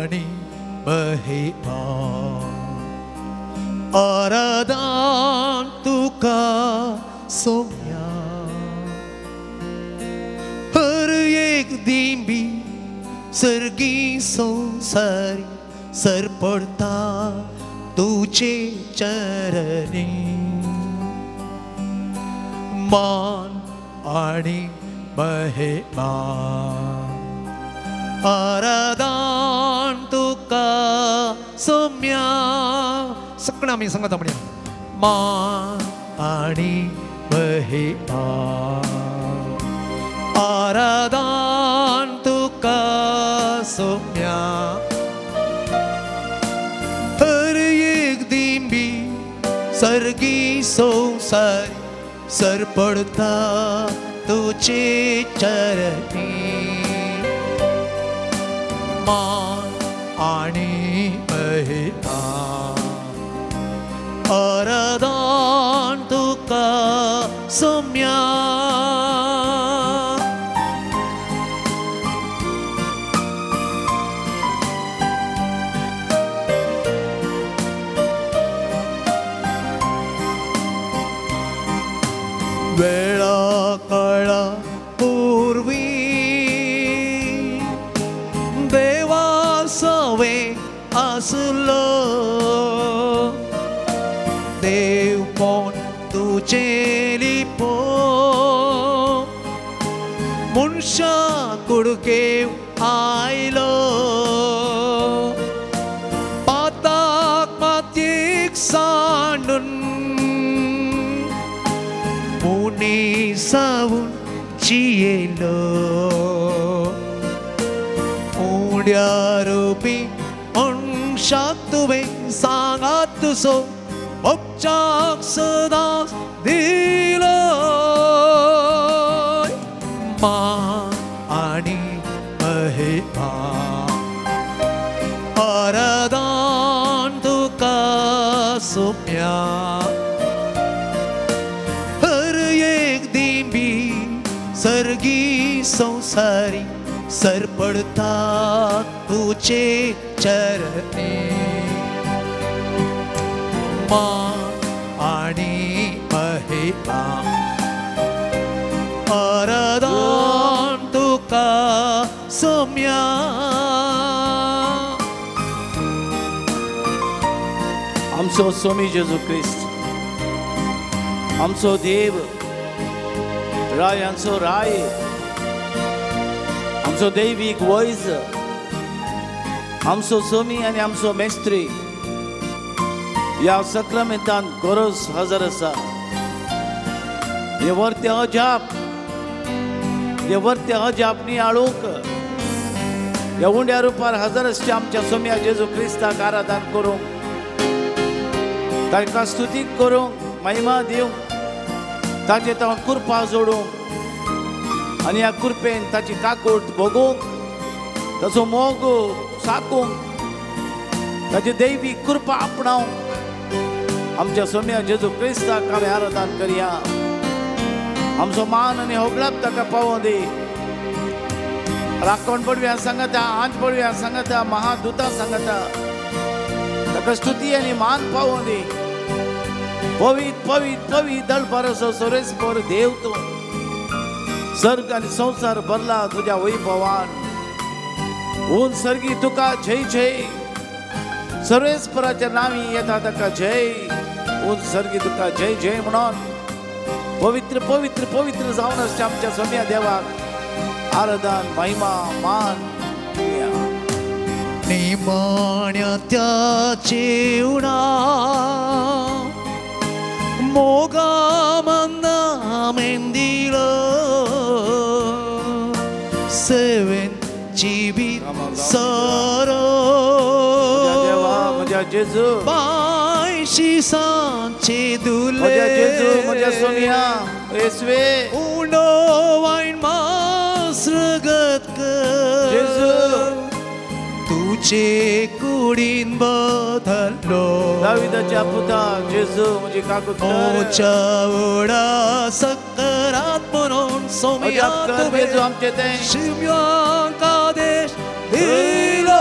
आनी महिमा आराधन तुका सोम्या हर एक दिंबी सर्गी संसारी सर पडता तुझे चरणी मान आणि महिमा आराधन तुका सोम्या सगळं आमी सांगता म्हणया मान आणि महिमा आराधन तुका सोम्या हर एक दिंबी सर्गी संसारी सर पडता तुझे चरणी मान आणि महिमा आराधन तुका सोम्या वेळा काळा पूर्वी देवा सवे आसलो देव कोण तुझे लिपो मनशा कुडकेव आयलो पाताक मातयेक सांडून सावून जियेलो उड्या रुपी मनशाक तुवें सांगात तुजो मोगच्याक सदांच दिलो मान आनी महिमा आराधन तुका सोम्या सर्गी संसारी सर पडता तुझे चरणी मान आणि महिमा आराधन तुका सोम्या आमचो स्वामी जेजू क्रिस्त आमचो देव रायांचो राय आमचो दैवीक वैज आमचो स्वामी आनी आमचो मेस्त्री ह्या सक्रामेंतान गरज हजर आसा. हे वर्ते अजाप हे वर्ते अजाप नियाळूंक ह्या उंड्या रुपार हजर आसच्या आमच्या सोम्या जेजू क्रिस्ताक आराधन करूंक ताका स्तुती करूंक महिमा दिवंक ताचे तावन कृपा जोडूंक आनी ह्या कृपेन ताची काकूट भोगूंक ताचो मोग साकूंक ताची दैवी कृपा आपणावंक आमच्या सोम्या जेजू क्रिस्ताक आमी आराधन करया. आमचो मान आनी होगळप ताका पावों दी. राखण पडव्या सांगता आंज पडव्या सांगता महादूता सांगता ताका स्तुती आनी मान पावों दी. पवित पवित पवित दळपारसो सोरेस्पर देव तूं सर्ग आनी संवसार भरला तुज्या वैभवान. ऊन सर्गी तुका जय जय सर्वेस्पराच्या नांवी येता ताका जय. ऊन सर्गी तुका जय जय म्हणून पवित्र पवित्र पवित्र जावन आसच्या आमच्या सोम्या देवाक आराधन महिमा मान. निमाण्या त्या जेवणा मोगा मना मेंदिलो सेवेन जिवीत सरो म्हज्या जेजू पांयशी सांचे दुले म्हज्या जेजू म्हज्या सोम्या येसवे उंडो वायन मास रगत जेजू तुझे कुडीन बदललो दाविदाच्या पुता जेजू म्हजी काकूट मोच्या वडा सकरात म्हणून सोम्या तुवें जेजू आमचे तें शिम्यांका देश दिलो.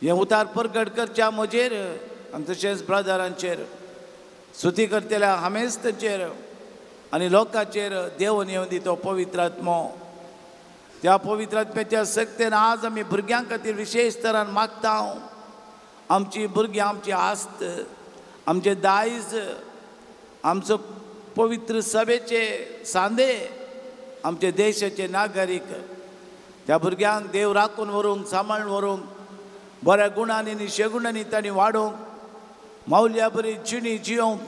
हें उतार परगट करच्या म्हजेर आनी तशेंच ब्रदरांचेर, स्तुती करतल्या हामेस्तांचेर आनी लोकांचेर देवन येवन दी तो पवित्र आत्मो. त्या पवित्र आत्म्याच्या शक्तेन आज आमी भुरग्यां खातीर विशेश तरान मागता. आमची भुरगीं आमची आस्त, आमचें दायज, आमचो पवित्र सभेचे सांदे, आमचे देशाचे नागरीक. त्या भुरग्यांक देव राखून व्हरूंक, सांबाळून व्हरूंक, बऱ्या गुणांनी आनी शेगुणांनी तांणी वाडोवंक, मावल्या बरी जिणी जियोवंक,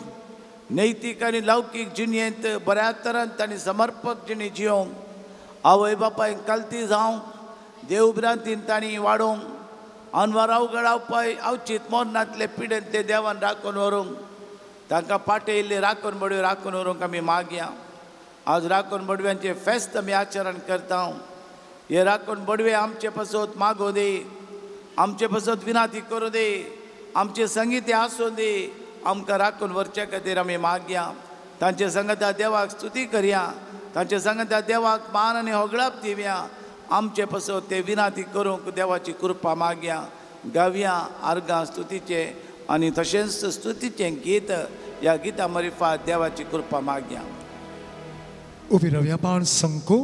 नैतीक आनी लौकीक जिणेंत बऱ्या तरान तांणी समर्पक जिणी जियोवंक, आवय बापायक कलती जावंक, देव भ्रांतीन तांणी वाडोवंक, अनवर अवघड आवपाय अवचीत मोरनांतले पिडेंतले देवान राखून व्हरूंक, तांकां पाटयल्ले राखून बडव्यो राखून व्हरूंक आमी मागया. आज राखून बडव्यांचें फेस्त आमी आचरण करता. हे राखून बडवे आमचे पासत मागो दी, आमचे पासत विनाती करूं दी, आमचे संगीत आसूं दी, आमकां राखून व्हरचे खातीर आमी मागया. तांचे संगता देवाक स्तुती करया, तांचे संगता देवाक मान आनी होगळाप दिवया. आमचे पासत ते विनाती करूंक देवाची कृपा मागया. गावया आर्गां स्तुतीचें आनी तशेंच स्तुतीचें गीत. ह्या गिता मरिफात देवाची कृपा मागया. उबी रावया. पाण संको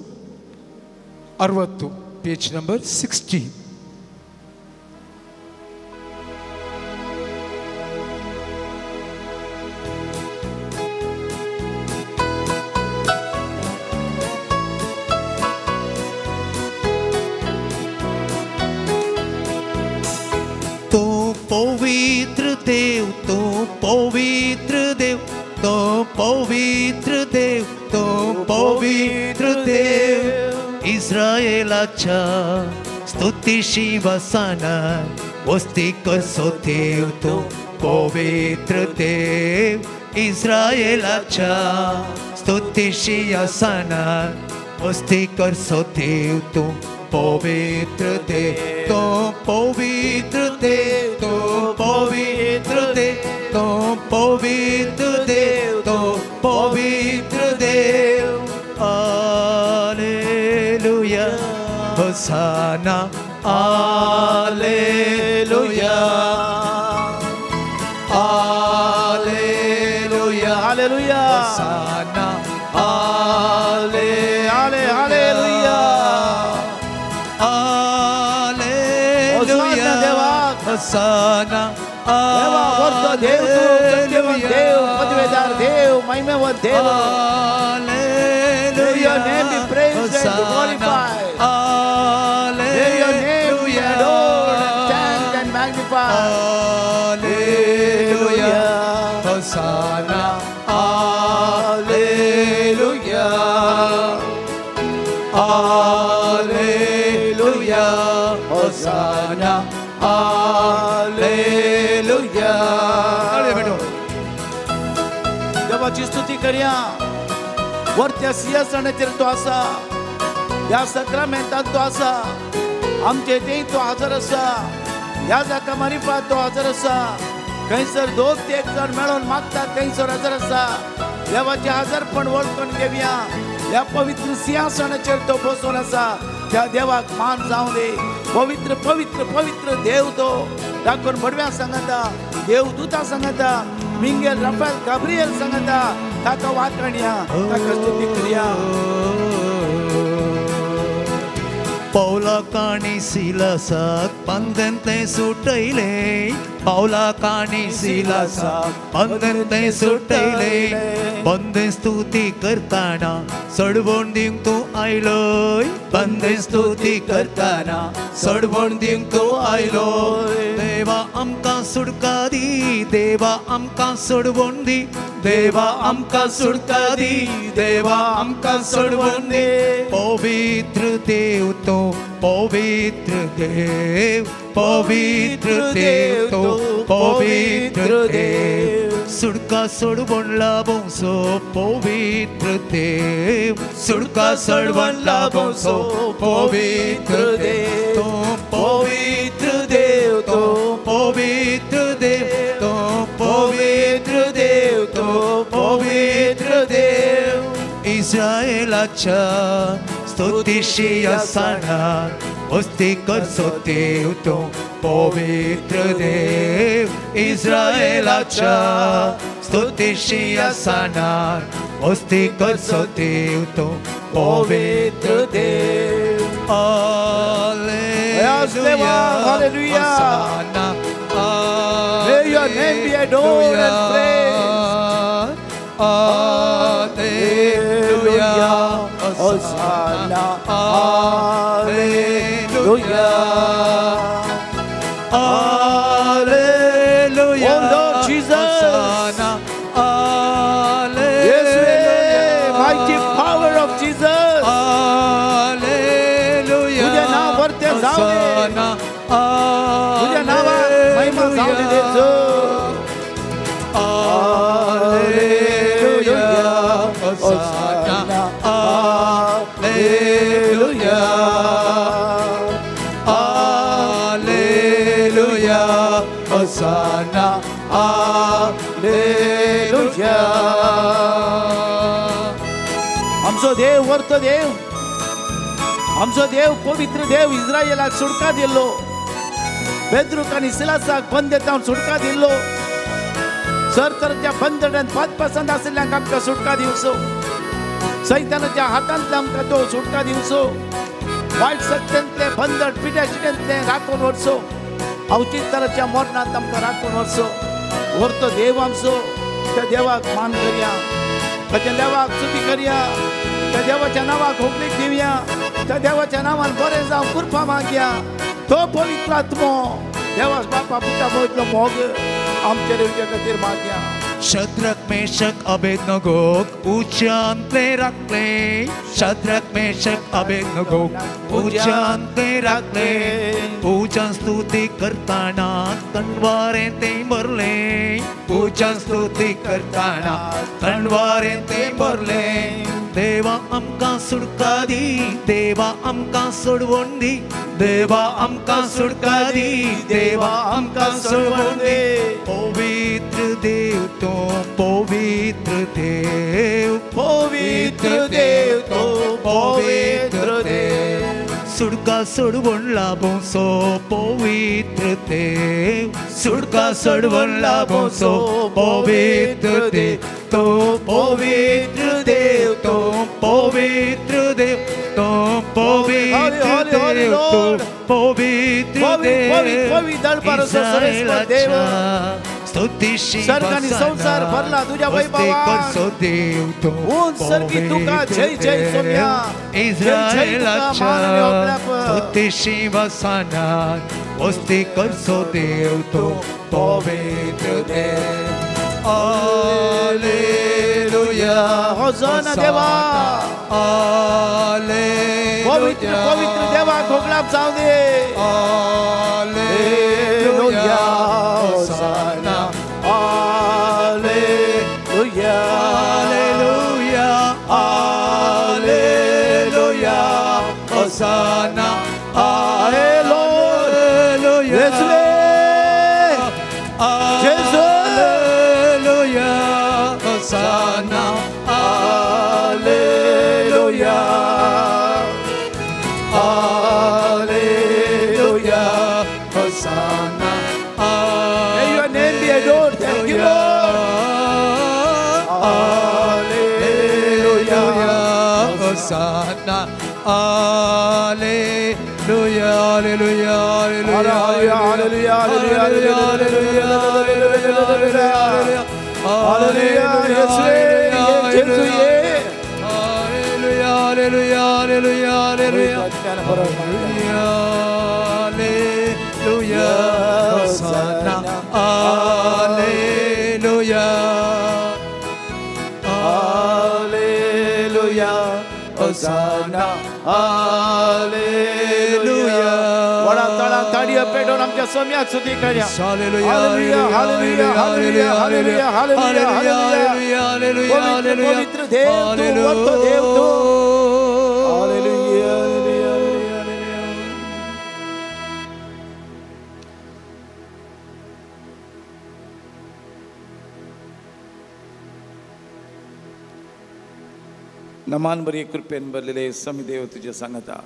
60, पेज नंबर 60. तो पवित्र देव, तो पवित्र देव, तो पवित्र देव, तो पवित्र देव, इस्रायलाच्या स्तुतीशी वसाना वस्ती कसो देव, तो पवित्र देव, इस्रायलाच्या स्तुतीशी आसना वस्ती करसो देव, तो पवित्र देव, तो पवित्र देव, तो पवित्र देव, तो पवित्र देव, तो पवित्र देव. हालेलुया, होसाना, हालेलुया, हालेलुया, हालेलुया, होसाना, हालेलुया, हालेलुया, होसाना, देवा वरतो देव, तू सत्यवान देव, पदवेदार देव, महिमेवंत देव. May your name be praised and glorified. May your name be adored and thanked and magnified. Hallelujah, Hosanna, Hallelujah, Hallelujah, Hosanna, Hallelujah. देवाची स्तुती करया. वरत्या सिंहासनाचेर तो आसा, ह्या सक्रामेंतांत तो आसा, आमचे थंय तो हजर आसा, ह्या जाका मारिफात तो हजर आसा. खंयसर दोग ते एक जाण मेळोन मागतात थंयसर हजर आसा. देवाचें हजरपण वळखून घेवया. ह्या पवित्र सिंहासनाचेर तो बसून आसा, त्या देवाक मान जावं दी. पवित्र पवित्र पवित्र देव तो. राखून बडव्या सांगता, देवदूता सांगता, मिंगेल राफेल गाब्रियल सांगता, ताका वाखाणया, ताका स्तुती करया. पावला काणी सिलासाक बंधन तें सुटयले, पावला काणी सिलासाक बंधन तें सुटयले, बंधन स्तुती करताना सडवण दिवंक तूं आयलोय, बंधन स्तुती करताना सडवण दिवंक तूं आयलोय. देवा आमकां सुटका दी, देवा आमकां सोडवण दी, देवा आमकां सुटका दी, देवा आमकां सोडवण दी. पवित्र देव तो पवित्र देव, पवित्र देव तो पवित्र देव, सुटका सोडवण लाभोसो पवित्र देव, सुटका सोडवण लाभोसो पवित्र देव, तो पवित्र देव, तो पवित्र देव, तो पवित्र देव, तो पवित्र देव. इस्रायलाच्या स्तुतीशी आसना वस्ती करसो देव, तो पवित्र देव इस्रायलाच्या स्तुतीशी आसणार वस्ती करचो देव तूं पवित्र देव. Hallelujah, hallelujah. May your name be adored and praised. Hallelujah, Hosanna, hallelujah, hallelujah. Oh Lord Jesus, Hosanna, hallelujah. Yes, mighty power of Jesus. Hallelujah. तुझ्या नाव वरते जाऊ दे, तुझ्या नावात महिमा जाऊ दे देचो. Hallelujah, Hosanna, hallelujah, hallelujah, Hosanna, hallelujah. आमचो देव वरतो देव, आमचो देव पवित्र देव इस्रायलाक सुटका दिल्लो, पेद्रूक आनी सिलासाक बंदेतावन सुटका दिल्लो. सर तरच्या बंधनान पदपसंत आशिल्ल्यांक आमकां सुटका दिवचो, सैतानाच्या हातांतले आमकां तो सुटका दिवचो, वायट सत्तेंतले बंधन पिड्या शिट्यांतले राखून व्हरचो, अवचीत तराच्या मरणांत आमकां राखून व्हरचो. व्हरतो देव आमचो, त्या देवाक मान करया, ताच्या देवाक स्तुती करया, त्या देवाच्या नांवाक होगलीक दिवया, त्या देवाच्या नांवान बरें जावं कृपा मागया. तो पवित्र आत्मो देवास बापा पुता पवित्र मोग आमच्या रेवच्या खातीर मागया. शद्रक मेशक अबेदनगोक उच्चांतले राखले, शद्रक मेशक अबेदनगोक उच्चांतले राखले. पूजन स्तुती करताना तणवारे ते भरले, पूजन स्तुती करताना तणवारे ते भरले. देवा आमकां सुटका दी, देवा आमकां सोडवण दी, देवा आमकां सुटका दी, देवा आमकां सोडवण दी. पवित्र देव तूं, पवित्र देव, पवित्र देव तूं, पवित्र देव. सुटका सोडवण लाभोसो पवित्र देव, सुटका सोडवण लाभोसो पवित्र देव तूं, पवित्र देव तूं, पवित्र देव तूं, पवित्र देव तूं, पवित्र देव. स्तुतीशी संसार भरला तुझ्या वैभवान, सर्गी तुका जय जय सोम्या, इस्रायलाच्या स्तुतीशी वसनार वस्ती करचो देव तूं, पवित्र देव. हालेलुया, होसाना देवा, हालेलुया. पवित्र पवित्र देवा खोगलाप जाऊ दे. हालेलुया, होसाना, हालेलुया, हालेलुया, हालेलुया, होसाना, हालेलुया. हालेलुया, होसाना, हालेलुया, हालेलुया, होसाना. May your name be adored. Thank you, Lord. Hallelujah, Hosanna, Hallelujah, hallelujah, hallelujah, hallelujah, hallelujah, hallelujah, hallelujah. Hallelujah, hallelujah, hallelujah, hallelujah, hallelujah, Hosanna, hallelujah, hallelujah, Hosanna, hallelujah. वडा तळा ताडियो पेटोवन आमच्या सोम्याक स्तुती करया. Hallelujah, hallelujah, hallelujah, hallelujah, hallelujah, hallelujah, hallelujah, hallelujah. Hallelujah, पवित्र देव तूं, वरतो देव तूं. Hallelujah, hallelujah, hallelujah. नमान बरी कृपेन भरलेले समी देव तुझ्या सांगता.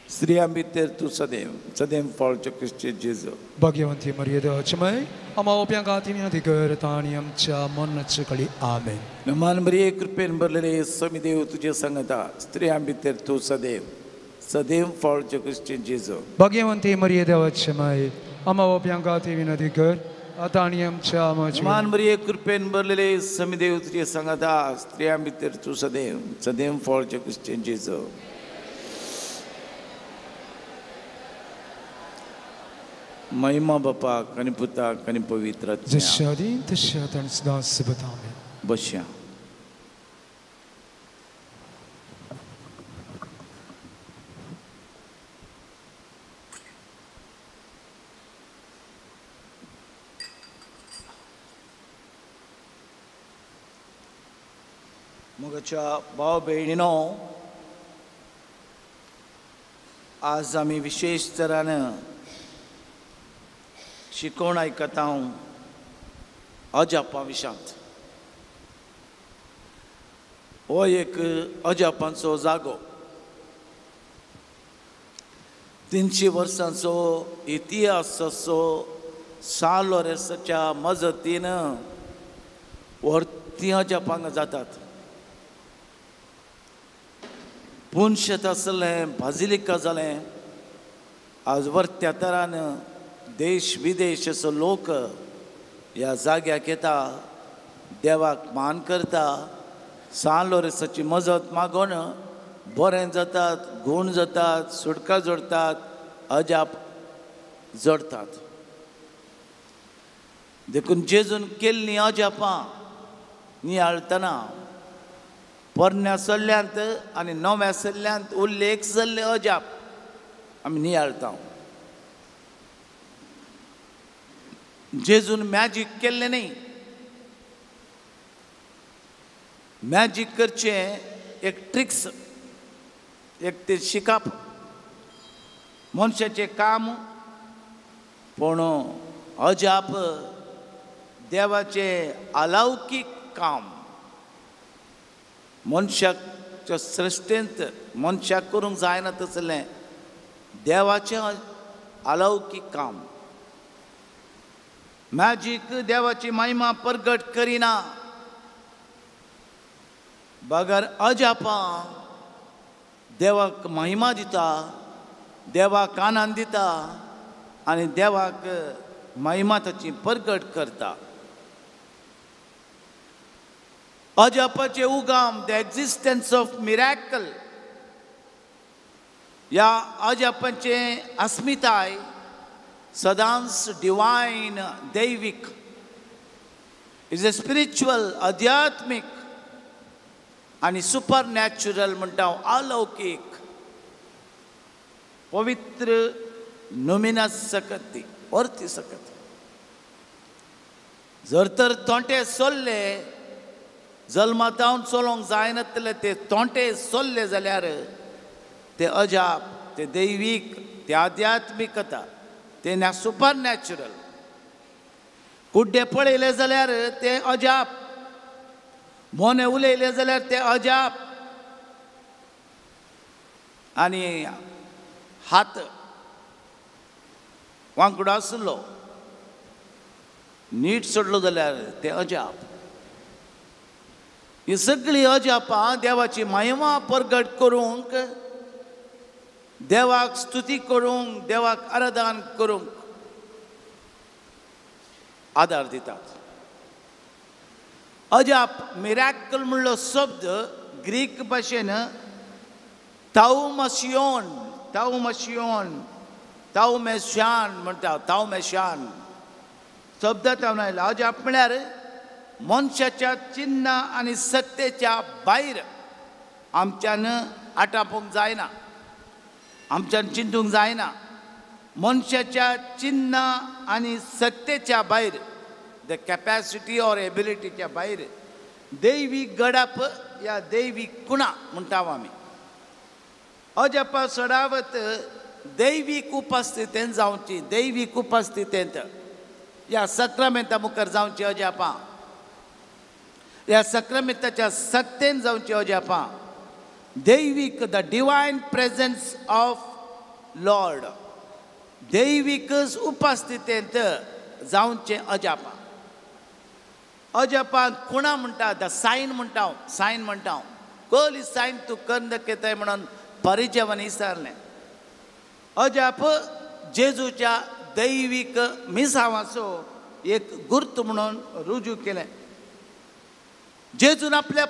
स्त्रियां भितर तूं सदैव सदैव फळचो क्रिस्ती जेजू. भाग्यवंती मरिये देवाची माय, आम्हा पाप्यां खातीर विनंती कर आतां आनी आमच्या मरणाच्या घडये. आमेन. नमन मरिये, कृपेन भरलेले, स्वामी देव तुजे संगता, स्त्रियां भितर तूं सदैव सदैव फळचो क्रिस्ती जेजू. भाग्यवंती मरिये देवाची माय, आम्हा पाप्यां खातीर विनंती कर आतां आनी आमच्या मरणाच्या. नमन मरिये, कृपेन भरलेले, स्वामी देव तुजे संगता, स्त्रियां भितर तूं सदैव सदैव फळचो क्रिस्ती जेजू. महिमा बापाक आनी पुताक आनी पवित्र आत्म्याक. जशें आदीं तशें आतां आनी सदां सदां. आमेन. बसया. मोगाच्या भाव भयणीनो, आज आमी विशेश तरान शिकोवण आयकता हांव अजापां विशांत. हो एक अजापांचो जागो. 300 वर्सांचो इतिहास असो सान लोरेंसाच्या मजतीन व्हडतीं अजापां जातात. पुनशेत आसलें, बाजिलिका जालें, आज वर्त्या तरान देश विदेश असो लोक ह्या जाग्याक येता, देवाक मान करता, सान लोरेंसाची मजत मागून बरें जातात, गूण जातात, सुटका जोडतात, अजाप जोडतात. देखून जेजून केल्लीं अजापां नियाळतना पोरण्या सल्ल्यांत आनी नव्या सल्ल्यांत उल्लेख जाल्ले अजाप आमी नियाळता. जेजून मॅजीक केल्लें न्ही. मॅजीक करचें एक ट्रिक्स, एक तें शिकप मनशाचें काम, पूण अजाप देवाचें अलौकीक काम. मनशाच्या सृश्टेंत मनशाक करूंक जायना तसलें देवाचें अलौकीक काम. मॅजीक देवाची महिमा परगट करिना, बगर अजापां देवाक महिमा दिता, देवाक आनंद दिता आनी देवाक महिमा ताची परगट करता. अजापाचे उगम, the existence of miracle, ह्या अजापाचे अस्मिताय सदांच divine, Daivik, is a spiritual, आध्यात्मीक आनी सुपर नॅचरल म्हणटा हांव, अलौकीक, पवित्र नमिना सकत ती वरती सकत. जर तर तोंटे सोल्ले, जल्मातावन चलोवंक जायनातले ते तोंटे सोल्ले जाल्यार ते अजाप, ते दैवीक, ते आध्यात्मिकता, ते सुपर नॅचरल. कुड्डे पळयले जाल्यार ते अजाप, मोने उलयले जाल्यार ते अजाप, आनी हात वांकडो आसलो नीट सोडलो जाल्यार ते अजाप. ही सगळीं अजापां देवाची महिमा परगट करूंक, देवाक स्तुती करूंक, देवाक आराधन करूंक आदार दितात. अजाप, मिराकल म्हणलो शब्द ग्रीक भाशेन ताउमशियोन, ताउमशियोन, ताउमेशान म्हणटा. ताउमेशान शब्द तावन आयला. अजाप म्हळ्यार मनशाच्या चिन्ह आनी सत्तेच्या भायर आमच्यान आटापूंक जायना, आमच्यान चिंतूंक जायना. मनशाच्या चिन्ह आनी सत्तेच्या भायर, the capacity or एबिलिटीच्या भायर दैवीक घडप या दैवीक कुणा म्हणटा आमी. अजापा सडावत दैवीक उपस्थितेंत जावची, दैवीक उपस्थितेंत ह्या सक्रामेंता मुखार जावची अजापां, ह्या सक्रामेंताच्या सत्तेन जावची अजापां. दैवीक, the divine presence of Lord. दैवीकच उपस्थितेंत जावचें अजापां. अजापां खुणा म्हणटा, the Sion म्हणटा हांव, सायन म्हणटा हांव. कहली सायन तूं करून दाखयताय म्हणून परिचयान विचारलें. अजाप जेजूच्या दैवीक मिसावाचो एक गुर्त म्हणून रुजू केलें. जेजून आपल्या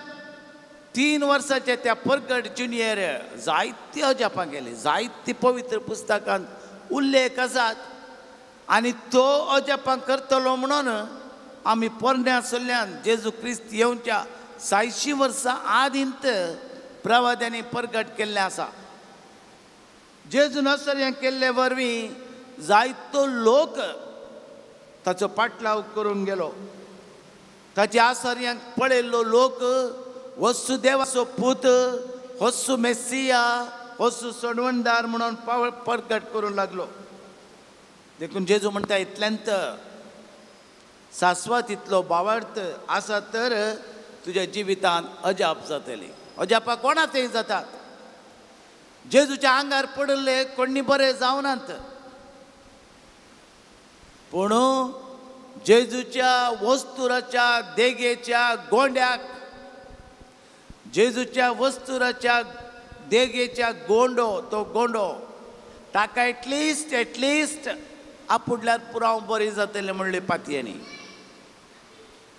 3 वर्साच्या त्या परगट ज्युनियर जायती अजापां केली, जायती पवित्र पुस्तकांत उल्लेख आसात. आनी तो अजापां करतलो म्हणून आमी पोरण्या सल्ल्यान जेजू क्रिस्त येवच्या 600 वर्सां आदींत प्रवाद्यांनी परगट केल्लें आसा. जेजून आश्चर्यां केल्ले वरवीं जायतो लोक ताचो पाटलाव करून गेलो. ताच्या आश्चर्यांक पळयल्लो लोक वस्तू देवाचो पूत, वस्तू मेसिया, वस्तू सोडवणदार म्हणून परगट करूंक लागलो. देखून जेजू म्हणटा इतल्यांत सासवा तितलो बावार्थ आसा तर तुज्या जिवितांत अजाप जातली. अजापां कोणा थंय जातात? जेजूच्या आंगार पडिल्ले कोणी बरे जावनात, पूण जेजूच्या वस्तुराच्या देगेच्या गोंड्याक, जेजूच्या वस्तुराच्या देगेच्या गोंडो, तो गोंडो ताका एटलिस्ट एटलिस्ट आपुडल्यार पुराव बरी जातलें म्हणलें पातयेंनी.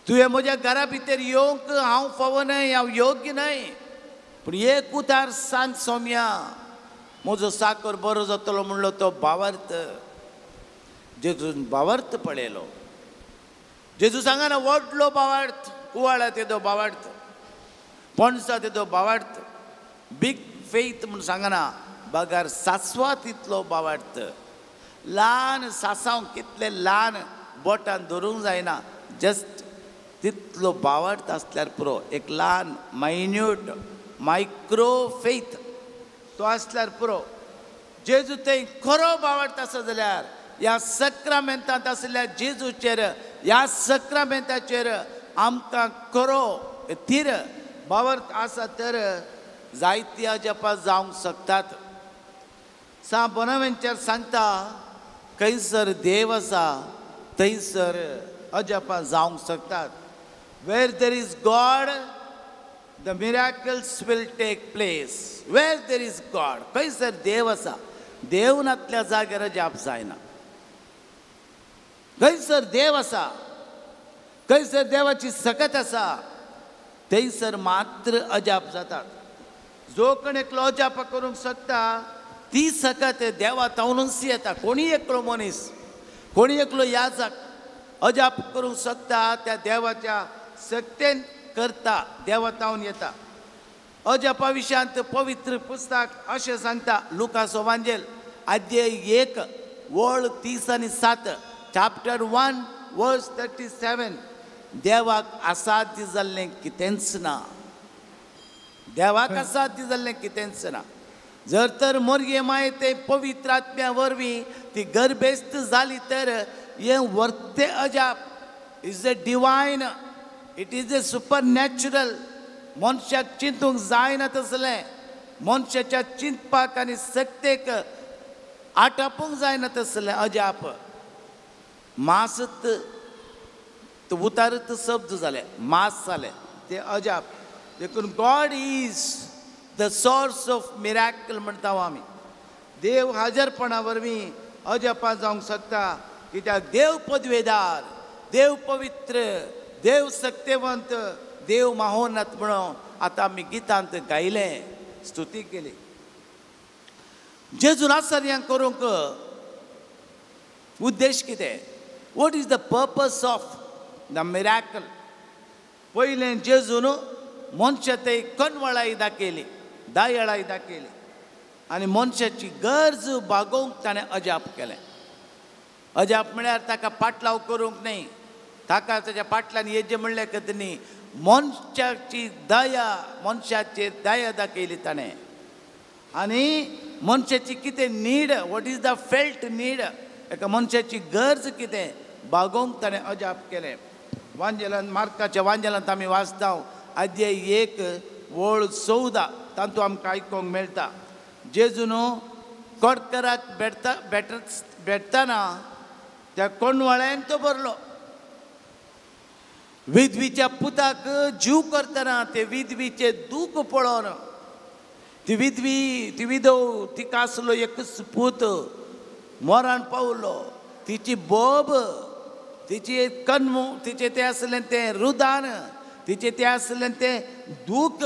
तुवें म्हज्या घरा भितर येवंक हांव फावो न्हय, हांव योग्य न्हय, पूण एक उतार सांग सोम्या, म्हजो साकर बरो जातलो म्हणलो तो भावार्थ. जेजून भावार्थ पळयलो. जेजू सांगना व्हडलो भावार्थ, कुवाळा तेदो भावार्थ, पणसा तेदो भावार्थ, बीग फेथ म्हूण सांगना, बगर सासवा तितलो भावार्थ. ल्हान सासांव कितले ल्हान बोटान धरूंक जायना, जस्ट तितलो भावार्थ आसल्यार पुरो. एक ल्हान मायन्यूट मायक्रो फेथ तो आसल्यार पुरो. जेजू थंय खरो भावार्थ आसा जाल्यार ह्या सक्रामेंतांत आशिल्ल्या जेजूचेर, ह्या सक्रामेंताचेर आमकां खरो थीर भावार्थ आसा तर जायती अजापां जावंक शकतात. सा बोनावेंचर सांगता खंयसर देव आसा थंयसर अजापां जावंक शकतात. Where there is God the miracles will take place. Where there is God, खंयसर देव आसा, देव नातल्या जाग्यार अजाप जायना. खंयसर देव आसा, खंयसर देवाची सकत आसा, थंयसर मात्र अजाप जातात. जो कोण एकलो अजाप करूंक शकता ती सकत देवा तावनूच येता. कोणी एकलो मनीस, कोणी एकलो याजक अजाप करूंक शकता त्या देवाच्या सक्तेन करता, देवा तावन येता. अजापा विशयांत पवित्र पुस्तक अशें सांगता. लुकास वांजेल अध्याय 1 वळ 30 आनी 7, चॅप्टर 1 वर्स 37. देवाक असाध्य जाल्लें कितेंच ना, देवाक असाध्य जाल्लें कितेंच ना. जर तर मोरये माय ते पवित्र आत्म्या वरवीं ती गर्भेस्त जाली तर हें वर्ते अजाप. Is a divine, it is a supernatural. मनशाक चिंतूंक जायना तसलें, मनशाच्या चिंतपाक आनी सक्तेक आटापूंक जायना तसलें अजाप. मासत उतारत शब्द जाले, मास जाले ते अजाप. देखून God is the source of miracle म्हणटा आमी. देव हाजरपणा वरवीं अजापां जावंक शकता, कित्याक देव पदवेदार, देव पवित्र, देव सक्तेवंत, देव माहोनात म्हणून आतां आमी गितांत गायलें, स्तुती केली. जेजून आश्चर्यां करूंक उद्देश कितें? What is the purpose of the miracle? पयलें जेजून मनशा ते कनवळाय दाखयली, दयाळाय दाखयली आनी मनशाची गरज भागोवंक ताणें अजाप केलें. अजाप म्हळ्यार ताका पाटलाव करूंक न्हय, ताका ताच्या पाटल्यान येजे म्हणलें खातीर न्ही, मनशाची दया, मनशाचेर दया दाखयली ताणें. आनी मनशाची कितें need, what is the felt need, एका मनशाची गरज कितें भागोवंक ताणें अजाप केलें. वांजेलान, मार्काच्या वांजेलांत आमी वाचता अध्याय 1 वळ 14, तातूंत आमकां आयकूंक मेळटा. जेजून कोडकराक भेटता भेटताना त्या कोणवाळ्यान तो भरलो. विधवीच्या पुताक जीव करतना ते विधवीचे दूख पळोवन ती विधवी ती विधव तिका आसलो एकच पूत मोरान पावलो. तिची बोब तिची कन्मू तिचें तें आसलें तें रुदान तिचें तें आसलें तें दूख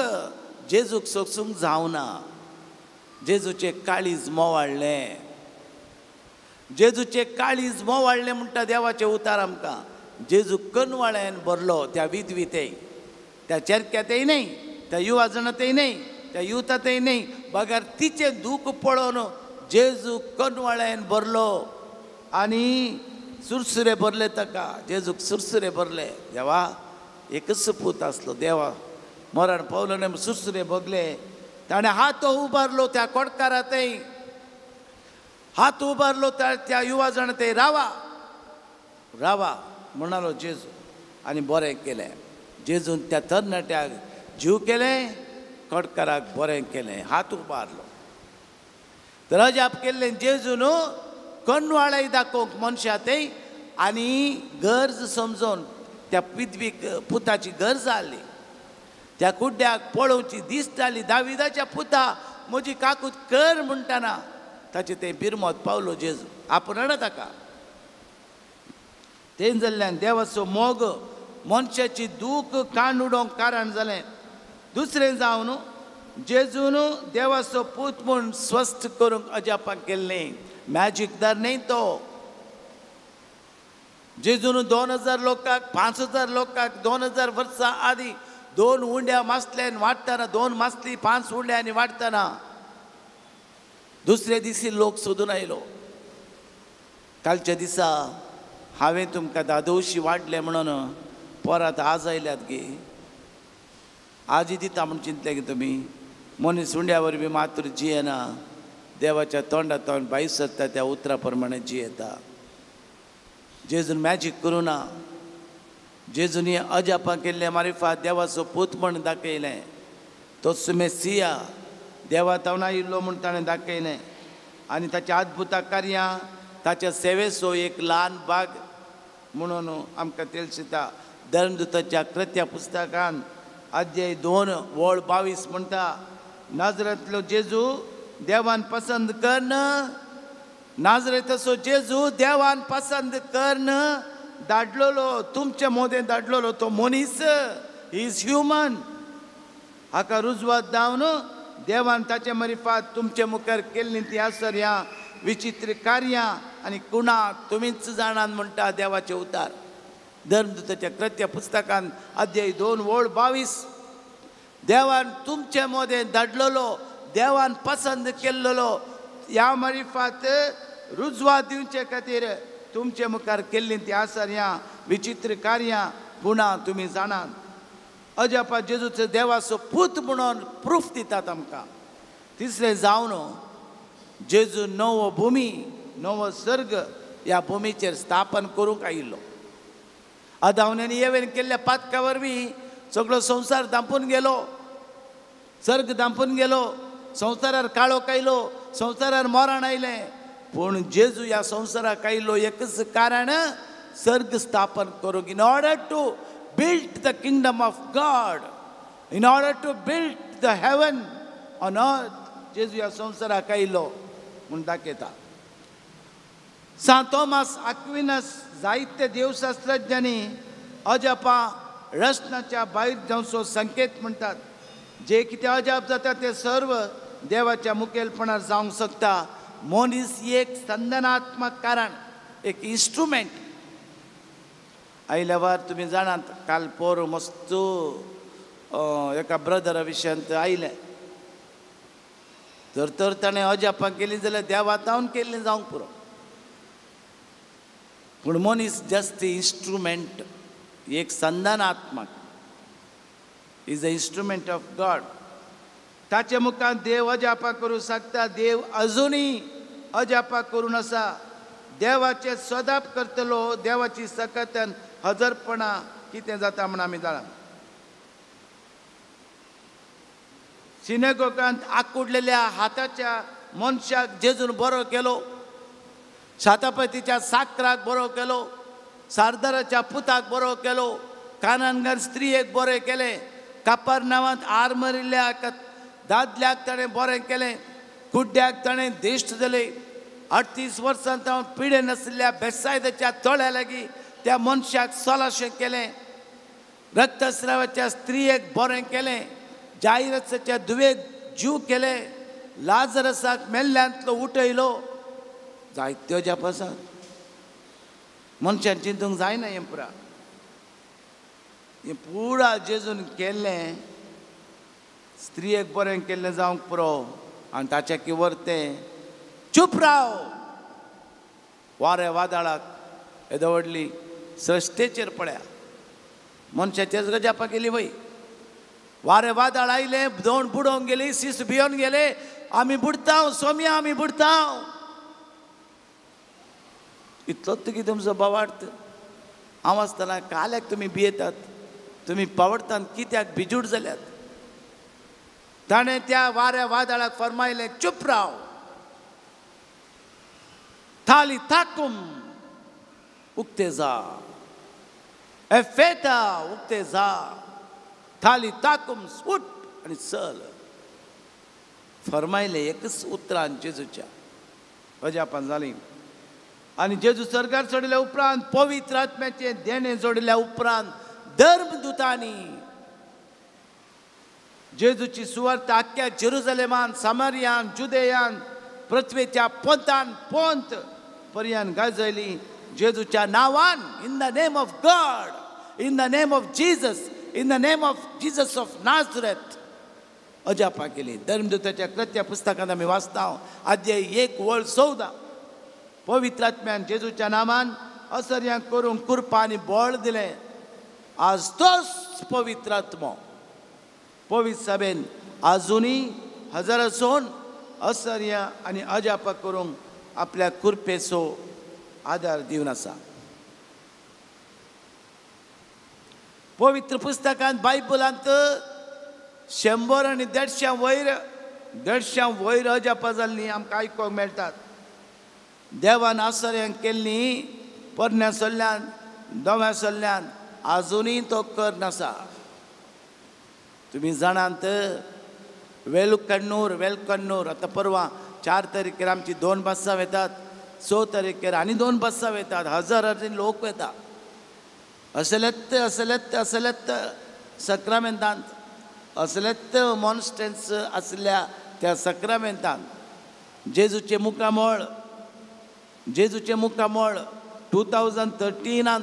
जेजूक सोसूंक जावना. जेजूचें काळीज मोवाळ्ळें. जेजूचें काळीज मोवाळ्ळें म्हणटा देवाचें उतार आमकां. जेजू कनवाळ्यान भरलो त्या विधवीतय, त्या चेरक्यातय न्हय, त्या युवा जाणातय न्हय, त्या युवतातय न्हय, बगर तिचें दूख पळोवन जेजू कनवाळ्यान भरलो आनी सुरसुरे भरले ताका. जेजूक सुरसुरे भरले. देवा एकच पूत आसलो, देवा मरण पावलो न्हय, सुरसुरे भोगले. ताणें हात उबारलो त्या कोडकारातय, हात उबारलो त्या युवा जाणातय, रावा रावा म्हणालो जेजू आनी बरें केलें. जेजून त्या तरणाट्याक जीव केलें, कोडकाराक बरें केलें, हात उबारलो. तर अजाप केल्लें जेजून कनवाळाय दाखोवंक मनशा थंय आनी गरज समजून त्या विधवीक पुताची गरज आसली. त्या कुड्ड्याक पळोवची दिसताली दाविदाच्या पुता म्हजी काकूत कर म्हणटाना ताचें तें बिरमत पावलो जेजू. आपूण रडा ताका. तें जाल्ल्यान देवाचो मोग मनशाची दूख कान उडोवंक कारण जालें. दुसरें जावन जेजून देवाचो पूत म्हूण स्वस्थ करूंक अजापां केल्लें. मॅजिकदार न्हय तो. जेजून 2000 लोकांक 5000 लोकांक 2000 वर्सां आदीं 2 उंड्या मासल्यान वाडटना 2 मासली 5 उंड्यांनी वाडटना दुसरे दिसी लोक सोदून आयलो. कालच्या दिसा हांवें तुमकां दादोशी वाडलें म्हणून परत आज आयल्यात गे, आजय दिता म्हूण चिंतलें गे तुमी. मनीस उंड्या वरवीं मात्र जियेना, देवाच्या तोंडांतल्यान भायर सरता त्या उतरा प्रमाणे जियेता. जेजून मॅजीक करूं ना. जेजून अजापां केल्लें मारिफात देवाचो पूत म्हूण दाखयलें. तो मेसिया देवा तावन आयिल्लो म्हूण ताणें दाखयलें आनी ताच्या अद्भुत कार्यां ताच्या सेवेचो एक ल्हान भाग म्हणून आमकां तेलशिता. धर्मदूताच्या कृत्या पुस्तकान अध्याय 2 वळ 22 म्हणटा, नाजरेंतलो जेजू देवान पसंत कर्ण, नाजरेताचो जेजू देवान पसंत कर्ण धाडलेलो, तुमचे मोदें धाडलेलो तो मनीस is human. हाका रुजवात दावन देवान ताचे मरिफात तुमचे मुखार केल्ली ती आसर्यां विचित्र कार्यां आनी कुणाक तुमीच जाणात म्हणटा देवाचे उतार. धर्मदूताच्या कृत्य पुस्तकान अध्याय 2 वळ 22 देवान तुमचे मोदें धाडलेलो, देवान पसंत केल्लो ह्या मरिफात रुजवात दिवचे खातीर तुमचे मुखार केल्ली ती आसर्यां विचित्र कार्यां गुणां तुमी जाणात. अजापा जेजूचो देवाचो पूत म्हणून प्रूफ दितात आमकां. तिसरें जावन जेजू नवो भुमी नवो सर्ग ह्या भुमीचेर स्थापन करूंक आयिल्लो. आदावन आनी येवेन केल्ल्या पातका वरवीं सगळो संवसार धांपून गेलो, सर्ग धांपून गेलो, संवसारार काळोख आयलो, संवसारार मरण आयलें. पूण जेजू ह्या संवसाराक आयिल्लो एकच कारण सर्ग स्थापन करूंक. In order to build the kingdom of God, in order to build the heaven on earth, जेजू ह्या संवसाराक आयिल्लो म्हूण दाखयता. सांत थॉमस आक्विनस जायते देवशास्त्रज्ञांनी अजापां रचनाच्या भायर जावचो संकेत म्हणटात. जे कितें अजाप जाता तें सर्व देवाच्या मुखेलपणार जावंक शकता. मनीस एक संदनात्मक कारण, एक इन्स्ट्रुमेंट. आयल्यावर तुमी जाणात काल पोर मस्त एका ब्रदरा विशयांत आयलें. जर तर ताणें अजापां केलीं जाल्यार देवा तावन केल्लीं जावंक पुरो. पूण मनीस जस्ट इन्स्ट्रुमेंट, एक संदनात्मक, is a instrument of God. ताचे मुखार देव अजापां करूं शकता. देव अजुनूय अजापां करून आसा. देवाचें सदाप करतलो, देवाची सकतन हजरपणां कितें जाता म्हूण आमी जाणा. सिनेगोगांत आकुडलेल्या हाताच्या मनशाक जेजून बरो केलो, शातापतीच्या साकराक बरो केलो, सारदाराच्या पुताक बरो केलो, कानानगार स्त्रियेक बरें केलें, कापार नांवांत आर मारिल्ल्या दादल्याक ताणें बरें केलें, कुड्ड्याक ताणें दिश्ट दिली. 38 वर्सां तावन पिडे नाशिल्ल्या बेसायदाच्या तळ्या लागीं त्या मनशाक सोलाशें केलें, रक्तस्रावाच्या स्त्रियेक बरें केलें, जायरसाच्या दुवेक जीव केलें, लाजरसाक मेल्ल्यांतलो उठयलो. जायत्यो जाप आसात, मनशान चिंतूंक जायना. हें पुरा हें पुरा जेजून केल्लें, स्त्रियेक बरें केल्लें जावंक पुरो आनी ताच्या किवर तें चूप राव वारे वादळाक येदो व्हडली सृश्टेचेर पळया मनशाचेर गजापा केली वय. वारे वादळ आयलें, दोण बुडोवंक गेली, सीस भियोन गेले, आमी बुडताव सोम्या आमी बुडताव. इतलोच तुगी तुमचो बोवार्थ. हांव आसतना काल्याक तुमी भियेतात, तुमी पावडटान कित्याक भिजूड जाल्यात. ताणें त्या वाऱ्या वादळाक फरमायलें चूप राव, थाली थाकूम उक्ते जा, एफेता उक्ते जा, थाली ताकूम उठ आनी चल. फरमायलें एकच उतरान जेजूच्या. अजापान जालीं. आनी जेजू सरकार सोडल्या उपरांत पवित्र आत्म्याचें देणें जोडल्या उपरांत धर्मदुतांनी जेजूची सुवार्ता आख्ख्या जेरुजलेमान, सामारियान, जुदेयान, पृथ्वेच्या पोंतान पोंत पर्यान गाजयली जेजूच्या नांवान. In the name of God, in the name of Jesus, in the name of Jesus of Nazareth. अजापा केली. धर्मदूताच्या कृत्या पुस्तकांत आमी वाचता अध्याय 1 वळ 14. पवित्र आत्म्यान जेजूच्या नामान असर्यांक करूंक कृपा आनी बळ दिलें. आज तोच पवित्र आत्मो पवित्र सभेन आजुनूय हजारासून असर्या आनी अजापा करूंक आपल्या कृपेचो आदार दिवन आसा. पवित्र पुस्तकांत बायबलांत 100 आनी 150 वयर 150 वयर अजापा जाल्लीं आमकां आयकूंक मेळटात. देवान आसर्यांक केल्लीं पोरण्या सल्ल्यान दोव्या सल्ल्यान आजुनूय तो कर नासा. तुमी जाणात वेलकण्णूर, वेलकण्णूर आतां परवां 4 तारखेर आमची 2 बसां वेतात, 6 तारखेर आनी 2 बसां वेतात, हजारांनी लोक वेता. असलेत असलेत असलेत सक्रामेंतांत, असलेत मॉन्स्टन्स आसल्या त्या सक्रामेंतांत जेजूचें मुखामळ, जेजूचें मुखामळ 2013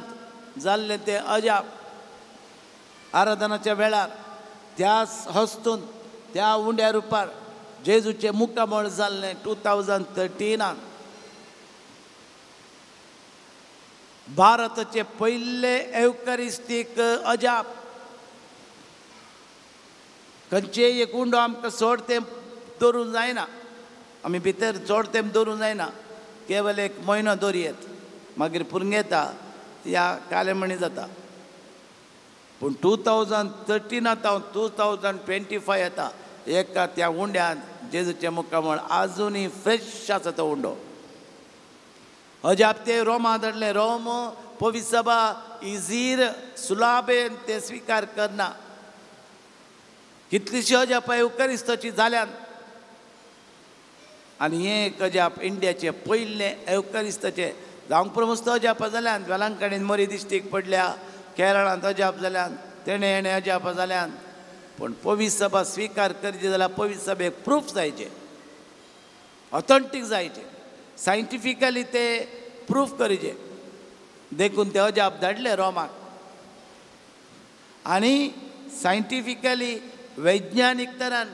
जाल्लें तें अजाप. आराधनाच्या वेळार त्या हस्तून त्या उंड्या रुपार जेजूचें मुखामळ जाल्लें 2013. भारताचे पयले एवकरिस्तीक अजाप. खंयचेय एक उंडो आमकां चड तेंप दवरूंक जायना, आमी भितर चड तेंप दवरूंक जायना, केवल 1 म्हयनो दवरयेत, मागीर पुरंगेता या कालेमणी जाता. पूण 2013 हांव 2025 येता एका त्या उंड्यांत जेजूचें मुखामळ आजुनूय फ्रेश आसा तो उंडो. अजाप ते रोमा धाडलें. रोम पवित्र सभा इजीर सुलाबेन ते स्विकार करना. कितलीशी अजापां एवकरिस्ताची जाल्यान. आनी हें एक अजाप इंडियाचें पयलें एवकरिस्ताचें जावंक पुरो अजापां जाल्यान. वेलांकणीन मरी दिश्टीक पडल्या, केरळांत अजाप जाल्यान, तेणें हेणें अजापां जाल्यान. पूण पवित्र सभा स्विकार करची जाल्यार पवित्र सभेक प्रूफ जायचें, ऑथेंटीक जायचें, सायंटिफिकली ते प्रूफ करचें. देखून ते अजाप धाडले रोमाक. आनी सायंटिफिकली वैज्ञानीक तरान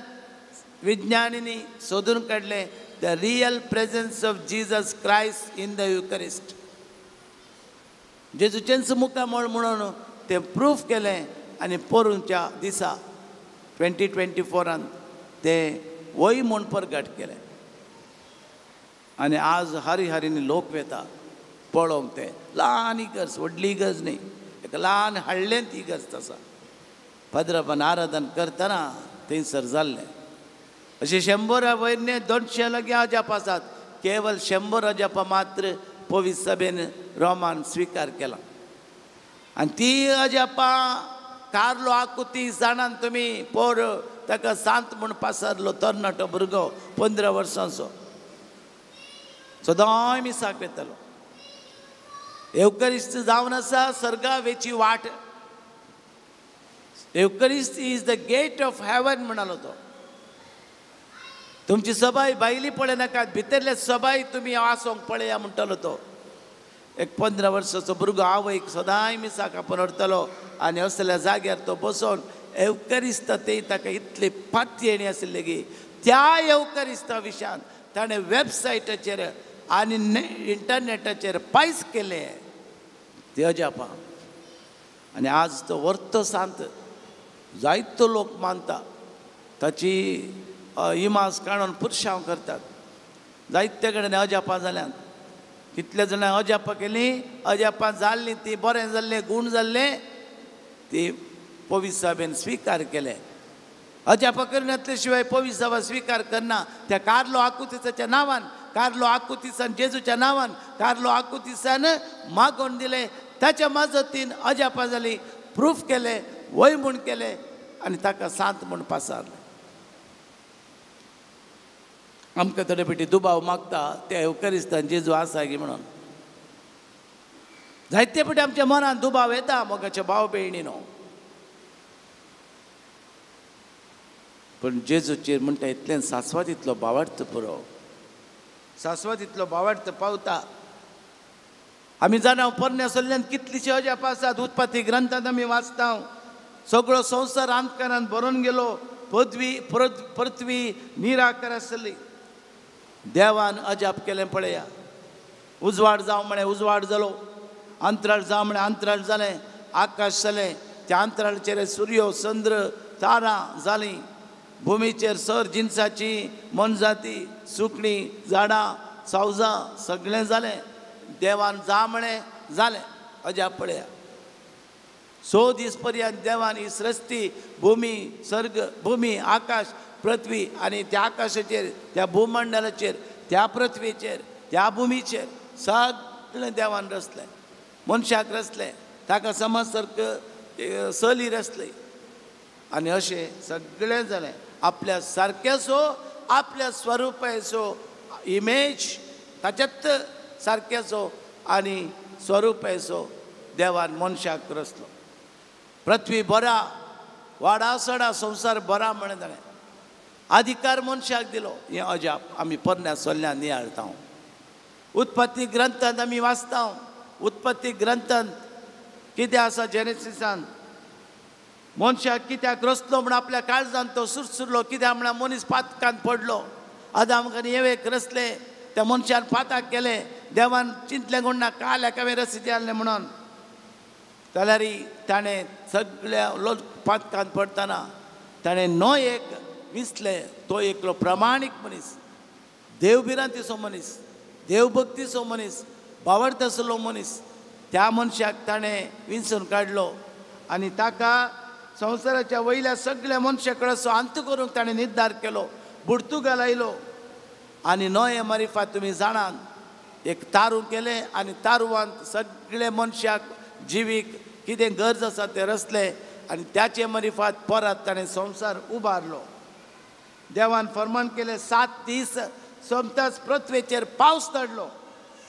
विज्ञानींनी सोदून काडलें the real presence of Jesus Christ in the Eucharist. जेजूचेंच मुखामळ म्हणून तें प्रूफ केलें. आनी पोरूंच्या दिसा 2024 तें वय म्हूण परगट केलें. आनी आज हरी हरीनी लोक वेता पळोवंक. तें ल्हान इगर्ज, व्हडली इगर्ज न्ही, एक ल्हान हाडलें ती इगर्ज आसा. पद्रपन आराधन करतना थंयसर जाल्लें. अशें 100 वयर न्ही 200 लागीं अजाप आसात. केवल 100 अजापां मात्र पवित्र सभेन रोमान स्विकार केला. आनी ती अजापां कार्लो आकुती जाणान तुमी पोर ताका सांत म्हूण पासारलो तरणाटो भुरगो 15 वर्सांचो सदांय मिसाक वेतालो. एवकरिस्त जावन आसा सर्गा वेची वाट. Eucharist is the gate of heaven म्हणालो तो. तुमची सबाय भायली पळयनाकात, भितरले सबाय तुमी आसोंक पळया म्हणटालो तो. एक 15 वर्साचो भुरगो आवयक सदांय मिसाक आपोवन व्हरतालो आनी असल्या जाग्यार तो बसोन एवकरिस्त ते ताका इतली पातयेणी आशिल्ली की त्या एवकरिस्ता विशयान ताणें वेबसायटाचेर आनी इंटरनेटाचेर पायस केले ते अजापां. आनी आज तो वर्तो सांत जायतो लोक मानता, ताची इमाज काडून पुरशांव करतात. जायते कडेन अजापां जाल्यात, कितले जाणां अजापां केलीं, अजापां जाल्लीं ती बरें जाल्लें, गूण जाल्लें, ती पवित्र सभेन स्विकार केले. अजापां करिनातले शिवाय पवित्र सभा स्विकार करना. त्या कार्लो आकुतीसाच्या नांवान, कार्लो आकुतीसान जेजूच्या नांवान, कार्लो आकुतीसान मागोवन दिलें, ताच्या मजतीन अजापां जालीं, प्रूफ केलें, वय म्हूण केलें आनी ताका सांत म्हूण पासारलें. आमकां थोडे पेटी दुबाव मागता त्या एवकरिस्तान जेजू आसा की म्हणून. जायते पेटी आमच्या मनान दुबाव येता मोगाच्या भाव भयणीनो, पूण जेजूचेर म्हणटा इतलें सासवात इतलो भावार्थ पुरो, सासवात इतलो भावार्थ पावता. आमी जाणा पोरण्या सल्ल्यान कितलीशी अजापां आसात. उत्पत्ती ग्रंथांत आमी वाचता सगळो संवसार अंधकारान भरून गेलो, पृथ्वी पृथ्वी निराकार आसली. देवान अजाप केलें पळया, उजवाड जावं म्हळें उजवाड जालो, अंतराळ जावं म्हळें अंतराळ जालें, आकाश जालें, त्या अंतराळचेर सूर्य चंद्र तारां जालीं, भुमीचेर सर जिनसाची मोनजाती सुकणीं झाडां सावजां सगळें जालें. देवान जा म्हळें जालें. अजाप पळया. 6 दीस पर्यंत देवान ही सृश्टी भुमी सर्ग भुमी आकाश पृथ्वी आनी त्या आकाशाचेर त्या भूमंडलाचेर त्या पृथ्वीचेर त्या भुमीचेर सगळें देवान रचलें. मनशाक रचलें, ताका समज सारक सली रचली आनी अशें सगळें जालें. आपल्या सारक्याचो आपल्या स्वरुपाचो इमेज ताच्यात सारक्याचो आनी स्वरुपाचो देवान मनशाक रचलो. पृथ्वी बरा वाडा सडा संवसार बरा म्हळें ताणें. अधिकार मनशाक दिलो. हें अजाप आमी पोरण्या सल्ल्यान नियाळता. उत्पत्ती ग्रंथांत आमी वाचता. उत्पत्ती ग्रंथांत कितें आसा, जेनेसिसान मनशाक कित्याक रचलो म्हण आपल्या काळजान तो सुरसुरलो. कित्याक म्हळ्यार मनीस पातकान पडलो. आदाम आनी एवेक रचले, त्या मनशान पाताक केलें. देवान चिंतलें कोण ना काल एका रसीद आसलें म्हणून, जाल्यार ताणें सगळ्या लोक पातकान पडटना ताणें नो एक विसलें. तो एकलो प्रमाणीक मनीस, देवभिरांतीचो मनीस, देवभक्तीचो मनीस, बावडत आसलो मनीस. त्या मनशाक ताणें विंचून काडलो आनी ताका संवसाराच्या वयल्या सगळ्या मनशा कडेन अंत करूंक ताणें निर्धार केलो. बुडतुगाल आयलो आनी नोये मारिफात तुमी जाणात एक तारू केलें आनी तारुवांत सगळे मनशाक जिवीक कितें गरज आसा तें रचलें आनी त्याचे मारिफात परत ताणें संवसार उबारलो. देवान फर्मान केलें 7 दीस सोमताच पृथ्वेचेर पावस चडलो,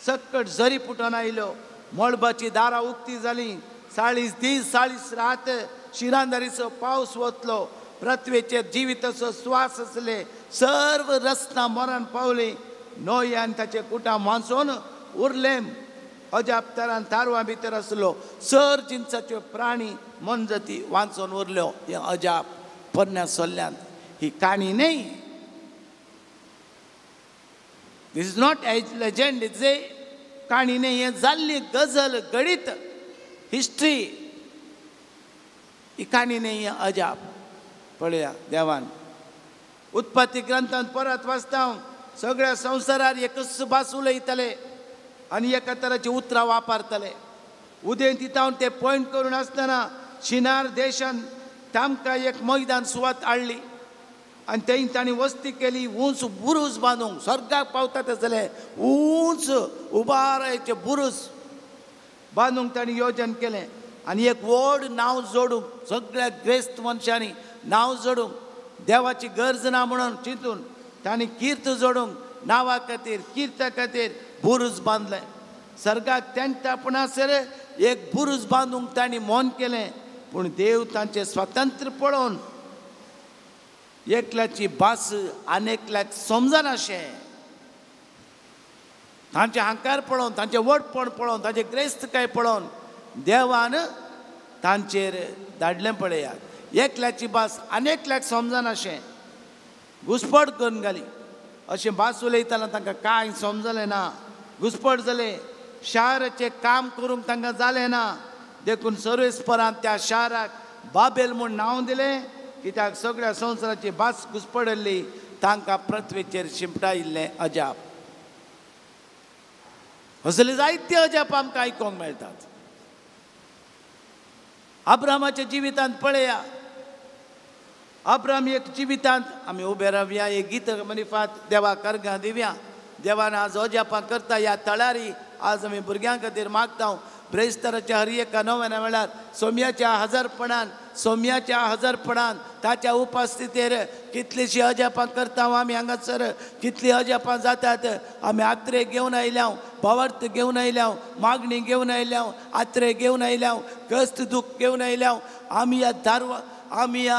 सकट झरी फुटून आयल्यो, मळबाची दारां उक्ती जालीं, 40 दीस 40 रात शिरांदारीचो पावस वतलो, पृथ्वेचेर जिविताचो श्वास आसले, सर्व रचना मरण पावली. नोय आनी ताचे कुटां वांचोन उरलें. अजाप तरान तारवां भितर आसलो सर जिनसाच्यो प्राणी मोनजाती वांचोन उरल्यो. हें अजाप पोरण्या सल्ल्यांत. ही काणी न्हय, this is not a legend, it's a काणी न्हय. हें जाल्ली गजल घडीत हिस्ट्री. ही काणी न्हय, हें अजाप पळया. देवान उत्पत्ती ग्रंथांत परत वाचता सगळ्या संवसारार एकच भास उलयताले आनी एका तराची उतरां वापरताले. उदेंती तावन ते पॉयंट करून आसतना शिनार देशान तांकां एक मैदान सुवात हाडली. आनी थंय तांणी वस्ती केली उंच बुरूज बांदूंक स्वर्गाक पावता तसले उंच उबारायचे बुरूज बांदूंक तांणी योजन केलें आनी एक व्हड नांव जोडूंक सगळ्या ग्रेस्त मनशांनी नांव जोडूंक देवाची गरज ना म्हणून चिंतून तांणी कीर्त जोडूंक नांवा खातीर किर्ता खातीर बुरूज बांदलें. सर्गाक तेंटा पणासर एक बुरूज बांदूंक तांणी मन केलें पूण देव तांचें स्वातंत्र्य पळोवन एकल्याची भास आनी एकल्याक समजनाशें तांचे हांकार पळोवन तांचें व्हडपण पळोवन तांचें ग्रेस्तकाय पळोवन देवान तांचेर धाडलें पळयात एकल्याची भास आनी एकल्याक समजनाशें घुसपट करून घाली. अशें भास उलयतना तांकां कांय समजलें ना घुसपट जालें शाराचें काम करूंक तांकां जालें ना देखून सर्वेस्परान त्या शाराक बाबेल म्हूण नांव दिलें कित्याक सगळ्या संवसाराची भास घुसपडिल्ली तांकां पृथ्वीचेर शिंपडायिल्लें अजाप. असले जायते अजाप आमकां आयकूंक मेळटात. अब्रामाच्या जिवितांत पळया अब्राम एक जिवितांत आमी उबे रावया एक गीत मनिफात देवा करगां दिवया. देवान आज अजापां करता ह्या तळारी आज आमी भुरग्यां खातीर मागता. ब्रेस्ताराच्या हर एका नव्याना वेळार सोम्याच्या हजारपणान सोम्याच्या हजारपणान ताच्या उपस्थितीर कितलीशी अजापां करता आमी हांगासर कितली अजापां जातात. आमी आत्रे घेवन आयल्या भावार्थ घेवन आयल्या मागणी घेवन आयल्या आत्रे घेवन आयल्या कश्ट दूख घेवन आयल्या. आमी ह्या तारवा आमी ह्या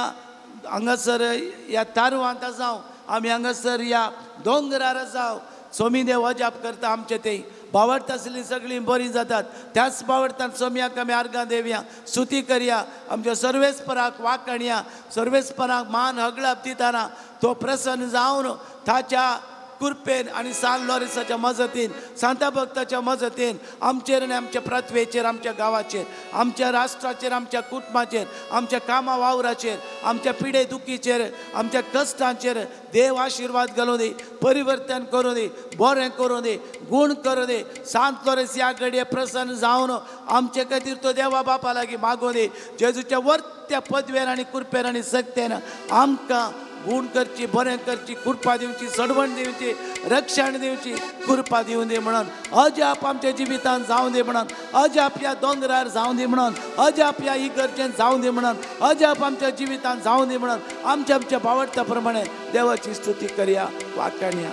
हांगासर ह्या तारवांत आसाव आमी हांगासर ह्या दोंगरार आसाव. सोमी देव अजाप करता आमचे ते भावार्थ आसली सगळीं बरीं जातात. त्याच भावार्थान सोमयाक आमी आर्गां देवया स्तुती करया आमच्या सर्वेस्पराक वाकणया सर्वेस्पराक मान हगळाप दितना तो प्रसन्न जावन ताच्या कृपेन आनी सान लॉरिसाच्या मजतीन सांता भक्ताच्या मजतीन आमचेर आनी आमच्या पृथ्वेचेर आमच्या गांवाचेर आमच्या राष्ट्राचेर आमच्या कुटुंबाचेर आमच्या कामा वावराचेर आमच्या पिडे दुखीचेर आमच्या कश्टांचेर देव आशिर्वाद घालूं दी परिवर्तन करूं दी बरें करूं दी गूण करूं दी. सांत लॉरेस ह्या घडये प्रसन्न जावन आमचे खातीर तो देवा बापा लागीं मागूं दी. जेजूच्या वर्त्या पदवेर आनी कृपेन आनी सक्तेन आमकां गुण करची बरें करची कृपा दिवची सडवण दिवची रक्षण दिवची कृपा दिवं दी म्हणून अजाप आमच्या जिवितांत जावं दी म्हणून अजाप ह्या दोंगरार जावं दी म्हणून अजाप ह्या इगर्जेन जावं दी म्हणून अजाप आमच्या जिवितांत जावं दी म्हणून आमच्या आमच्या भावार्था प्रमाणे देवाची स्तुती करया वाकाणया.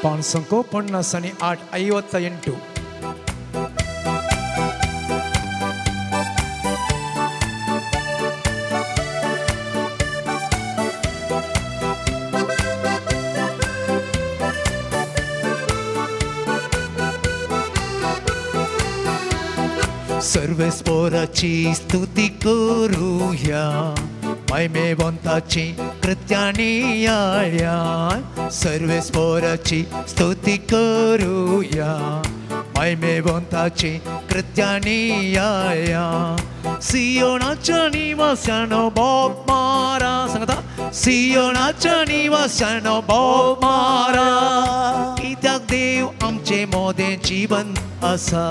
558 58. सर्वेस्पोराची स्तुती करूया महिमेवंताची कृत्यानी आळ्या. सर्वेस्पोराची स्तुती करूया महिमेवंताची कृत्यानी आळ्या. सियोनाच्या निवास्यानो बोब मारा सांगता सियोनाच्या निवास्यानो बोब मारा कित्याक देव आमचे मोदें जीवन आसा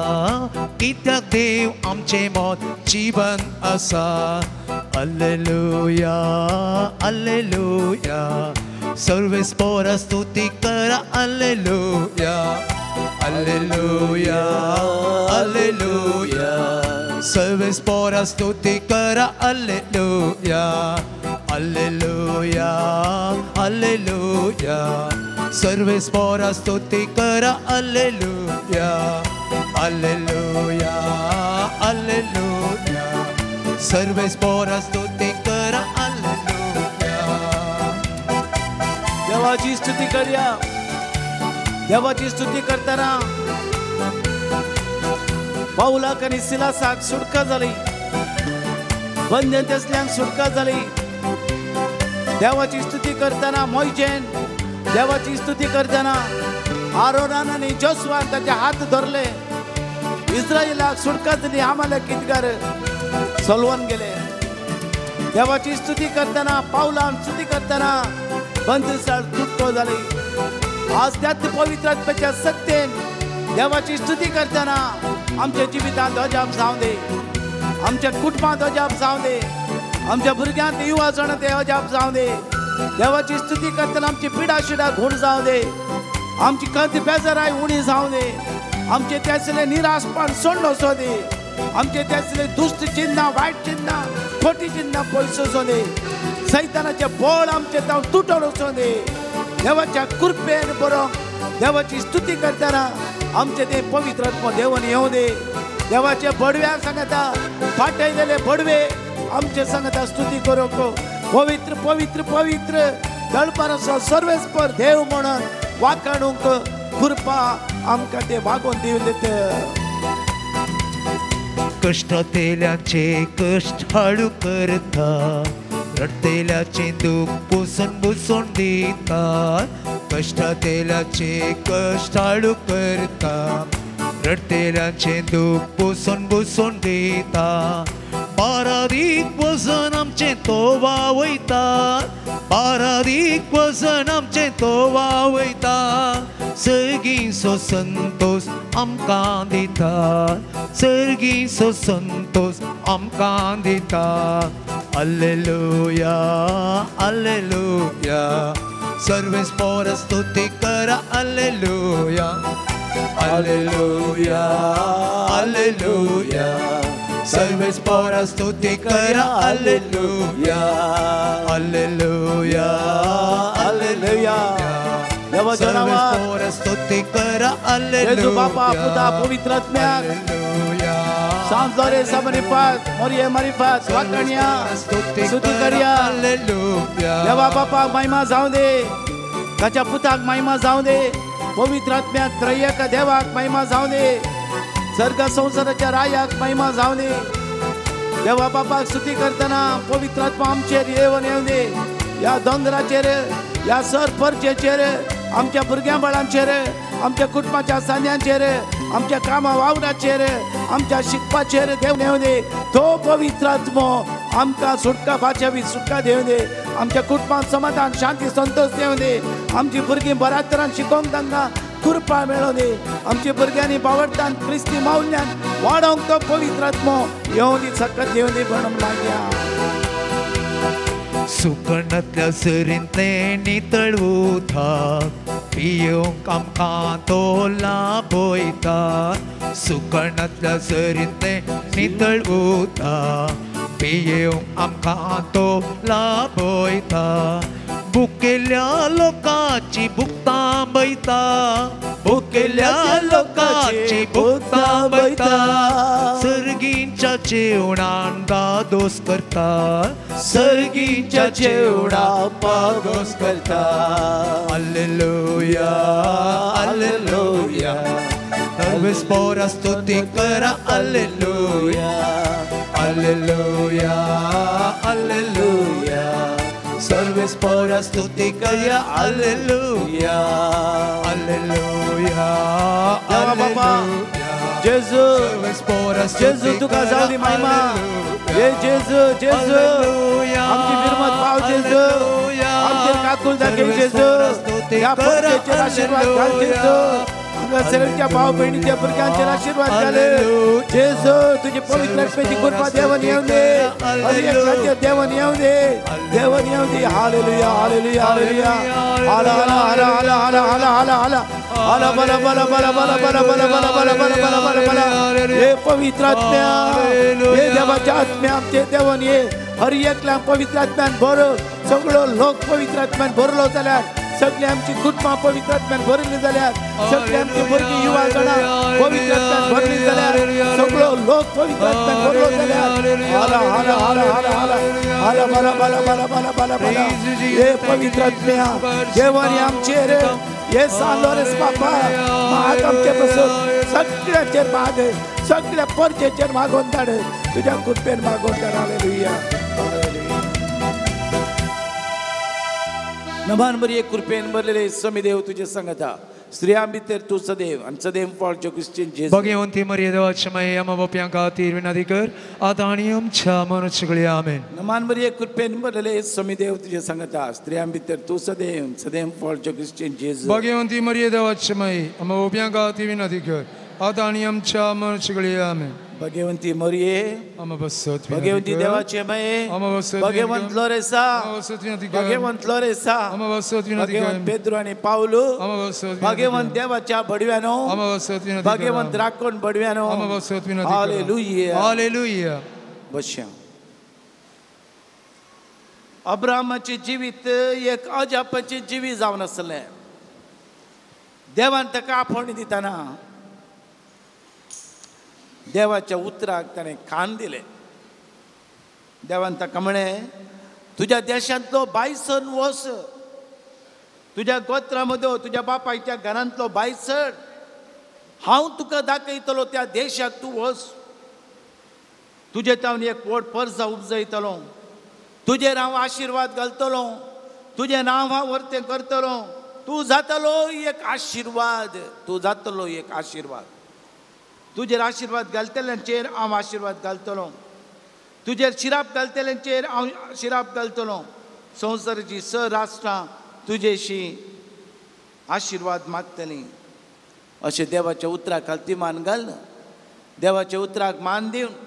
कित्याक देव आमचे मोद जीवन आसा. अल्लेलुया अल्लेलुया सर्वेस्पोरा स्तुती करा. अल्लेलुया अल्लेलुया अल्लेलुया सर्वेस्पोरा स्तुती करा. अल्लेलुया अल्लेलुया अल्लेलुया सर्वेस्पोरा स्तुती करा. अल्लेलुया अल्लेलुया अल्लेलुया सर्वेस्पोरा स्तुती करा. अल्लेलुया. देवाची स्तुती करया. देवाची स्तुती करतना पावलाक आनी सिलासाक सुटका जाली बंधन आसल्यांक सुटका जाली. देवाची स्तुती करतना मोयजेन देवाची स्तुती करतना आरोनान आनी जोसवान ताचे हात धरले इस्रायलाक सुटका जाली. आम्हाला कितकार सलवून गेले. देवाची स्तुती करतना पावलान स्तुती करतना बंदसाळ तुटको जाली. आज त्याच पवित्र आत्म्याच्या सत्तेन देवाची स्तुती करतना आमच्या जिवितांत अजाप जावं दे आमच्या कुटुंबांत अजाप जावं दे आमच्या भुरग्यांत युवा जाणां ते अजाप जावं दे. देवाची स्तुती करतना आमची पिडा शिडा घूण जावं दे, आमची कंत बेजाराय उणी जावं दे, आमचे त्यासले निराशपण सोडून वचो दे, आमचे त्यासले दुश्ट चिन्हां, वायट चिन्हां, खोटी चिन्हां पयस वचो दे, सैतानाचे बळ आमचे तावन तुटोन वचो दे. देवाच्या कृपेन बरोवंक देवाची स्तुती करतना आमचे ते पवित्र आत्मो देवन येवं दे. देवाचे बडव्या सांगता फाटयलेले बडवे आमचे सांगता स्तुती करूंक पवित्र पवित्र पवित्र दळपाराचो सर्वेस्पर देव म्हणून वाखाणूंक कृपा आमकां ते वागोवन दिवन दिता. कश्टांतल्याचे कश्ट हाडू करता, रडटेल्याचे दूख पुसून पुसून दिता. कश्टांतल्याचे कश्ट हाडू करता, रडटेल्याचे दूख पुसून पुसून दिता. बारादीक वजन आमचें तो वावयता, बारादीक वजन आमचें तो वावयता. सर्गीचो संतोश आमकां दिता, सर्गीचो संतोश आमकां दिता. अल्लेलुया अल्लेलुया, सर्वेस्पर स्तुती करा. अल्लेलुया अल्लेलुया अल्लेलुया, सर्वेस्पर स्तुती करा. अल्लेलुया अल्लेलुया अल्लेलुया, देवाच्या नावात सर्वेस्पर स्तुती करा. जेजू बापा पुता पवित्र आत्म्याक सांत लोरेंस मारिफात मोरये मारिफात वाखाणया स्तुती करया. देवा बापाक महिमा जावं दे, ताच्या पुताक महिमा जावं दे, पवित्र आत्म्याक त्रयेक देवाक महिमा जावं दे, सर्ग संवसाराच्या रायाक महिमा जावं दे. देवा बापाक स्तुती करतना पवित्र आत्मा आमचेर येवन येवं दे, ह्या दोंगराचेर, ह्या सर परचेचेर, आमच्या भुरग्यां बाळांचेर, आमच्या कुटुंबाच्या सांद्यांचेर, आमच्या कामा वावराचेर, आमच्या शिकपाचेर देव येवं दे. तो पवित्र आत्मो आमकां सुटका बाचावी सुटका दिवं दे, आमच्या कुटुंबांत समाधान शांती संतोष दिवं दे, आमची भुरगीं बऱ्या तरान शिकोवंक तांकां कृपा मेळों दी, आमच्या भुरग्यांनी बावडतान क्रिस्ती मावल्यान वाडोवंक तो पवित्र आत्मो येवं दी, सकत येवं दी म्हणून मागया. सुकणांतल्या सरींतलें नितळ उदक पियोवंक आमकां तो लाभयता. सुकणांतल्या सरींतलें नितळ उदक पियोवंक आमकां तो लाभयता. भुकेल्या लोकांची भूक थांबयता, भुकेल्या लोकांची भूक थांबयता. सर्गींच्या जेवणान दादोस करता, सर्गींच्या जेवणान पादोस करता. अल्लेलुया अल्लेलुया, सर्वेस्पर स्तुती करा. अल्लेलुया अल्लेलुया अल्लेलुया, सर्वेस्पर स्तुती करा. अल्लेलुया अल्लेलुया बाबा जेजू जेजू तुका जावं दी महिमा. हे जेजू जेजू आमची फिरमत पाव जेजू, आमचेर काकूल दाखय जेजू, ह्या परतेचेर आशिर्वाद घाल जेजू, हांगासरच्या भाव भयणीच्या भुरग्यांचेर आशिर्वाद घाल जेजू. तुजी पवित्र आत्म्याची कृपा देवन येवं दे, हर एकल्याचेर देवन येवं दे, देवन येवं दी. हालेलुया हालेलुया हालेलुया, हाला हाला हाला हाला हाला हाला हाला हाला हाला बला बला बला बला बला बला बला बला बला बला बला बला. हे पवित्र आत्म्या, हे देवाच्या आत्म्या आमचे देवन ये, हर एकल्याक पवित्र आत्म्यान भर. सगळो लोक पवित्र आत्म्यान भरलो जाल्यार सगळी आमची कुटुंबां पवित्र आत्म्यान भरली जाल्यार, सगळी आमची भुरगीं युवा जाणां पवित्र आत्म्यान भरली जाल्यार, सगळो लोक पवित्र आत्म्यान भरलो जाल्यार हाला हाला हाला हाला हाला हाला बला बला बला बला बला बला. हे पवित्र आत्म्या देवानी आमचेर हे सांत लोरेंस बापा माग आमचे पासून सगळ्याचेर माग, सगळ्या परचेचेर मागोवन धाड, तुज्या कृपेन मागोवन धाड. Hallelujah hallelujah. नमान बरी कृपेन भरलेले समीदेव तुझे संगता, स्त्रियां भितर तूं सदैव आनी सदैव फळ जो क्रिश्चन जेजू. भगवंती मरिये देवाची माये आम्हा पाप्यां खातीर विनंती कर आतां आनी आमच्या मरणाच्या वेळी. आमेन. नमान बरी कृपेन भरलेले समीदेव तुझे संगता, स्त्रियां भितर तूं सदैव सदैव फळ जो क्रिश्चन जेजू. भगवंती मरिये देवाची माये आम्हा पाप्यां खातीर विनंती कर आतां आनी आमच्या मरणाच्या वेळी. आमेन. भगवंती मरिये, भगवंती देवाचे माये, भगवंत लोरेसा, भगवंत लोरेसा, भगवंत पेद्रो आनी पावलू, भगवंत देवाच्या बडव्यानो, भगवंत राखण बडव्यानो. Hallelujah, hallelujah. बश्या अब्रामाचें जिवीत एक अजापाचें जिवीत जावन आसलें. देवान ताका आपोवणी दितना देवाच्या उतराक ताणें कान दिलें. देवान ताका म्हळें, तुज्या देशांतलो बायसण वस, तुज्या गोत्रा मदो तुज्या बापायच्या घरांतलो बायसण हांव तुका दाखयतलो, त्या देशाक तूं वस. तुजे तावन एक व्हड परजा उपजयतलो, तुजेर हांव आशिर्वाद घालतलो, तुजें नांव हांव वर्तें करतलो, तूं जातलो एक आशिर्वाद, तूं जातलो एक आशिर्वाद. तुजेर आशिर्वाद घालतल्यांचेर हांव आशिर्वाद घालतलो, तुजेर शिराप घालतल्यांचेर हांव शिराप घालतलो. संवसाराची स राष्ट्रां तुजेशी आशिर्वाद मागतलीं. अशें देवाच्या उतराक खालती मान घाल, देवाच्या उतराक मान दिवन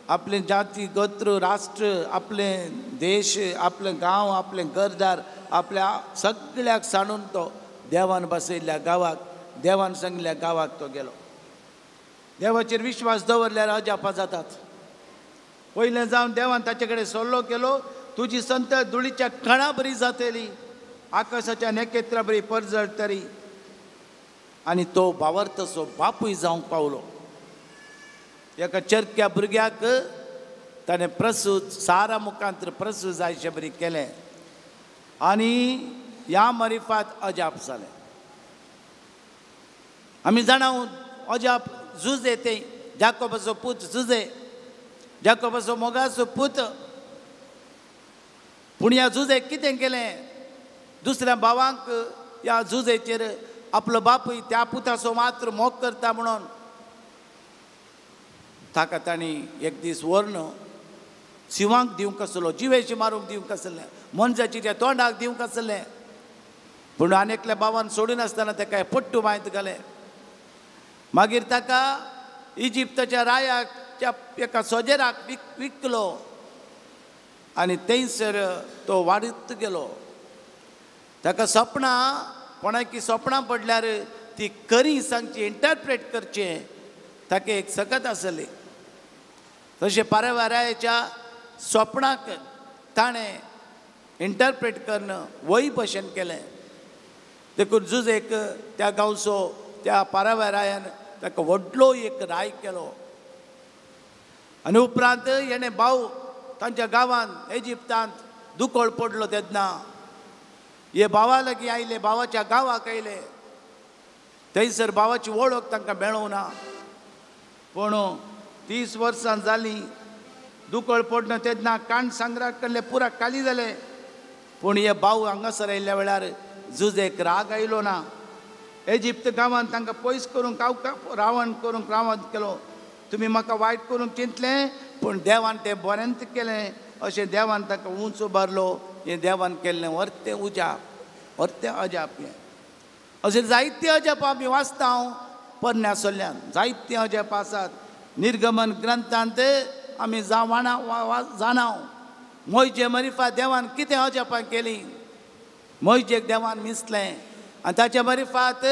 आपलें जाती गोत्र राष्ट्र, आपलें देश, आपलें गांव, आपलें घरदार, आपल्या सगळ्याक सांडून तो देवान बसयल्ल्या गांवाक, देवान सांगिल्ल्या गांवाक तो गेलो. देवाचेर विश्वास दवरल्यार अजापां जातात. पयलें जावन देवान ताचे कडेन सल्लो केलो, तुजी संत धुळीच्या कणा बरी जातली, आकाशाच्या नखेत्रा बरी परजळटली. आनी तो बावरतसो बापूय जावंक पावलो. एका चरक्या भुरग्याक ताणें प्रसूत सारा मुखांत प्रसूत जायचे बरी केलें आनी ह्या मरिफात अजाप जालें. आमी जाणा अजाप जुजे ते जाकोबाचो पूत जुजे, जाकोबाचो मोगाचो पूत. पूण ह्या जुजे कितें केलें, दुसऱ्या भावांक ह्या जुजेचेर आपलो बापूय त्या पुताचो मात्र मोग करता म्हणून ताका तांणी एक दीस व्हरून शिंवांक दिवंक आसलो, जिवेशी मारूंक दिवंक आसलें, मनशाची त्या तोंडाक दिवंक आसलें. पूण आनी एकल्या भावान सोडिनासतना ताका पट्टू मायत घालें. मागीर ताका इजिप्ताच्या रायाच्या एका सोजेराक विकलो आनी थंयसर तो वाडत गेलो. ताका सपनां कोणाकी सपनां पडल्यार ती खरी सांगची, इंटरप्रेट करचें ताका एक सकत आसली. तशें पारवा रायाच्या सपनाक ताणें इंटरप्रेट करून वय भशेन केलें. देखून जुजेक त्या गांवचो त्या पाराव्या रायान ताका व्हडलो एक राय केलो. आनी उपरांत हेणें भाव तांच्या गांवांत इजिप्तांत दुकळ पडलो तेन्ना हे भावा लागीं आयले, भावाच्या गांवाक आयले. थंयसर भावाची वळख तांकां मेळोंक ना. पूण 30 वर्सां जालीं दुकळ पडलो तेन्ना काण सांगरा कडले पुरा खाली जाले. पूण हे भाव हांगासर आयिल्ल्या वेळार जुजेक राग आयलो ना. इजिप्त गांवांत तांकां पयस करूंक रावण करूंक रावण केलो. तुमी म्हाका वायट करूंक चिंतलें, पूण देवान तें बरेंच केलें. अशें देवान ताका उंच उबारलो. हें देवान केल्लें वर्तें उजाप, वर्तें अजाप. हें अशें जायते अजाप आमी वाचता पोरण्या सल्ल्यान, जायते अजाप आसात. निर्गमन ग्रंथांत आमी जाणाव मोयजे मरिफा देवान कितें अजापां केलीं. मोयजेक देवान मिसलें आनी ताच्या मरिफात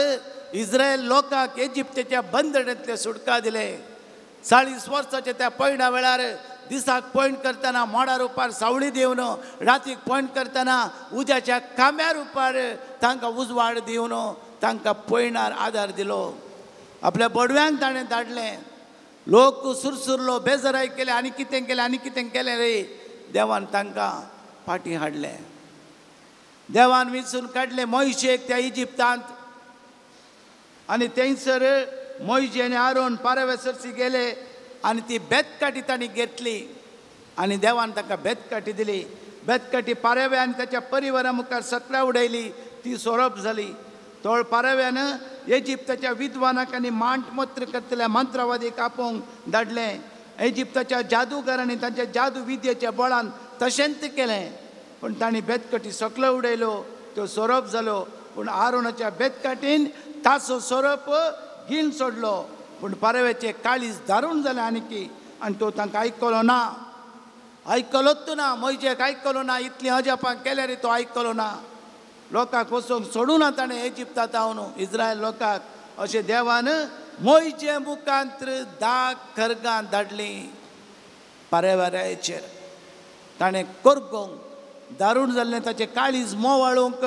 इस्रायल लोकांक इजिप्ताच्या बंदणेंतले सुटका दिले. 40 वर्साच्या त्या पयणा वेळार दिसाक पॉयंट करतना मोडा रुपार सावळी दिवन, रातीक पॉयंट करतना उज्याच्या खांब्या रुपार तांकां उजवाड दिवन तांकां पयणार आदार दिलो. आपल्या बडव्यांक ताणें धाडलें. लोक सुरसुरलो, बेजाराय केले आनी कितें केलें आनी कितें केलें रे. देवान तांकां फाटीं हाडलें. देवान विंचून काडलें मोयशेक त्या इजिप्तांत. आनी थंयसर मोयशे आनी आरोन पारावे सरशी गेले आनी ती बेतकाठी तांणी घेतली आनी देवान ताका बेतकाठी दिली. बेतकाठी पाराव्या आनी ताच्या परिवारा मुखार सकला उडयली, ती सोरोप जाली. तोळ पाराव्यान इजिप्ताच्या विद्वानाक आनी मांट मत्र करतल्या मंत्रवादीक आपोवंक धाडलें. इजिप्ताच्या जादूगारांनी तांच्या जादू विद्येच्या बळान तशेंच केलें. पूण तांणी बेतकाठी सकलो उडयलो, त्यो सोरोप जालो. पूण आरोनाच्या बेतकाठीन ताचो सोरोप गिन सोडलो. पूण पारव्याचें काळीज दारूण जालें आनीकी आनी तो तांकां आयकलो ना, आयकलोच ना, मोयजेक आयकलो ना. इतलीं अजापां केल्यार तो आयकलो ना. लोकांक वचूंक सोडूं ना ताणें इजिप्ता जावन इज्रायल लोकांक. अशें देवान मोयजे मुखांत 10 खरगां धाडलीं पारेवाऱ्याचेर. ताणें करगोंक दारूण जाल्लें ताचें काळीज मोवाळूंक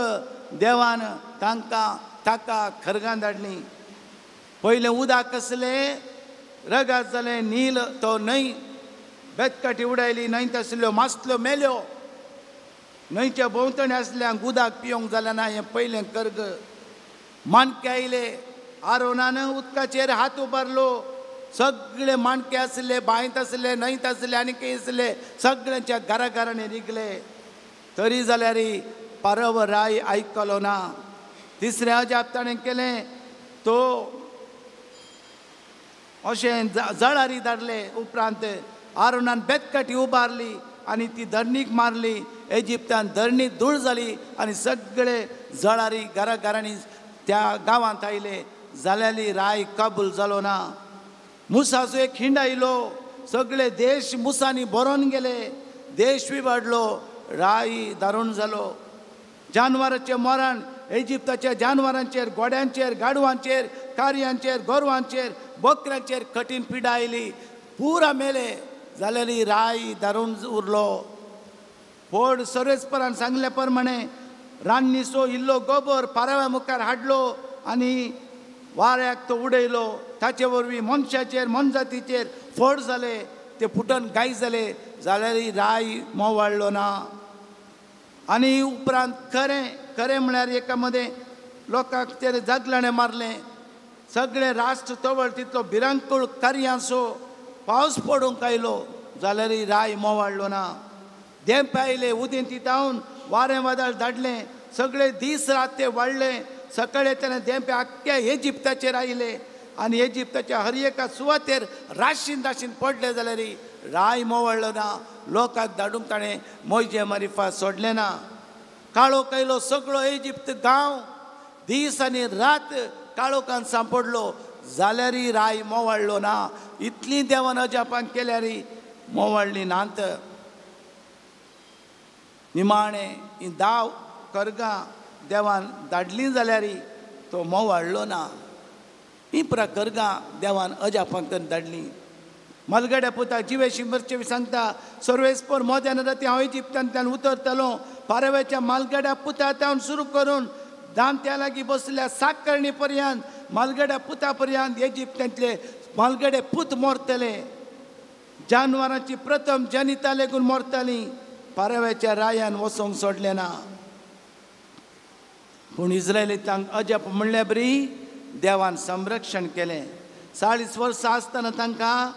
देवान तांकां ताका खरगां धाडलीं. पयलें उदक आसलें रगात जालें नील तो न्हंय बेतकाटी उडयली, न्हंयत आसल्यो मासल्यो मेल्यो. न्हंयच्या भोंवतणी आसल्यांक उदक पिवंक जालें ना. हें पयलें कर्ग. माणके आयले, आरोनान उदकाचेर हात उबारलो, सगळे माणके आसले, बांयत आसले, न्हंयत आसले आनी खंय आसले, सगळ्यांच्या घरा घरांनी रिगले. तरी जाल्यार पारव राय आयकलो ना. तिसरें अजाप ताणें केलें, तो अशें जळारी धाडले. उपरांत आरोनान बेतकाटी उबारली आनी ती धरणीक मारली. इजिप्तान धरणी धूळ जाली आनी सगळे जळारी घरा घरांनी त्या गांवांत आयले. जाल्यार राय कबूल जालो ना. मुसाचो एक खिंड आयलो, सगळे देश मुसांनी भरोन गेले, देश विबाडलो, राय दारूण जालो. जानवराचें मरण इजिप्ताच्या जानवरांचेर, घोड्यांचेर, गाडवांचेर, कारयांचेर, गोरवांचेर, बकऱ्यांचेर कठीण पिडा आयली, पुरा मेले. जाल्यार राय दारूण उरलो. पोड सर्वेस्परान सांगल्या प्रमाणे रान्नीचो इल्लो गोबर पाराव्या मुखार हाडलो आनी वाऱ्याक तो उडयलो. ताचे वरवीं मनशाचेर मनजातीचेर फोड जाले, ते फुटन गाय जाले. जाल्यार राय मोवाळ्ळो ना. आनी उपरांत खरें खरें म्हळ्यार एका मदें लोकांक तेरे जागलाणें मारलें. सगळें राष्ट्र तवळ तितलो भिरांकूळ कार्यांचो पावस पडूंक आयलो. जाल्यार राय मोवाळ्ळो ना. देंप आयले, उदेंती धांवन वारें वादळ धाडलें, सगळे दीस रात ते वाडले. सकाळी तेन्ना देंपे आख्ख्या इजिप्ताचेर आयले आनी इजिप्ताच्या हर एका सुवातेर राशीन राशीन पडले. जाल्यार राय मोवाळ्ळो ना. लोकांक धाडूंक ताणें मोयजे मारिफा सोडलें ना. काळोख आयलो, सगळो इजिप्त गांव दीस आनी रात काळोखान सांपडलो. जाल्यार राय मोवाळ्ळो ना. इतलीं देवान अजापां केल्यार मोवाळ्ळी नात. निमाणें ही 10 खरगां देवान धाडलीं जाल्यार तो मोवाळ्ळो ना. ही पुरा खरगां देवान अजापां करून धाडलीं. मलगड्या पुता जिवेशी मरचे सांगता, सर्वेस्पर मोद्यान राती हांव इजिप्तांतल्यान उतरतलो. पारव्याच्या मालगड्या पुता तावन सुरू करून दामत्या लागीं बसल्या साकरणी पर्यंत मालगड्या पुता पर्यंत इजिप्तांतले मालगडे पूत मरतले. जानवरांची प्रथम जनिता लेगून मरताली. पारव्याच्या रायान वचोंक सोडलें ना. पूण इज्रायलितांक अजाप म्हणल्या बरी देवान संरक्षण केलें. 40 वर्सां आसतना तांकां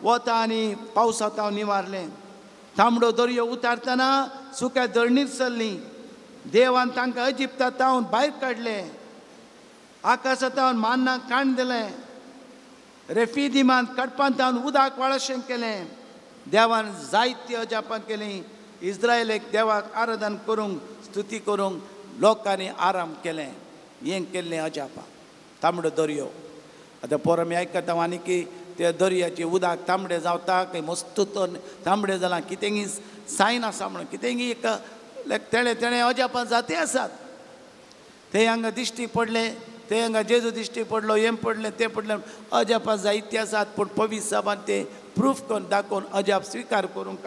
वता आनी पावसांत हांव निवारलें. तांबडो दर्यो उतारतना सुक्या धरणीर चल्लीं. देवान तांकां इजिप्ता तावन भायर काडलें. आकाशांत तावन मान्नाक काण दिलें. रेफिदिमान कडपान तावन उदक वाळशें केलें. देवान जायती अजापां केलीं. इज्रायलेक देवाक आराधन करूंक स्तुती करूंक लोकांनी आराम केलें. हें केल्लें अजापां. तांबडो दर्यो आतां पोर आमी आयकता आनी की ते दर्याचे उदक तांबडें जावता, खंय मस्त तांबडें जालां, कितेंगी सायन आसा म्हणून कितेंगी एक तेणें तेणें अजापां जाती आसात. ते हांगा दिश्टी पडले, ते हांगा जेजू दिश्टी पडलो, हें पडलें तें पडलें, अजापां जायतीं आसात. पूण पवित्र साबान ते प्रूफ करून दाखोवन अजाप स्विकार करूंक.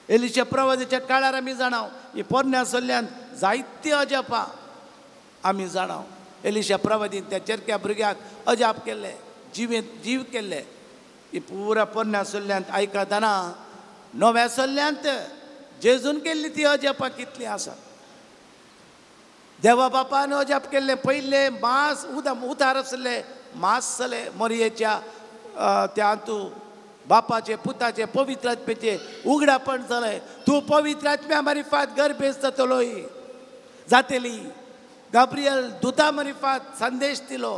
एलिशा प्रवादाच्या काळार आमी जाणाव ही पोरण्या सल्ल्यान जायतीं अजापां आमी जाणाव. एलिशा प्रवादीन त्या चेरक्या भुरग्याक अजाप केल्ले, जिवेंत जीव केल्ले. ही पुरा पोरण्या सल्ल्यांत आयकतना नव्या सल्ल्यांत जेजून केल्ली ती अजापां कितलीं आसात. देवा बापान अजाप केल्ले. पयले मास उदक उतार आसले, मास जाले मोरयेच्या त्या हातूं बापाचे पुताचे पवित्र आत्म्याचे उगडापण जालें. तूं पवित्र आत्म्या मारिफात गर्भेस जातलोय जातली. गाब्रियल दुता मारिफात संदेश दिलो.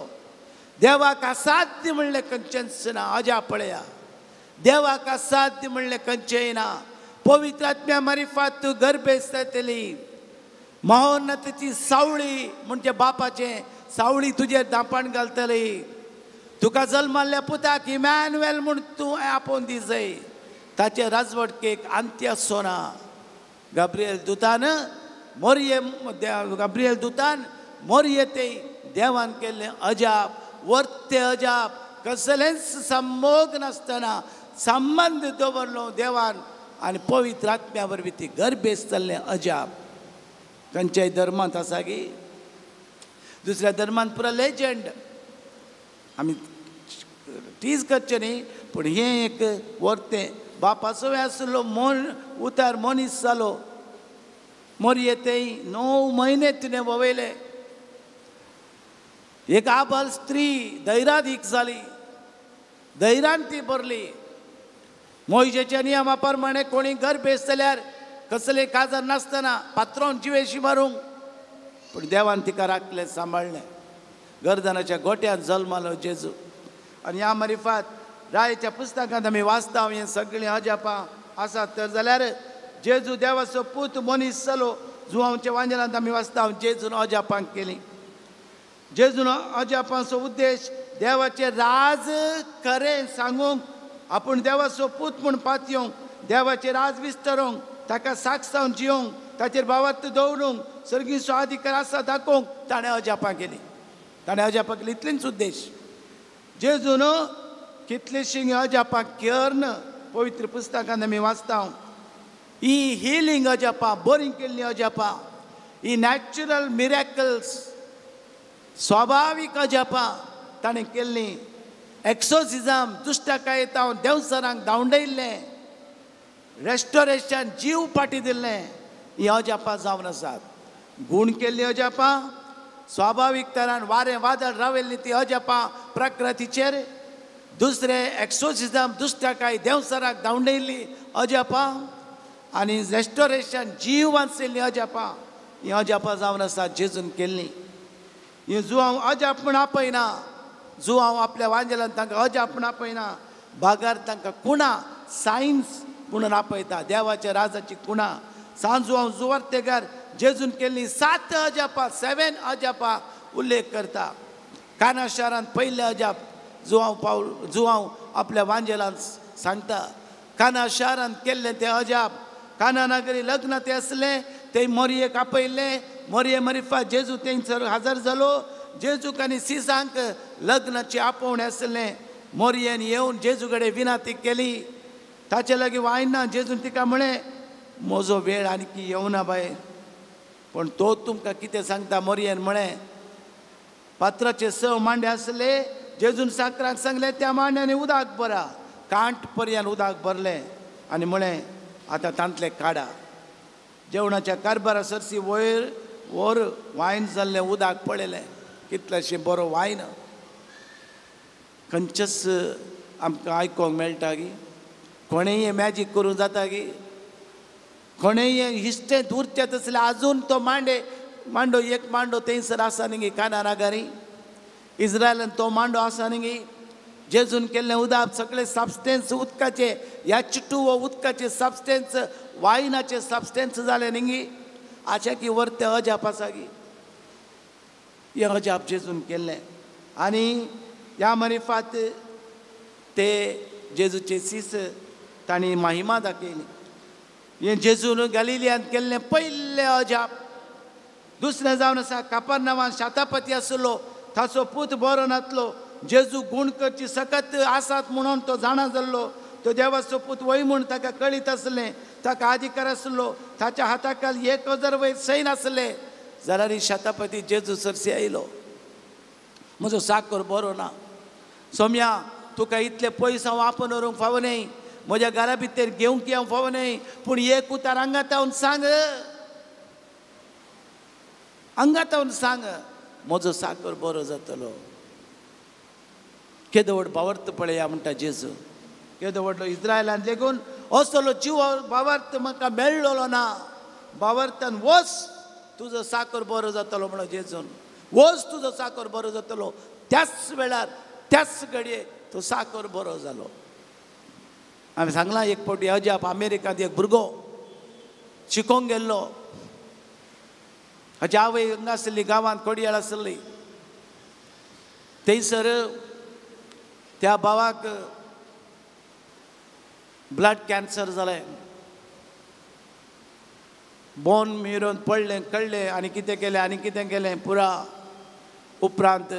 देवाक असाध्य म्हणलें खंयचेंच ना. अजाप पळया, देवाक असाध्य म्हणलें खंयचेंय ना. पवित्र आत्म्या मारिफात तूं गर्भेस जातली. महोन्नतीची सावळी म्हणजे बापाचें सावळी तुजेर दांपण घालतली. तुका जल्माल्ल्या पुताक इमॅन्युएल म्हूण तूं आपोवन दी जाय. ताचे राजवटकेक अंत्य आसचो ना. गाब्रिएल दुतान मोरये, गाब्रिएल दुतान मोरये ते देवान केल्लें अजाप, वर्ते अजाप, कसलेंच संभोग नासतना संबंद दवरलो देवान आनी पवित्र आत्म्या वरवीं ती गर्भेस चल्लें अजाप. खंयच्याय धर्मांत आसा की दुसऱ्या धर्मांत पुरा लेजंड, आमी टीज करचें न्ही, पूण हें एक वर्तें. बापाचो आसलो मोन उतार मनीस जालो. मोरये तेय 9 म्हयने तिणें वळयले. एक आबल स्त्री धैरादीक जाली, धैरान ती भरली. मोयजेच्या नियमा प्रमाणे कोणी गर्भेस जाल्यार कसले काजार नासतना पात्रोन जिवेशी मारूंक, पूण देवान तिका राखलें, सांबाळ्ळें. गर्दनाच्या गोट्यांत जल्मालो जेजू. आनी ह्या मारिफात रायाच्या पुस्तकांत आमी वाचता हें सगळीं अजापां आसात. तर जाल्यार जेजू देवाचो पूत मनीस जालो. जुवांच्या वांजेलांत आमी वाचता जेजून अजापां केलीं. जेजून अजापांचो उद्देश देवाचें राज खरें सांगूंक, आपूण देवाचो पूत म्हूण पातयेवंक, देवाचें राज विस्तारूंक, ताका साक्ष जावन जियोंक, ताचेर भावार्थ दवरूंक, सर्गीचो अधिकार आसा दाखोवंक ताणें अजापां केलीं. ताणें अजापां केलीं इतलींच उद्देश. जेजून कितलींशीं अजापां केर्न पवित्र पुस्तकांत आमी वाचता. ही हिलींग अजापां, बरीं केल्लीं अजापां, ही नॅचरल मिरॅकल्स, स्वाभावीक अजापां ताणें केल्लीं. एक्सोसिजम, दुश्टाकाय तावन देवसरांक धांवडयल्लें, रेस्टोरेशन, जीव पाटी दिल्लें, ही अजापां जावन आसात. गूण केल्लीं अजापां, स्वाभावीक तरान वारें वादळ रावयल्लीं ती अजापां प्रकृतीचेर. दुसरें एक्सोसिजम, दुश्टाकाय देवसराक धांवडयल्ली अजापां आनी रेस्टोरेशन, जीव वाचयल्लीं अजापां, हीं अजापां जावन आसात जेजून केल्लीं. ही जुवांव अजाप म्हूण आपयना, जुवांव आपल्या वांजेलान तांकां अजाप म्हूण आपयना, भागार तांकां कुणा, सायन्स म्हणून आपयता, देवाच्या राजाची कुणा. सांजुआंव जुवार्तेगार जेजून केल्लीं 7 अजापां, 7 अजापां उल्लेख करता. काना शारांत पयलें अजाप जुवांव पावल जुवांव आपल्या वांजेलान सांगता. काना शारांत केल्लें तें अजाप. काना नागरी लग्न तें आसलें, ते मोरयेक आपयल्लें. मोरये मरिफा जेजू थंयसर हजर जालो. जेजूक आनी सिसांक लग्नाचें आपोवणें आसलें. मोरयेन येवन जेजू कडेन विनाती केली. ताचे लागीं वायन ना. जेजून तिका म्हळें, म्हजो वेळ आनीक येवना बाय, पूण तो तुमकां कितें सांगता. मोरयेन म्हळें, पात्राचे 6 मांडे आसले. जेजून साकराक सांगलें, त्या मांड्यांनी उदक भरा. कांठ पर्यान उदक भरलें आनी म्हळें, आतां तांतलें काडा. जेवणाच्या कारभारा सरशी वयर वर वायन जाल्लें उदक पळयलें, कितलेंशें बरो वायन. खंयचेच आमकां आयकोंक मेळटा की कोणेय मॅजीक करूं जाता की कोणेय हिस्टें उरचें तसलें आजून तो मांडे मांडो एक मांडो थंयसर आसा न्ही काना नागारी इस्रायलान तो मांडो आसा न्ही. जेजून केल्लें उदक सगळें सबस्टेन्स उदकाचें, ह्या चिटू वो उदकाचें सबस्टेन्स वायनाचें सबस्टेन्स जालें न्ही. आशा की वर्ते अजाप आसा की हें अजाप जेजून केल्लें. आनी ह्या मरिफात ते जेजूचे सीस तांणी महिमा दाखयली. हें जेजून गलिलियांत केल्लें पयलें अजाप. दुसरें जावन आसा कापरनांवान शातापती आसलो, ताचो पूत बरो नासलो. जेजू गूण करची सकत आसात म्हणून तो जाणा जाल्लो. तो देवाचो पूत वय म्हूण ताका कळीत आसलें, ताका अधिकार आसलो. ताच्या हाताखाल 1000 वयर सैन आसलें. जाल्यार शातापती जेजू सरशी आयलो, म्हजो साकर बरो ना सोम्या, तुका इतले पयस हांव आपोवन व्हरूंक फावो न्हय, म्हज्या घरा भितर घेवंक हांव फावो न्हय, पूण एक उतार आंगात हांव सांग, आंगात हांव सांग, म्हजो साकर बरो जातलो. केदो व्हड भावार्थ पळया म्हणटा जेजू, केदो व्हडलो इस्रायलान लेगून असलो जीव भावार्थ म्हाका मेळ्ळलो ना. भावार्थान वच तुजो साकर बरो जातलो म्हणो जेजून, वच तुजो साकर बरो जातलो. त्याच वेळार त्याच घडये तो साकर बरो जालो. हांवें सांगलां एक फावटी अजाप, अमेरिकांत एक भुरगो शिकोंक गेल्लो. हाची आवय हांगा आसली गांवांत कोडयाळ आसली. थंयसर त्या भावाक ब्लड कॅन्सर जालें, बोन मिरोवन पडलें कळ्ळें आनी कितें केलें आनी कितें केलें पुरा. उपरांत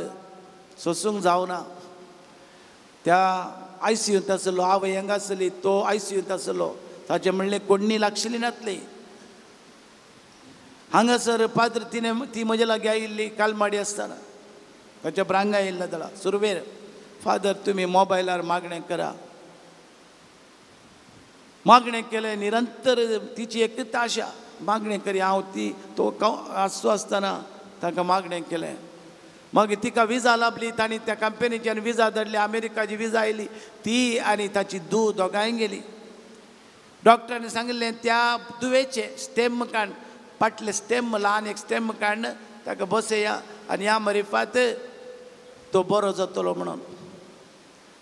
सोसूंक जावना, त्या आयसीयूंत आसलो, आवय हांगा आसली, तो आयसीयूंत आसलो. ताचें म्हणलें कोण्णी लागशिल्ली नातली. हांगासर पाद्र तिणें ती म्हजे लागीं आयिल्ली कालमाडी आसतना, ताच्या ब्रांगा आयिल्ला जाल्यार सुरवेर, फादर तुमी मोबायलार मागणें करा. मागणें केलें निरंतर, तिची एकच आशा मागणें करी. हांव ती तो आसतो आसतना ताका मागणें केलें. मागीर तिका विजा लाभली, तांणी त्या कंपनीच्यान विजा धाडली, अमेरिकाची विजा आयली. ती आनी ताची धूव दोगांय गेली. डॉक्टरांनी सांगिल्लें त्या दुवेचें स्टेम काड, फाटलें स्टेम ल्हान एक स्टेम काडून ताका बसया आनी ह्या मरिफात तो बरो जातलो म्हणून.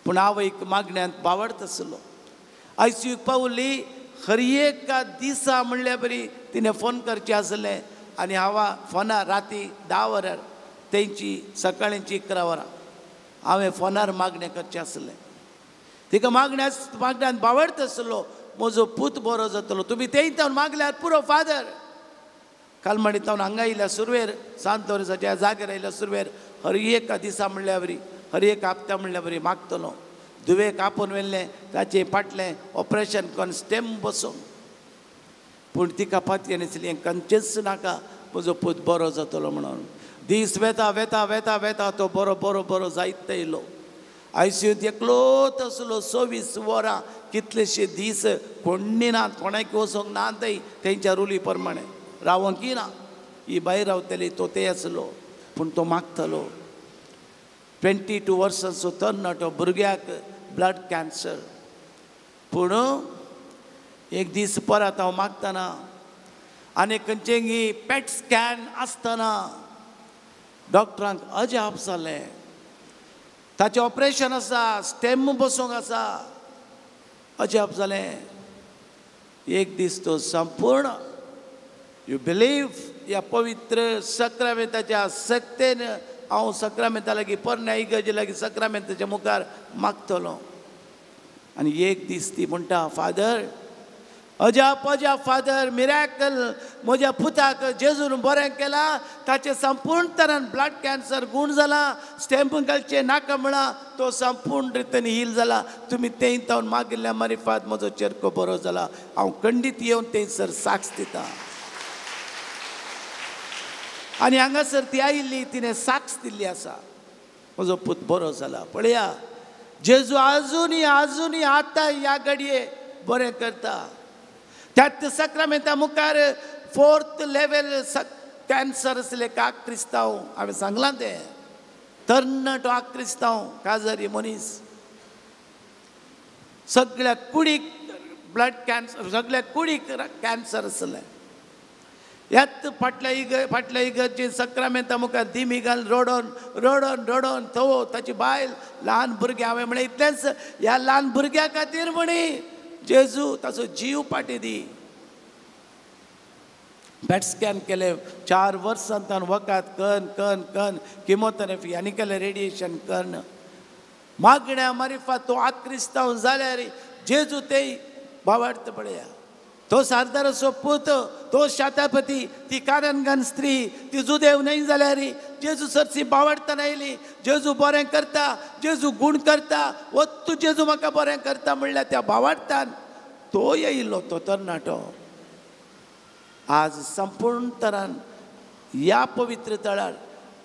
पूण आवयक मागण्यांत बावडत आसलो. आयसीयूक पावली, हर एका दिसा म्हणल्या बरी तिणें फोन करचें आसलें आनी हांव फोनार राती 10 वरार, तेंची सकाळींची 11 वरां हांवें फोनार मागणें करचें आसलें. तिका मागण्यांत बावडत आसलो, म्हजो पूत बरो जातलो, तुमी तें तावन मागल्यार पुरो फादर. कालमाडी तावन हांगा आयल्या सुरवेर, सांत वर्साच्या जाग्यार आयल्या सुरवेर, हर एका दिसा म्हणल्या बरी, हर एक हप्त्या म्हणल्या बरी मागतलो. दुवेक आपोवन व्हेल्लें, ताचें फाटलें ऑपरेशन करून स्टेम बसोवन. पूण तिका पातयेन आसली, खंयचेंच नाका, म्हजो पूत बरो जातलो म्हणून. दीस वेता वेता वेता वेता तो बरो बरो बरो जायत येयलो. आयसीयूंत एकलोच आसलो 24 वरां, कितलेशे दीस कोण्णी ना, कोणाक वचोंक ना थंय, तेंच्या रुली प्रमाणे रावंकय ना. ही भायर रावतली, तो ते आसलो. पूण तो मागतालो. 22 वर्सांचो तरणाटो भुरग्याक ब्लड कॅन्सर. पूण एक दीस परत हांव मागतना आनी खंयचेंगी पेट स्कॅन आसतना डॉक्टरांक अजाप जालें. ताचें ऑपरेशन आसा, स्टेम बसोवंक आसा. अजाप जालें. एक दीस तो संपूर्ण you believe ह्या पवित्र सक्रामेंताच्या सक्तेन हांव सक्रामेंता लागीं पोरण्या इगर्जे लागीं सक्रामेंताच्या मुखार मागतलो. आनी एक दीस ती म्हणटा, फादर अजाप अजाप फादर, मिराकल, म्हज्या पुताक जेजून बरें केलां, ताचें संपूर्ण तरान ब्लड कॅन्सर गूण जाला, स्टेम्प घालचें नाका म्हळां, तो संपूर्ण रितीन हील जाला. तुमी तें तावन मागिल्ल्या मारिफात म्हजो चेरको बरो जाला. हांव खंडीत येवन थंयसर साक्ष दिता. आनी हांगासर ती आयिल्ली, तिणें साक्ष दिल्ली आसा, म्हजो पूत बरो जाला. पळया जेजू आजुनूय आजुनूय आतां ह्या घडये बरें करता. त्याच सक्रामेंता मुखार 4th level cancer आसले का क्रिस्तांव, हांवें सांगलां तें, तरणाटो आक्रिस्तांव काजारी मनीस, सगळ्या कुडीक ब्लड कॅन्सर, सगळ्या कुडीक कॅन्सर आसलें. ह्याच फाटल्या इगर्जे सक्रामेंता मुखार दिमी घाल रडोन रडोन रडोन तो ताची बायल ल्हान भुरगें. हांवें म्हणलें इतलेंच ह्या ल्हान भुरग्या खातीर म्हणी जेजू ताचो जीव पाटी दी. पॅट स्कॅन केलें, 4 वर्सां तान वखद कन कन कन किमोथेरपी आनी केलें रेडिएशन कन. मागण्या मारिफात तो आक्रिस्तांव जाल्यार जेजू तेय बावार्थ पळया. तो सरदाराचो पूत, तो शातापती, ती काननगन स्त्री, ती जुदेव न्हय जाल्यार जेजू सरशी बावडतना आयली. जेजू बरें करता, जेजू गूण करता, वत्तू जेजू म्हाका बरें करता म्हणल्यार त्या बावडतान तो येयलो तो तरणाटो. आज संपूर्ण तरान ह्या पवित्र तळार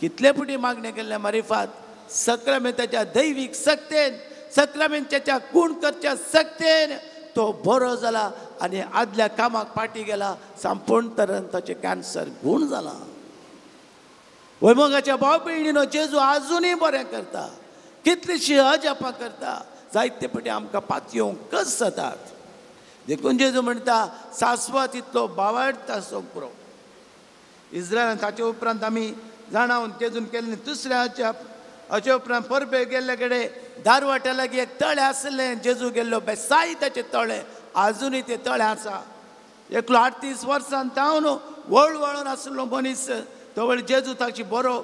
कितले फुटी मागणें केल्ल्या मारिफात सक्रामेंताच्या दैवीक सक्तेन, सक्रामेंताच्या गूण करच्या सक्तेन तो बरो जाला आनी आदल्या कामाक पाटी गेला. संपूर्ण तरान ताचें कॅन्सर गूण जाला. वैमोगाच्या भाव भयणीनो जेजू आजुनूय बरें करता, कितलीशीं अजापां करता. जायते फावटी आमकां पातयेवंक कस जातात. देखून जेजू म्हणटा सासवत इतलो बावार्थ आसूंक पुरो. इस्रायलान ताचे उपरांत आमी जाणावन तेजून केल्लें दुसऱ्या अजाप. हाचे उपरांत परबे गेल्ले कडेन दारवाट्या लागीं एक तळें आसलें. जेजू गेल्लो बेसायताचें तळें, आजुनूय तें तळें आसा. एकलो 38 वर्सां तावन वळवळून आसलो मनीस, तो वेळ जेजू ताची बरो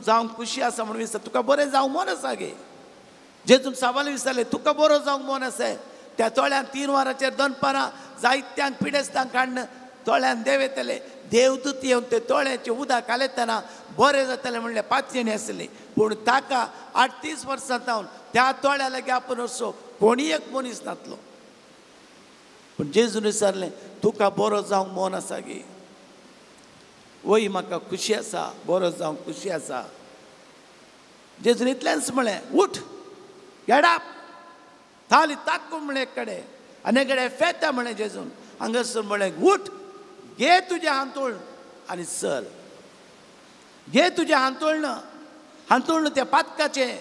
जावंक खुशी आसा म्हणून विचारता, तुका बरें जावं मन आसा गे? जेजून सवाल विचारलें, तुका बरो जावंक मन आसा? त्या तोळ्यान 3 वरांचेर दनपारां जायत्यांक पिडेस्तांक काडून तोळ्यान देव येतले, देवदूत येवन ते तोळ्याचें उदक घालयतना बरें जातलें म्हणलें पातयेणी आसली. पूण ताका 38 वर्सां जावन त्या तोळ्या लागीं आपूण असो कोणी एक मनीस नातलो. पूण जेजून विचारलें, तुका बरो जावंक मन आसा गी? वय म्हाका खुशी आसा, बरो जावंक खुशी आसा. जेजून इतलेंच म्हळें, उठ, गेट अप, थाली ताकू म्हळें एक कडेन आनी एक कडेन फेता म्हळें जेजून. हांगासर म्हळें, उठ, घे तुजें हांतूळ आनी चल. घे तुजें हांतुळण, हांतुळण त्या पातकाचें,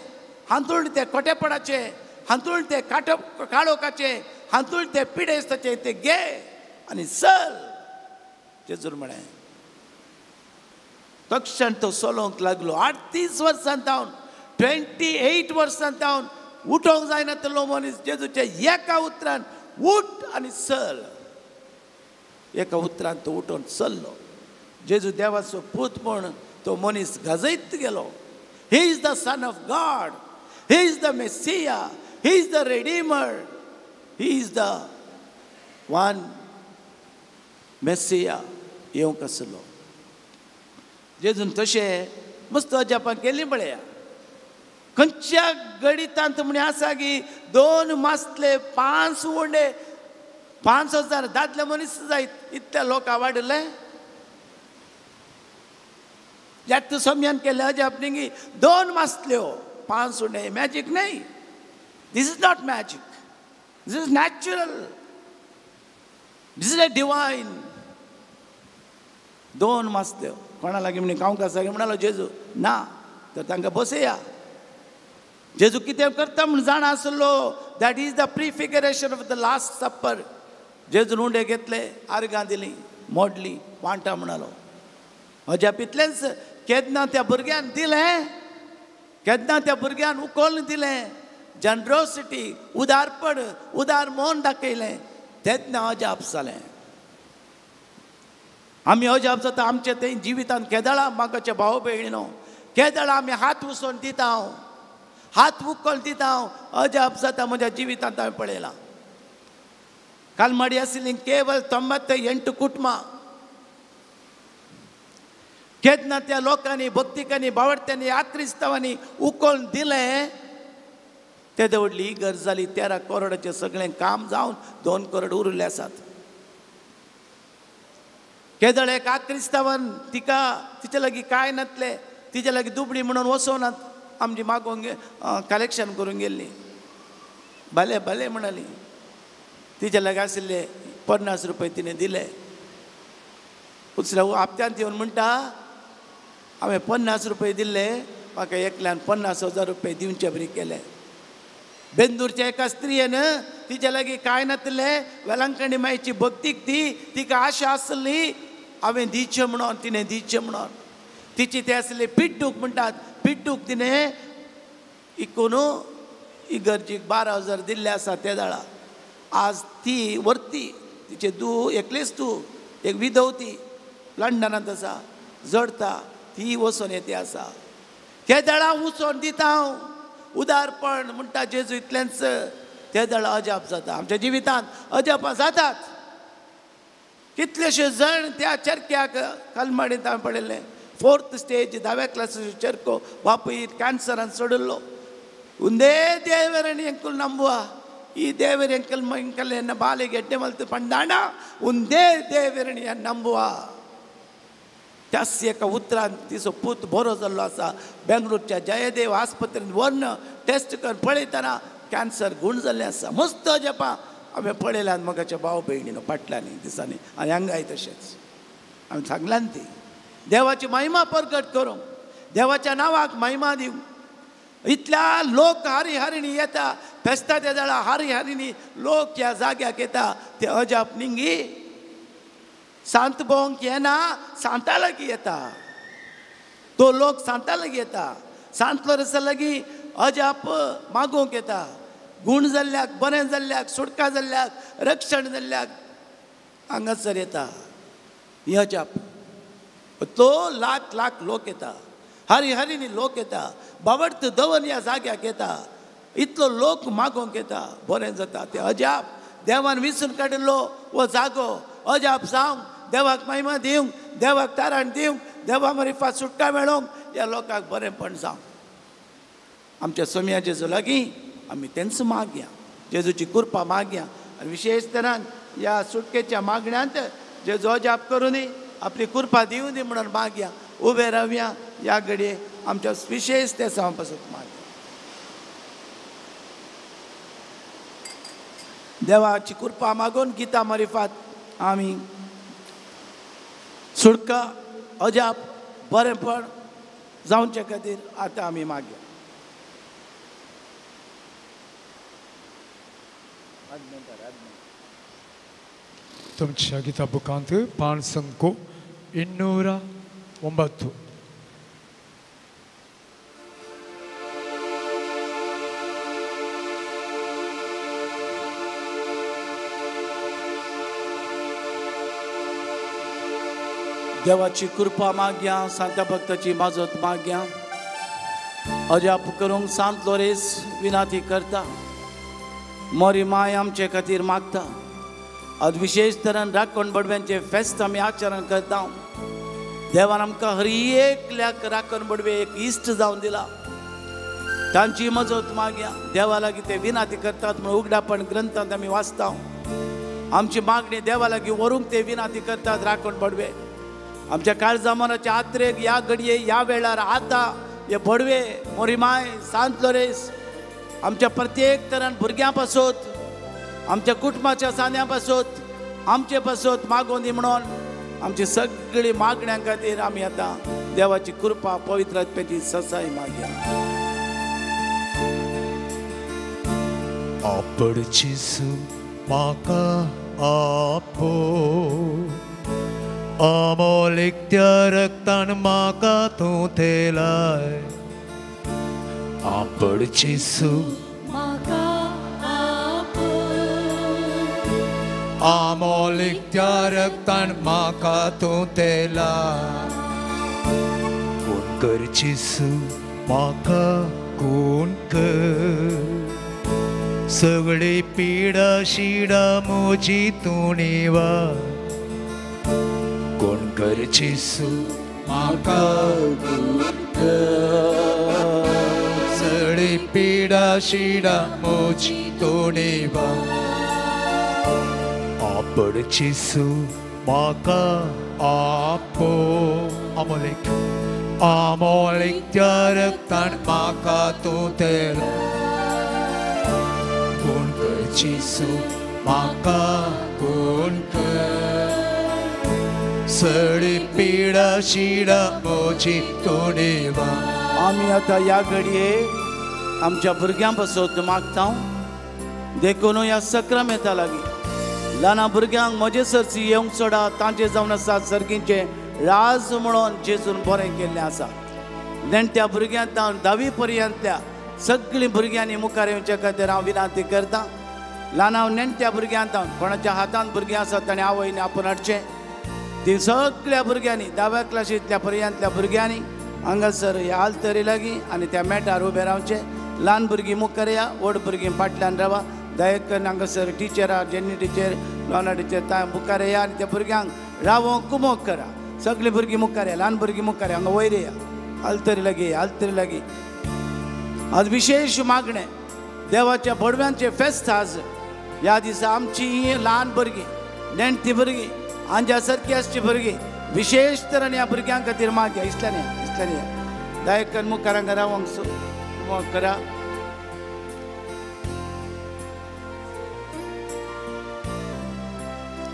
हांतुळण त्या कोटेपणाचें, हांतुळण ते काळोखाचें, हांतुळण ते पिडेस्ताचें, ते घे आनी चल. जेजून म्हळें. तक्षण तो चलोवंक लागलो. 38 वर्सां जावन, 28 वर्सां जावन उठोवंक जायना तो मनीस जेजूच्या एका उतरान उठ आनी चल. एका उतरान तो उठोवन चल्लो. जेजू देवाचो पूत म्हूण तो मनीस गाजयत गेलो. He is the son of God, he is the Messiah, he is the redeemer, he is the one Messiah येवंक आसलो. जेजून तशें मस्त अजापां केली पळया. खंयच्या गणितांत म्हण आसा की 2 मासले 5 उंडे 5000 दादले मनीस जायत इतल्या लोक वाडले. जात सम्यान केले अजाप न्ही. 2 मासल्यो 5 उंडे, मॅजीक न्हय. This is not magic, this is natural, this is a divine. 2 मासल्यो कोणा लागीं म्हण खावंक आसा म्हणालो जेजू, ना तर तांकां बसया. जेजू कितें करता म्हूण जाणा आसलो. That is the prefiguration of the last supper. जेजून उंडे घेतले, आर्गां दिली, मोडली, वांटा म्हणालो. अजाप इतलेंच केन्ना त्या भुरग्यान दिलें, केन्ना त्या भुरग्यान उखोलन दिलें, जनरोसिटी, उदारपण, उदार मन दाखयलें, तेन्ना अजाप जालें. आमी अजाप जाता आमच्या ते जिवितांत. केदळा म्हाकाच्या भाव भयणीनो, केदळा आमी हात उसोवन दिता हांव, हात उखल दिता हांव, अजाप जाता म्हज्या जिवितांत हांवें पळयलां. कालमाडी आशिल्ली केवल 98 कुटुंबां. केन्ना त्या लोकांनी, भक्तिकांनी, बावडत्यांनी, आक्रिस्तांवांनी उखोलन दिलें, तेदे व्हडली इगर्ज जाली. 13 करोडाचें सगळें काम जावन 2 करोड उरिल्ले आसात. केदळ एक आक्रिस्तांवान तिका तिचे लागीं कांय नातलें, तिचे लागीं दुबळी म्हणून वसोनात, आमची मागोवंक कलेक्शन करूंक गेल्ली. भले भले म्हणाली. तिच्या लागीं आशिल्ले 50 रुपये तिणें दिले. उचल्या हप्त्यांत येवन म्हणटा, हांवें 50 रुपये दिल्ले, म्हाका एकल्यान 50,000 रुपये दिवचे बरी केले. बेंदूरच्या एका स्त्रियेन तिच्या लागीं कांय नातलें, वेलंकणी मायची भक्तीक ती, तिका आशा आसली हांवें दिवचें म्हणून, तिणें दिवचें म्हणून. तिची ते आसली पिड्डूक म्हणटात, पिड्डूक तिणें इकून इगर्जीक 12,000 दिल्ले आसा ते दाळा. आज ती व्हरती, तिचे दू एकलीच तूं एक विधव ती लंडनांत आसा, जडता, ती वचोन येते आसा. ते दळा वचोन दिता हांव उदारपण म्हणटा जेजू इतलेंच. ते दळा अजाप जाता आमच्या जिवितांत, अजापां जातात. कितलेशे जण त्या चरक्याक कलमाडींत हांवें पळयल्लें. 4th stage 10व्या क्लासीचो चरको बापूय कॅन्सरान सोडिल्लो. ಉಂದೇ ದೇವರನ್ನು ಎಂಕುಲ್ ನಂಬುವ, ಈ ದೇವರ ಎಂಕಲ್ ಎಂಕಲ್ ಎನ್ನ ಬಾಲೆಗೆ ಎಡ್ಡೆ ಮಲ್ತು ಪಂಡಾಣ ಒಂದೇ ದೇವರನ್ನು ನಂಬುವ. त्यास एका उतरान तिचो पूत बरो जाल्लो आसा. बेंगलोरच्या जयदेव आस्पत्रेन व्हरून टेस्ट करून पळयतना कॅन्सर गूण जाल्लें आसा. मस्त अजापां हांवें पळयल्यान म्हज्या भाव भयणीनो फाटल्यांनी दिसांनी आनी हांगाय तशेंच हांवें सांगल्यान ती देवाची महिमा प्रगट करूंक, देवाच्या नांवाक महिमा दिवंक. इतल्या लोक हरी हरिणी येता, फेस्ता त्या जाळा हरी हरिणी लोक ह्या जाग्याक येता. ते अजाप निंगी सांत भोवंक येना, सांता लागीं येता. तो लोक सांता लागीं येता, सांत लोरसा लागीं अजाप मागोवंक येता. गूण जाल्ल्याक, बरें जाल्ल्याक, सुटका जाल्ल्याक, रक्षण जाल्ल्याक हांगासर येता. ही अजाप. तो लाख लाख लोक येता, हरी हरिणी लोक येता, बावडत दवर ह्या जाग्याक येता. इतलो लोक मागोवंक येता, बरें जाता तें अजाप. देवान विसून काडिल्लो हो जागो अजाप जावंक, देवाक महिमा दिवंक, देवाक तारण दिवंक, देवा मारिफात सुटका मेळोवंक, ह्या लोकांक बरेंपण जावंक. आमच्या सोम्या जेजू लागीं आमी तेंच मागया, जेजूची कृपा मागया. आनी विशेश तरान ह्या सुटकेच्या मागण्यांत जेजू अजाप करूं दी, आपली कृपा दिवं दी म्हणून मागया. उबे रावया ह्या घडये आमच्या विशेश ते सावा पासून मागया. देवाची कृपा मागून गीता मारिफात आमी सुटका अजाप बरेंपण जावचे खातीर आतां आमी मागया. तुमच्या गीता बुकांत पान संको 209. देवाची कृपा मागया, सांता भक्ताची माजत मागया. अजाप करूंक सांत लोरेस विनाती करता, मोरी माय आमचे खातीर मागता. आज विशेष तरान राखण बडव्यांचे फेस्त आमी आचरण करता. देवान आमकां हर एकल्याक राखण बडवे एक इश्ट जावन दिला, तांची मजत मागया. देवा लागीं ते विनाती करतात म्हणून उगडापण ग्रंथांत आमी वाचता. आमची मागणी देवा लागीं व्हरूंक ते विनाती करतात राखण बडवे. आमच्या काळजा मनाच्या आत्रेक ह्या घडये ह्या वेळार आतां हे बडवे मोरीमाय सांत लोरेस आमच्या प्रत्येक तरान भुरग्यां पासत, आमच्या कुटुंबाच्या सांद्यां पासत, आमचे पासत मागोवन दी म्हणून आमची सगळी मागण्यां खातीर आमी आतां देवाची कृपा पवित्र आत्म्याची ससाय मागया. आपण जेजू म्हाका आपो, अमोलीक त्या रक्तान म्हाका तूं थेलाय. आपण जेजू म्हाका आपो, अमोलीक त्या रक्तान म्हाका तूं थेलाय. कोण कर जेजू म्हाका कोण कर, सगळी पिडा शिडा म्हजी तूं निवार. कोण कर जेजू म्हाका कोण कर, सगळी पिडा शिडा म्हजी तूं निवार. आपण जेजू म्हाका आपो, अमोलीक अमोलीक त्या रक्तान म्हाका तूं थेलाय. कोण कर जेजू म्हाका कोण कर, सगळी पिडा शिडा म्हजी तूं निवार. आमी आतां ह्या घडये आमच्या भुरग्यां पासत मागता. देखून ह्या सक्रामेंता लागीं ल्हान भुरग्यांक म्हजे सरशी येवंक सोडा, तांचे जावन आसा सर्गींचें राज म्हणून जेजून बरें केल्लें आसा. नेणट्या भुरग्यांक धावी पर्यंतल्या सगळीं भुरग्यांनी मुखार येवचे खातीर हांव विनंती करता. ल्हान नेणट्या भुरग्यांक कोणाच्या हातांत भुरगीं आसात ताणें आवयन आपोवन हाडचें. ती सगळ्या भुरग्यांनी धाव्या क्लासींतल्या पर्यंतल्या भुरग्यांनी हांगासर ह्या आल्तरी लागीं आनी त्या मेटार उबें रावचें. ल्हान भुरगीं मुखार या, व्हड भुरगीं फाटल्यान रावा. दयाकरून हांगासर टिचरां, जेन्नी टिचर, लोना टिचर तां मुखार या आनी त्या भुरग्यांक रावोंक कुमोक करा. सगळीं भुरगीं मुखार या, ल्हान भुरगीं मुखार या, हांगा वयर या, आल्तरी लागीं, आल्तरी लागीं. आज विशेश मागणें देवाच्या बडव्यांचें फेस्त आज. ह्या दिसा आमची ल्हान भुरगीं, नेणटी भुरगीं, आमच्या सारकी आसची भुरगीं विशेश तरान ह्या भुरग्यां खातीर मागया. इतल्यान या, इतल्यान या. दयाकरून मुखार हांगा रावोंक कुमोक करा.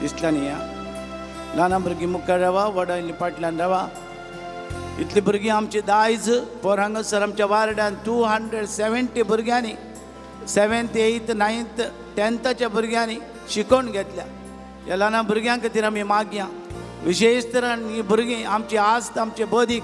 इतल्यान या. ल्हान भुरगीं मुखार रावा, व्हडां फाटल्यान रावा. इतली भुरगीं आमची दायज पोर हांगासर आमच्या वार्डान 270 भुरग्यांनी 7th 8th 9th 10थाच्या भुरग्यांनी शिकोवन घेतल्या. ह्या ल्हान भुरग्यां खातीर आमी मागया. विशेष तरान ही भुरगीं आमची आस्त, आमचे बदीक,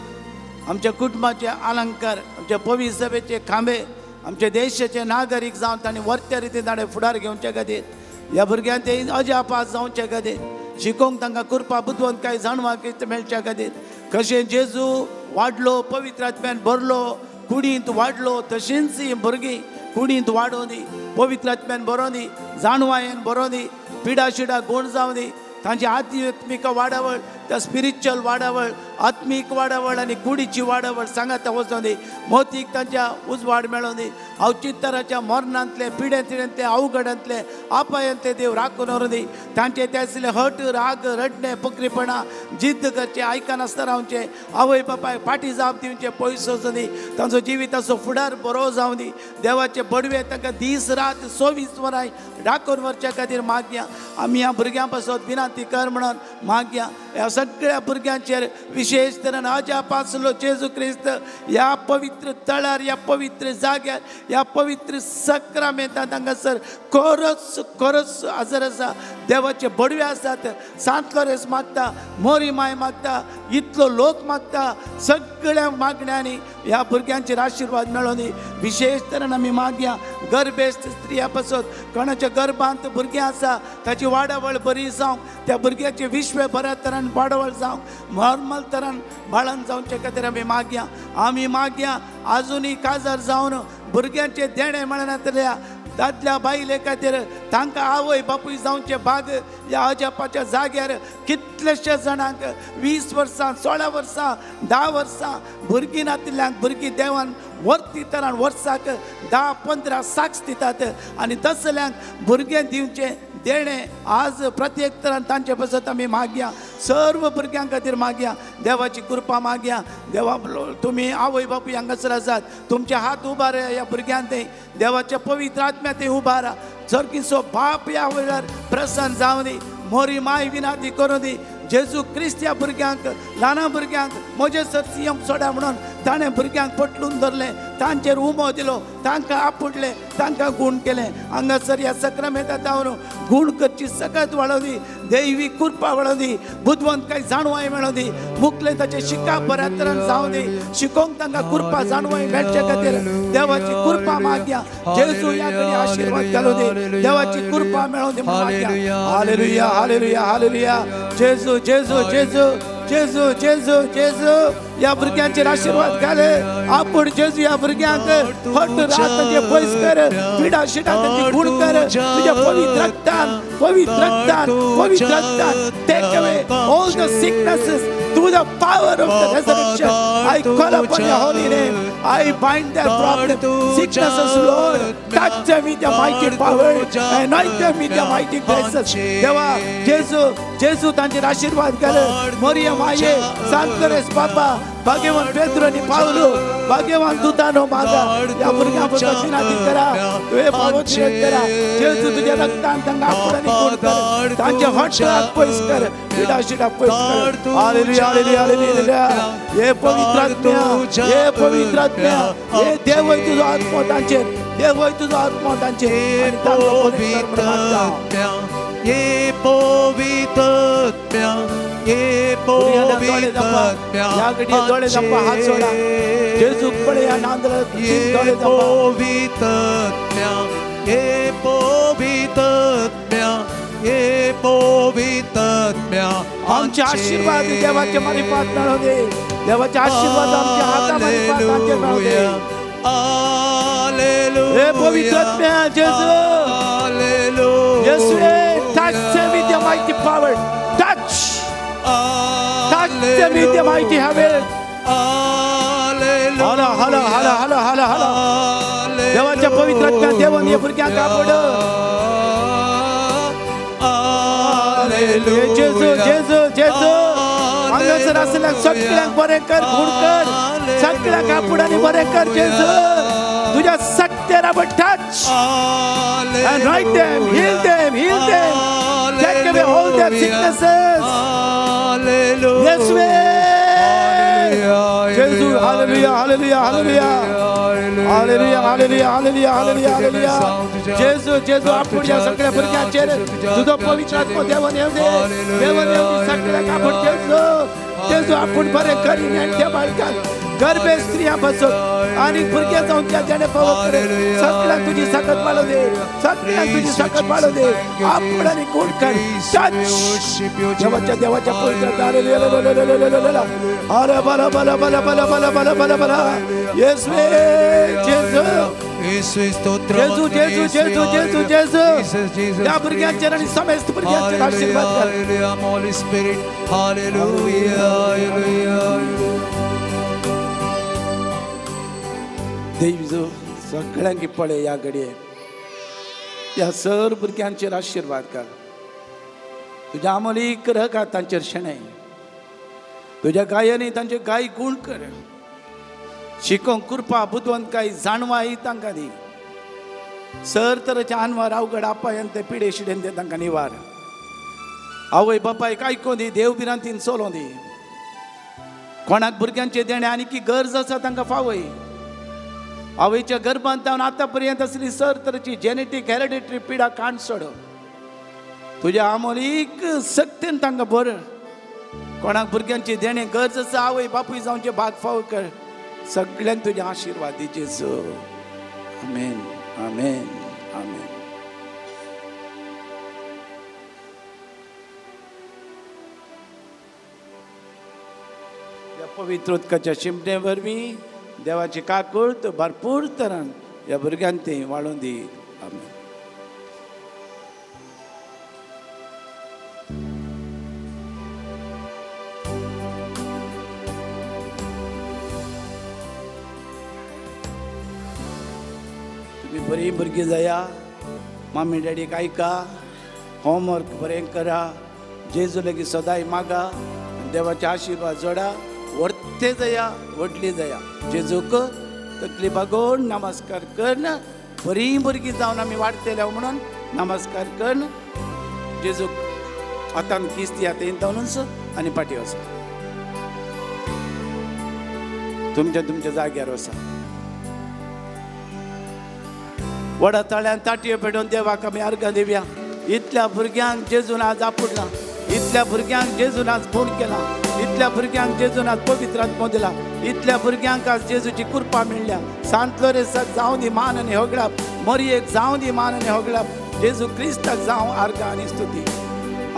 आमच्या कुटुंबाचे अलंकार, आमच्या पवित्र सभेचे खांबे, आमच्या देशाचे नागरीक जावन तांणी वर्त्या रितीन ताणें फुडार घेवचे खातीर ह्या भुरग्यांक ते अजापास जावचे खातीर शिकोवंक तांकां कृपा बुदवंतकाय जाणवाक मेळच्या खातीर कशें जेजू वाडलो, पवित्र आत्म्यान भरलो, कुडींत वाडलो, तशींच ही भुरगीं कुडींत वाडोवं दी, पवित्र आत्म्यान बरोवं दी, जाणवायेन बरोवं दी, पिडा शिडा गोण जावं दी. तांची आध्यात्मीक वाडावळ, त्या स्पिरिच्युअल वाडावळ, आत्मीक वाडावळ आनी कुडीची वाडावळ सांगाता वचों दी. मोतीक तांच्या उजवाड मेळों दी. अवचित्तराच्या मरणांतले, पिडेंतले, अवघडांतले, अपायांतले देव राखून व्हरूं दी. तांचे त्यासले हट, राग, रडणे, पकरीपणा, जिद्द करचे, आयकनासतना रावचें, आवय बापायक फाटी जाप दिवचें पयस वचूं दी. तांचो जिविताचो फुडार बरो जावं दी. देवाचे बडवे तांकां दीस रात 24 वरां राखून व्हरच्या खातीर मागया. आमी ह्या भुरग्यां पासत विनंती कर म्हणून मागया. ह्या सगळ्या भुरग्यांचेर विशेष तरेन अजापासलो जेजू क्रिस्त ह्या पवित्र तळार, ह्या पवित्र जाग्यार, ह्या पवित्र सक्रामेंतांत हांगासर खरोच खरोच हजर आसा. देवाचे बडवे आसात. सांत लोरेंस मागता, मोरी माय मागता, इतलो लोक मागता. सगळ्या मागण्यांनी ह्या भुरग्यांचेर आशिर्वाद मेळों दी. विशेष तरेन आमी मागया गर्भेस्त स्त्रिया पासत, कोणाच्या गर्भांत भुरगीं आसा ताची वाडावळ बरी जावंक, त्या भुरग्याचे विश्व बऱ्या तरान वाडावळ जावंक, नॉर्मल तरान बाळान जावचे खातीर आमी मागया. आमी मागया आजुनूय काजार जावन भुरग्यांचे देणें मेळनातल्या दादल्या बायले खातीर तांकां आवय बापूय जावचे भाग ह्या अजापाच्या जाग्यार कितलेशे जाणांक 20 वर्सां, 16 वर्सां, 10 वर्सां भुरगीं नातिल्ल्यांक भुरगीं देवान वर्ती तरान वर्साक 10 15 साक्ष दितात आनी तसल्यांक भुरगें दिवचें देणें आज प्रत्येक तरान तांचे पासत आमी मागया. सर्व भुरग्यां खातीर मागया. देवाची कृपा मागया. देवा तुमी आवय बापूय हांगासर आसात, तुमचे हात उबार ह्या भुरग्यां ते देवाच्या पवित्र आत्म्या ते उबारा. सारकीचो बाप ह्या वेळार प्रसन्न जावं दी. मोरी माय विनाती करूं दी. जेजू क्रिस्त ह्या भुरग्यांक, ल्हाना भुरग्यांक म्हजे सरसी येवंक सोडा म्हणून ताणें भुरग्यांक पटलून धरलें, तांचेर उमो दिलो, तांकां आपुडलें, तांकां गूण केलें. हांगासर ह्या सक्रामेंतांत जावन गूण करची सकत वाडोवं दी, दैवी कृपा वाडोवं दी, बुदवंत काय जाणवाय मेळोवं दी, मुखले ताचें शिकप बऱ्या तरान जावं दी, शिकोवंक तांकां कृपा जाणवाय मेळचे खातीर देवाची कृपा मागया. जेजू ह्या कडेन आशिर्वाद घालूं दी, देवाची कृपा मेळोवं दी म्हणून मागया. Hallelujah, hallelujah, hallelujah. जेजू, जेजू, जेजू, जेजू, जेजू, जेजू ह्या भुरग्यांचेर आशिर्वाद घाले. आपूण जेजू ह्या भुरग्यांक हट रात तांचे पयस कर, पिडा शिडा तांची गूण कर. तुज्या पवित्र रक्तान, पवित्र रक्तान, पवित्र रक्तान take away all the sicknesses through the power of the resurrection. I call upon your holy name. I bind their problem, sicknesses, Lord. Touch them with your mighty power. Anoint them with your mighty graces. देवा जेजू, जेजू तांचेर आशिर्वाद घाले. मोरिया माये, सांत Lorentz बाबा, भाग्यवान पेद्रो आनी पावलो, भाग्यवान दुतानो मागा ह्या भुरग्यां बद्दल विनंती करा. तुवें पावोचेर करा. जेजू तुज्या रक्तान तांकां आपूण आनी गूण कर. तांचे हट राग पयस कर, पिडा शिडा पयस कर. Hallelujah, hallelujah, hallelujah. हे पवित्र आत्म्या, हे पवित्र आत्म्या, हे देवय तुजो आत्मो तांचेर, देवय तुजो आत्मो तांचेर आनी तांकां बरें कर म्हणून मागता. ये पवित्र आत्म्या, ये पवित्र आत्म्या, ह्या घडये दोळे धांपा, हात सोडा. जेजूक पळया, नांदर दोळे धांपा. पवित्र आत्म्या, ये पवित्र आत्म्या, ये पवित्र आत्म्या. आमचे आशीर्वाद देवाचे मारिफात मेळोवं दी. देवाचे आशीर्वाद आमच्या हाता मारिफात आमचे मेळोवं दी. हालेलुया. हे पवित्र आत्म्या, जेजू, hallelujah. येसुवे, touch them with your mighty power. Touch, touch them with your mighty power. Hallelujah. हला हला हला हला हला हला. देवाच्या पवित्र आत्म्या देवान हे भुरग्यांक आपोड. जेजू, जेजू, जेजू हांगासर आसल्या सगळ्यांक बरें कर, गूण कर, सगळ्यांक आपूड आनी बरें कर. जेजू तुज्या सक्तेर आपण touch and right them, heal them, heal them, take away all their sicknesses. येसुवे, जेजू, hallelujah, hallelujah, hallelujah, hallelujah, hallelujah, hallelujah, hallelujah, hallelujah. जेजू, जेजू आपूण ह्या सगळ्या भुरग्यांचेर तुजो पवित्र आत्मो देवान येवं दे, देवान येवं दी सगळ्यांक आपूण. जेजू, जेजू आपूण बरें करीन त्या बाळकांक, गर्भे स्त्रियां बसत आनी भुरगे जावन त्या जेणे पावत सगळ्यांक तुजी सकत वाडोवं दे, सगळ्यांक तुजी सकत वाडोवं दे. आपूण आनी गूण कर. टच देवाच्या, देवाच्या पवित्र. अरे बला बला बला बला बला बला बला बला. येसुवे, जेजू, जेजू जेजू जेजू जेजू जेजू ह्या भुरग्यांचेर आनी समेस्त भुरग्यांचेर आशीर्वाद घाल. Holy Spirit, hallelujah, hallelujah. देव सगळ्यांक पळय ह्या घडये ह्या सर भुरग्यांचेर आशीर्वाद घाल. तुज्या आमोलीक रगा तांचेर शेणय, तुज्या गायांनी तांचे गाय गूण कर, शिकोंक कृपा बुदवंतकाय जाणवाय तांकां दी. सर तरेचे आनवार अवघड आपायन ते पिडे शिडेन ते तांकां निवार. आवय बापायक आयकों दी, देव भिरांतीन चलों दी. कोणाक भुरग्यांचे देणें आनी की गरज आसा तांकां फावय. आवयच्या गर्भांत जावन आतां पर्यंत आसली सर तरेची जेनेटीक हेरिडिटरी पिडा काण सोड. तुज्या आमोलीक सक्तीन तांकां बरं. कोणाक भुरग्यांची देणें गरज आसा आवय बापूय जावचे भाग फाव कर. सगळ्यांक तुजे आशिर्वाद दी जेजू. आमेन आमेन आमेन. ह्या पवित्र उदकाच्या शिमटे वरवीं देवाची काकूळत भरपूर तरान ह्या भुरग्यांक ती वाडोवन दी. आमेन. तुमी बरीं भुरगीं जाया, मामी डॅडीक आयका, होमवर्क बरें करा, जेजू लागीं सदांय मागा, देवाचे आशिर्वाद जोडा, व्हडते जाया व्हडली जाया. जेजूक तकली बागोवन नमस्कार करन बरीं भुरगीं जावन आमी वाडटले म्हणून नमस्कार करन जेजूक हातान किस दिया थंय जावनूच आनी फाटीं वचा. तुमच्या तुमच्या जाग्यार वचा. व्हडा तळ्यान ताटयो पेटोवन देवाक आमी अर्घां दिवया. इतल्या भुरग्यांक जेजून आज आपुडला, इतल्या भुरग्यांक जेजून आज फोन केला, इतल्या भुरग्यांक जेजून आज पवित्र आत्मो दिला, इतल्या भुरग्यांक आज जेजूची कृपा मेळ्ळ्या. सांत लोरेसाक जावं दी मान आनी होगळाप, मरियेक जावं दी मान आनी होगळाप, जेजू क्रिस्ताक जावं आर्गां आनी स्तुती.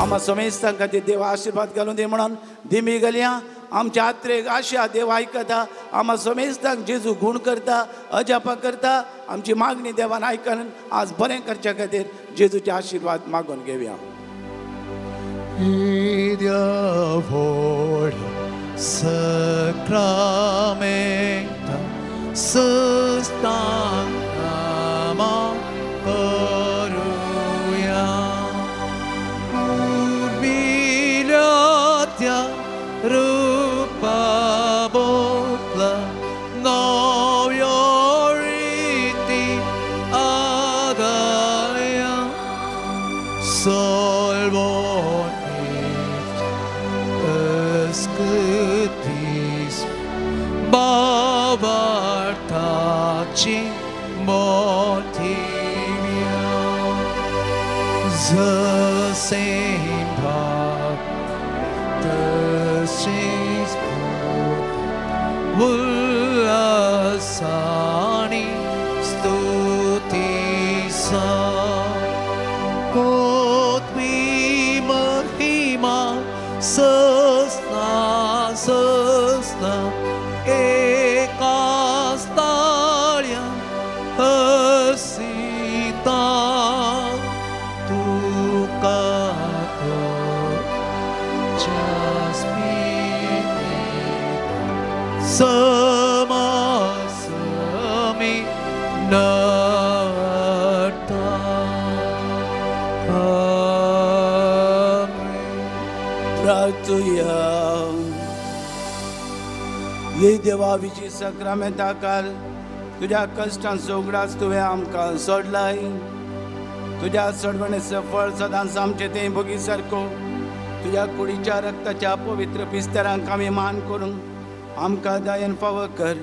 आमा समेस्तां खातीर देवा आशिर्वाद घालून दी म्हणून दिमी घालया. आमच्या आत्रेक आशा देव आयकता, आमा समेस्तांक जेजू गूण करता, अजापा करता. आमची मागणी देवान आयकन आज बरें करच्या खातीर जेजूचे आशिर्वाद मागून घेवया. Sacramento sustentama करूया उर्मिल्या रूपा बोतला नव्यो रीती आदाया solvon escutis babartaci motivia the same path the same Ullasani stutisa Kotvi mahima sasna sasna ekastalya hasita tuka samasami narta. Amen. प्रार्थुया. ये देवा विजी सक्रामेंताकाल तुज्या कश्टांचो उगडास तुवें आमकां सोडलाय. तुज्या सोडवणेचें फळ सदांच आमचें तें भोगी सारको. तुज्या कुडीच्या रक्ताच्या पवित्र पिस्तरांक आमी मान करूंक आमकां दयन फावो कर,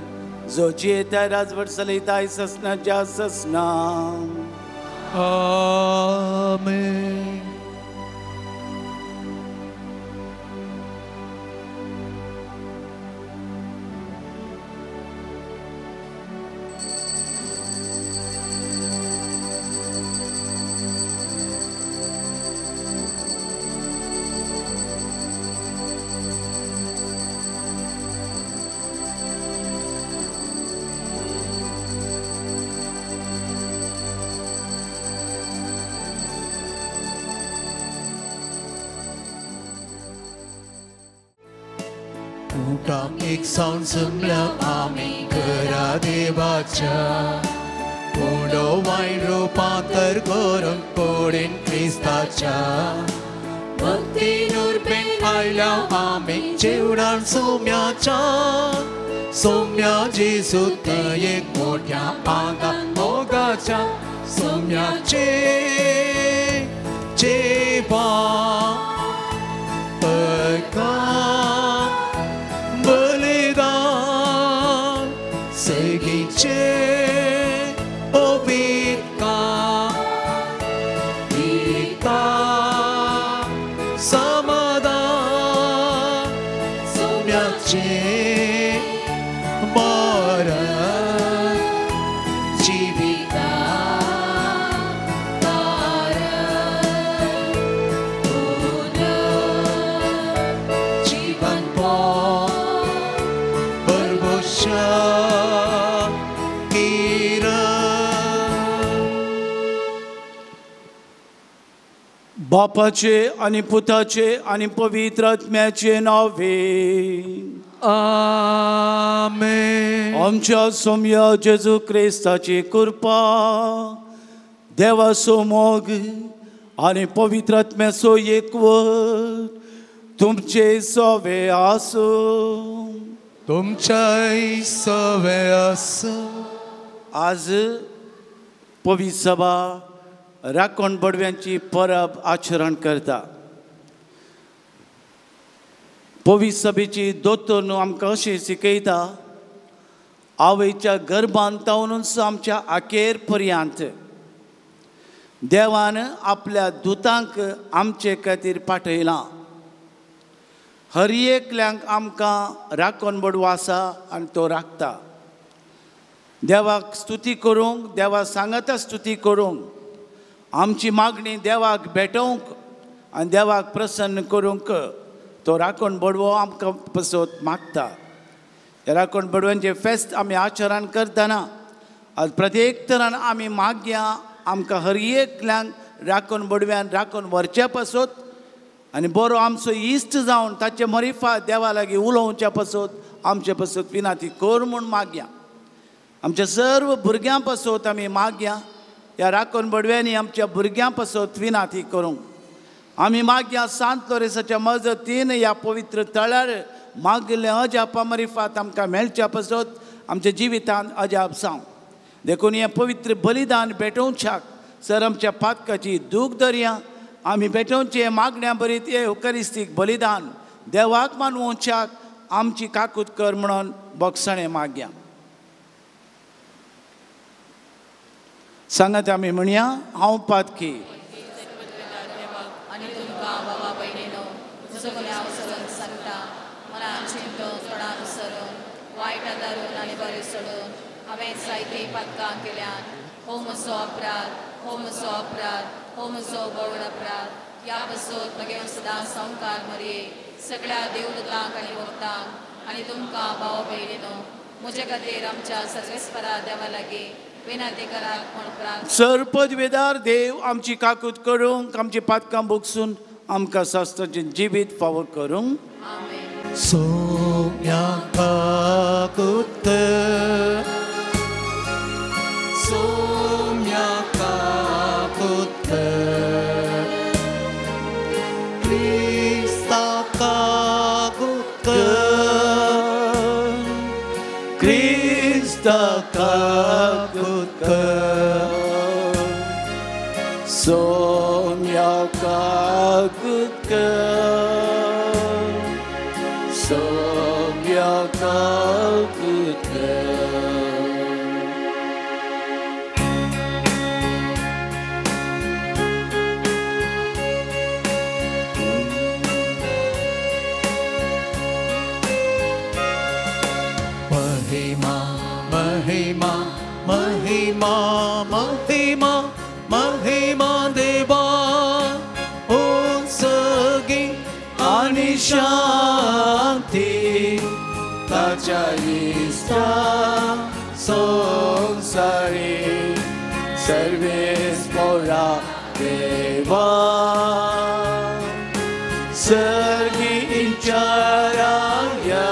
जो जियेता राजवट चलयताय ससनाच्या ससना. आमेन. एक सावन जमल्या आमी घरा देवाच्या उंडो वायन रुपांतर करून कोडीन क्रिस्ताच्या भक्तीन उर्बेन आयल्या आमी जेवणान सोम्याच्या सोम्या जेजू एक मोठ्या आंगा मोगाच्या सोम्याचे जेवण बलिदान सगीचे पवित्र पिता समाधान सोम्याचे मरण जिविता बापाचे आनी पुताचे आनी पवित्र आत्म्याचे नावे आमेन. आमच्या सोम्या जेजू क्रिस्ताची कृपा देवाचो मोग आनी पवित्र आत्म्याचो एकवट तुमचे सवे आसूं. तुमच्याय सवे आसूं. आज पवित्र सभा राखण बडव्यांची परब आचरण करता. पवित्र सभेची दोतोर न्हू आमकां अशें शिकयता, आवयच्या गर्भांत तावनूच आमच्या आकेर पर्यंत देवान आपल्या दुतांक आमचे खातीर पाठयलां. हर एकल्यांक आमकां राखण बडवो आसा आनी तो राखता. देवाक स्तुती करूंक, देवा सांगाता स्तुती करूंक, आमची मागणी देवाक भेटोवंक आनी देवाक प्रसन्न करूंक तो राखण बडवो आमकां पसत मागता. ह्या राखण बडव्यांचें फेस्त आमी आचरण करतना आज प्रत्येक तरान आमी मागया आमकां हर एकल्यांक राखण बडव्यान राखण व्हरच्या पासत आनी बरो आमचो इश्ट जावन ताचे मरिफा देवा लागीं उलोवच्या पासत आमचे पासत विनाती कर म्हूण मागया. आमच्या सर्व भुरग्यां पासत आमी मागया ह्या राखण बडव्यांनी आमच्या भुरग्यां पासत विनाती करूंक. आमी मागया सांत लोरेसाच्या मजतीन ह्या पवित्र तळार मागिल्लें अजापा मरिफात आमकां मेळच्या पासत आमच्या जिवितांत अजाप जावं. देखून हें पवित्र बलिदान भेटोवच्याक सर आमच्या पातकाची दूख दरया. आमी भेटोवचे मागण्या बरीत हे उकरिस्तीक बलिदान देवाक मानवच्याक आमची काकूत कर म्हणून बोगसणें मागया. सांगात आमी म्हणया, हांव पातकी आनी तुमकां बाबा भयणीनो सगळें हांव सगळें सांगता, मनान चिंतून तोंडान सरून वायट आदारून आनी बरें सोडून हांवें जायतीं पातकां केल्यान. हो म्हजो अपराध, हो म्हजो अपराध, हो म्हजो व्हड अपराध. ह्या पासून म्हगे सदां संवकार मरये सगळ्या देवदूतांक आनी भक्तांक आनी तुमकां भाव भयणीनो म्हजे खातीर आमच्या सर्वेस्परा देवा लागीं विनंती करात म्हूण प्रार्थना. सर पदवेदार देव आमची काकूत करूंक, आमची पातकां भोगसून आमकां शास्त्राचें जिवीत फावो करूंक. आमेन. सोम्या काकूत सोम्या काकूत क्रिस्ता काकूत क्रिस्ता काकूत सोम्या काकूत सोम्या काकूत. महिमा महिमा महिमा महिमा महिमा देवा उत्सर्गी आनी शांती ताच्या इश्टा संवसारी सर्वेस्परा देवा सर्गी इंचाराया.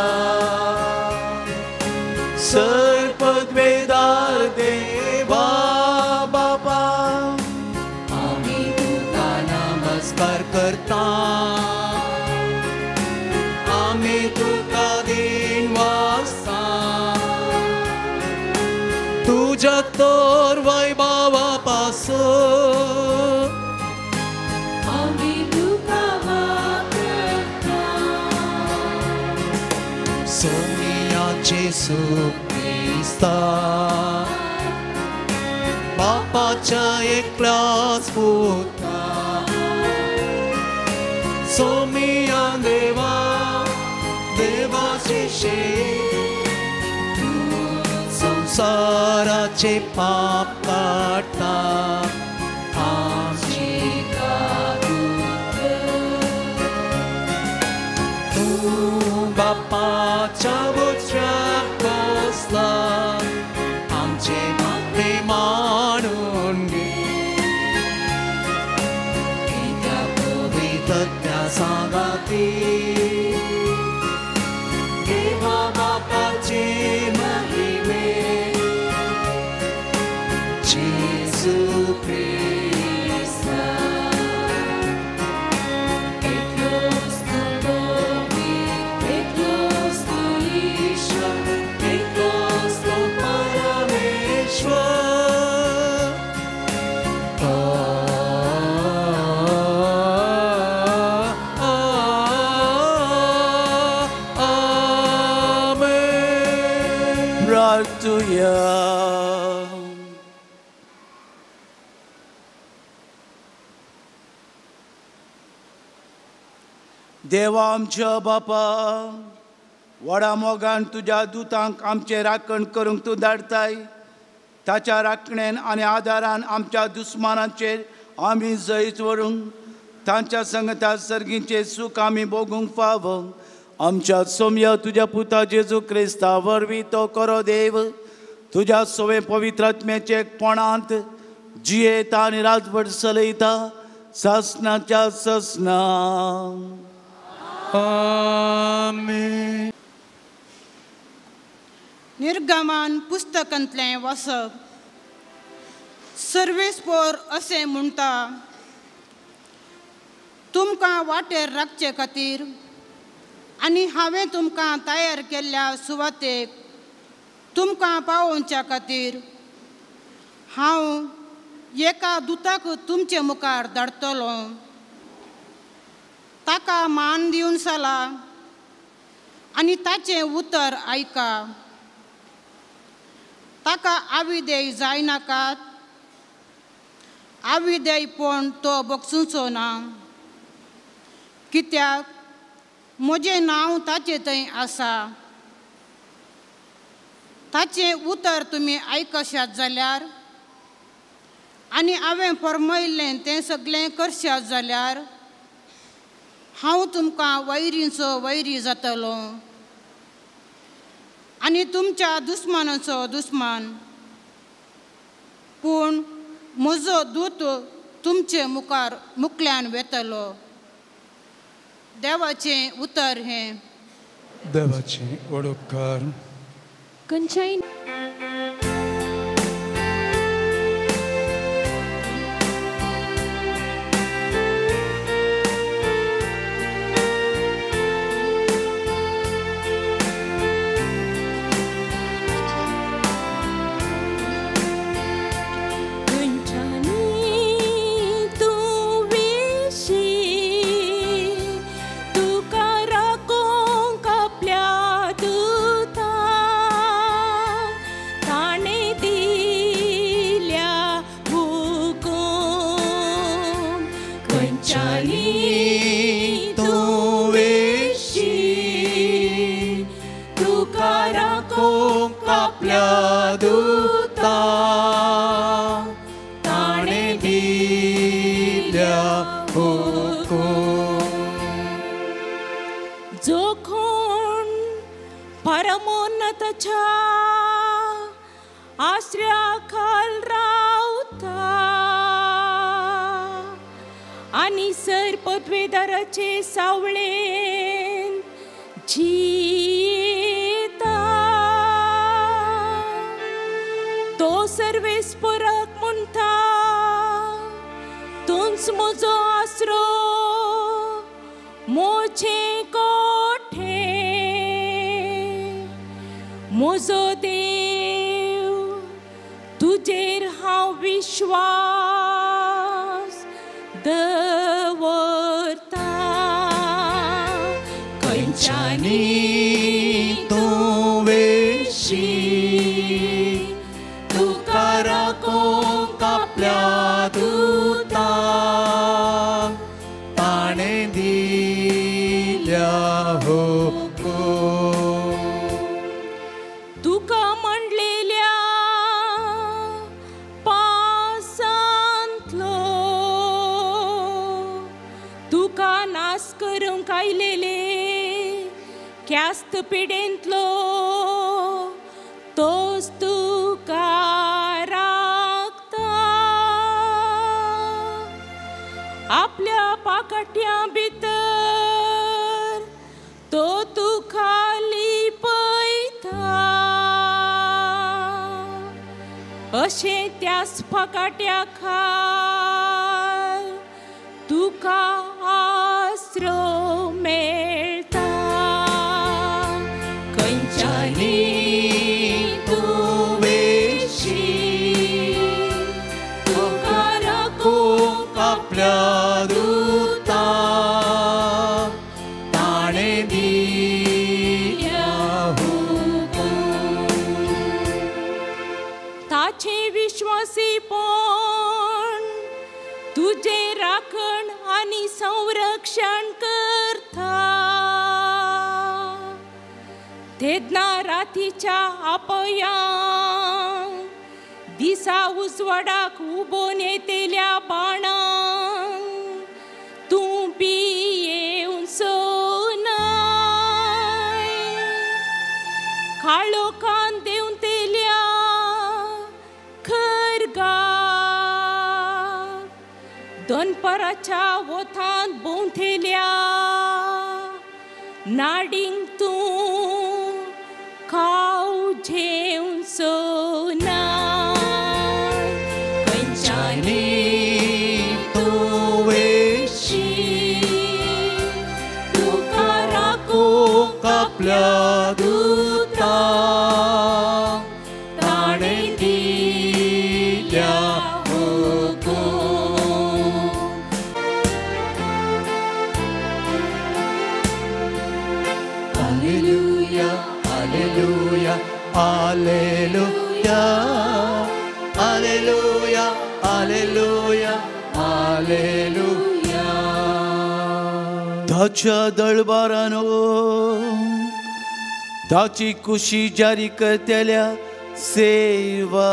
सर्पद्वेदार देवा बापा, आमी तुका नमस्कार करता, आमी तुका दिन वासता, तुज्या तर वैभवा पासून आमी तुका वाकता. सोनिया जेसू क्रिस्ता बापाच्या एकल्याच पुता, सोमिया देवा देवाचे शे संसाराचे पाप काडटा, आमची काकूत तूं बापाच्या उजव्याक बसला, आमचे मागणे मानून घे, कित्याक पवित्रत्या सांगाती देवा बापाचे महिमे जेसू क्रिस्ता. एकलोच तूं पवित्र, एकलोच तूं ईश्वर, एकलोच तूं परमेश्वर. आमेन. प्रार्थुया. देवा आमच्या बापा, व्हडा मोगान तुज्या दुतांक आमचें राखण करूंक तूं धाडटाय, ताच्या राखणेन आनी आदारान आमच्या दुस्मानाचेर आमी जैत व्हरूंक, तांच्या संगता सर्गीचें सूख आमी भोगूंक फावो. आमच्या सोम्या तुज्या पुता जेजू क्रिस्ता वरवीं तो करो देव, तुज्या सोवे पवित्र आत्म्याचे कोणांत जियेता आनी राजवट चलयता सासनाच्या ससना. आमेन. निर्गमान पुस्तकांतलें वाचप. सर्वेस्पोर अशें म्हणटा, तुमकां वाटेर राखचे खातीर आनी हांवें तुमकां तयार केल्ल्या सुवातेक तुमकां पावोवच्या खातीर हांव एका दुताक तुमचे मुखार धाडटलो. ताका मान दिवन चला आनी ताचें उतर आयका. ताका आविदेय जायनाकात, आविदेयपण तो बक्षुचो ना, कित्याक म्हजें नांव ताचे थंय आसा. ताचें उतर तुमी आयकशात जाल्यार आनी हांवें फर्मयल्लें तें सगळें करशात जाल्यार हांव तुमकां वैरींचो वैरी जातलो आनी तुमच्या दुस्मानाचो दुस्मान. पूण म्हजो दूत तुमचे मुखार मुकल्यान वेतलो. देवाचें उतर हें. देवाचें व्हड उपकार. खंयच्याय सावळेन जियेता. तो सर्वेस्पराक म्हणटा तूंच म्हजो आसरो म्हजें कोठे म्हजो देव तुजेर हांव विश्वास दवरता. खंयच्यानी तूं वेशी तुका राखूंक आपल्या दुतांक ताणें दिल्या हुकूम. तुका म्हणलेल्या पासांतलो तुका नाश करूंक आयलेले ख्यास्त पिडेंतलो तोच तुका राखता. आपल्या पाकाट्यां भितर तो तुका लिपयता. अशें त्याच पाकाट्या खाल तुका आसरो मेळटा. खंयच्यानी तूं वेशी तुका राखूंक आपल्या दुतांक ताणें दिल्या हुकूम. ताचें विश्वासीपण तुजें राखण आनी संरक्षण करता. तेन्ना रातीच्या आपयांक दिसा उजवाडाक उबोन येतल्या बाणांक तूं भियेवचो नाय. काळोखान देंवतेल्या खरगाक दनपराच्या वोतांत भोंवतेल्या नाडींक तूं खाव घेवचो नाय. खंयच्यानी तूं वेशी तुका राखूंक आपल्या दुतांक ताणें दिल्या हुकूम. Hallelujah, hallelujah, hallelujah, hallelujah, hallelujah, hallelujah. ताच्या दळबारानो ताची कुशी जारी करतल्या सेवकानो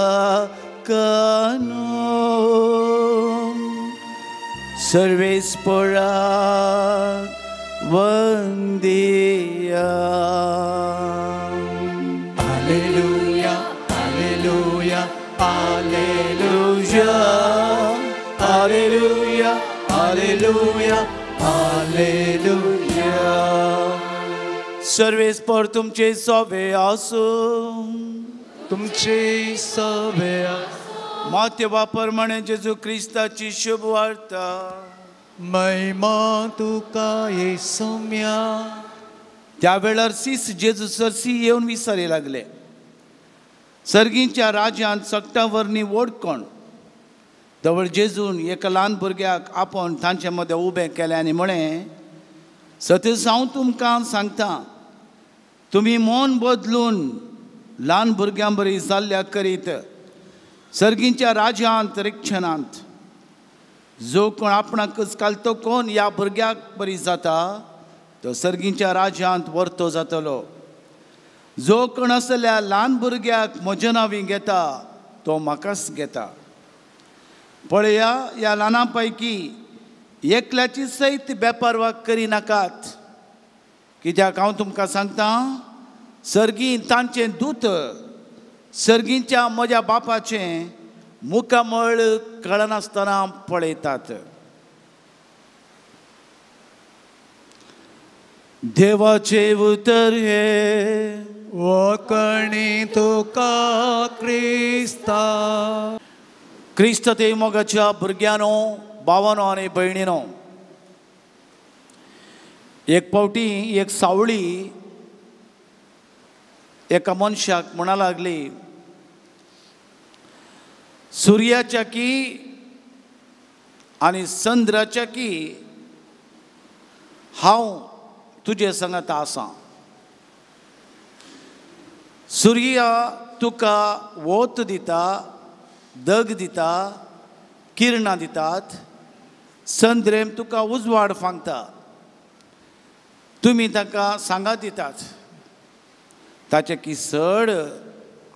सर्वेस्पराक वंदिया. Hallelujah, hallelujah, hallelujah, hallelujah, hallelujah, hallelujah. सर्वेस्पर तुमचे सोबे आसूं. तुमचे सवे आसूं. मातेवा प्रमाणे जेजू क्रिस्ताची शुभ वार्ता. महिमा तुका येसुम्या. त्या वेळार सीस जेजू सरसी येवन विचारी लागले, सर्गींच्या राज्यांत सगटां वरनी व्हड कोण? तवळ जेजून एका ल्हान भुरग्याक आपोवन तांचे मदें उबें केलें आनी म्हळें, सतीस हांव तुमकां सांगता, तुमी मन बदलून ल्हान भुरग्यां बरी जाल्ल्या करीत सर्गींच्या राज्यांत रिक्षणांत. जो कोण आपणाकच घालतो कोण ह्या भुरग्याक बरी जाता तो सर्गींच्या राज्यांत व्हरतो जातलो. जो कोण आसल्या ल्हान भुरग्याक म्हज्या नांवी घेता तो म्हाकाच घेता. पळया ह्या ल्हानां पैकी एकल्याची सयत बेपारवा करिनाकात, कित्याक हांव तुमकां सांगता, सर्गीं तांचें दूत सर्गींच्या म्हज्या बापाचें मुखामळ कळनासतना पळयतात. देवाचें उतर हें. वकणी तुका क्रिस्ता. क्रिस्त ते मोगाच्या भुरग्यांनो, भावानो आनी भयणीनो, एक फावटी एक सावळी एका मनशाक म्हणा लागली, सुर्याच्या की आनी चंद्राच्या की हांव तुजे संगत आसा. सुर्या तुका वत दिता, दग दिता, किरणां दितात, चंद्रेम तुका उजवाड फांगता, तुमी ताका सांगात दितात. ताचें की चड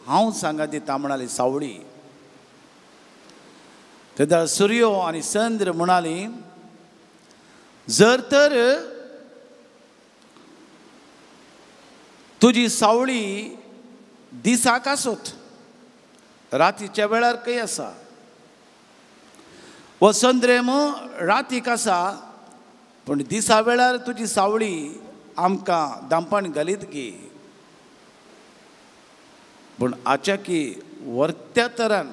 हांव सांगात दिता म्हणाली सावळी. तेन्ना सुर्यो आनी चंद्र म्हणाली, जर तर तुजी सावळी दिसाक आसत, रातीच्या वेळार खंय आसा, वो चंद्रेम रातीक आसा, पूण दिसा वेळार तुजी सावळी आमकां दांपण घालीत गी. पूण आच्या की वर्त्या तरान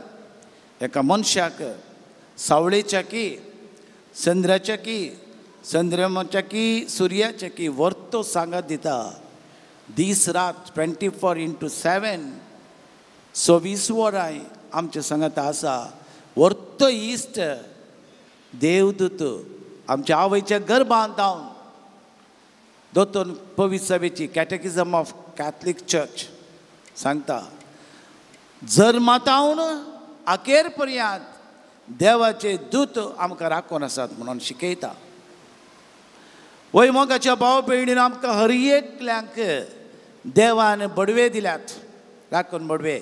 एका मनशाक सावळेच्या की, चंद्राच्या की, चंद्रमाच्या की, सुर्याच्या की वर्तो सांगात दिता. दीस रात 24x7 24 वरां आमच्या सांगात आसा. वर्तो इश्ट देवदूत आमच्या आवयच्या गर्भांत जावन दोतोन पवित्र सभेची कॅटेकिझम ऑफ कॅथलीक चर्च सांगता, जल्मातावन अखेर पर्यंत देवाचे दूत आमकां राखून आसात म्हणून शिकयता. वय मोगाच्या भाव भयणीन, आमकां हर एकल्यांक देवान बडवे दिल्यात, राखून बडवे.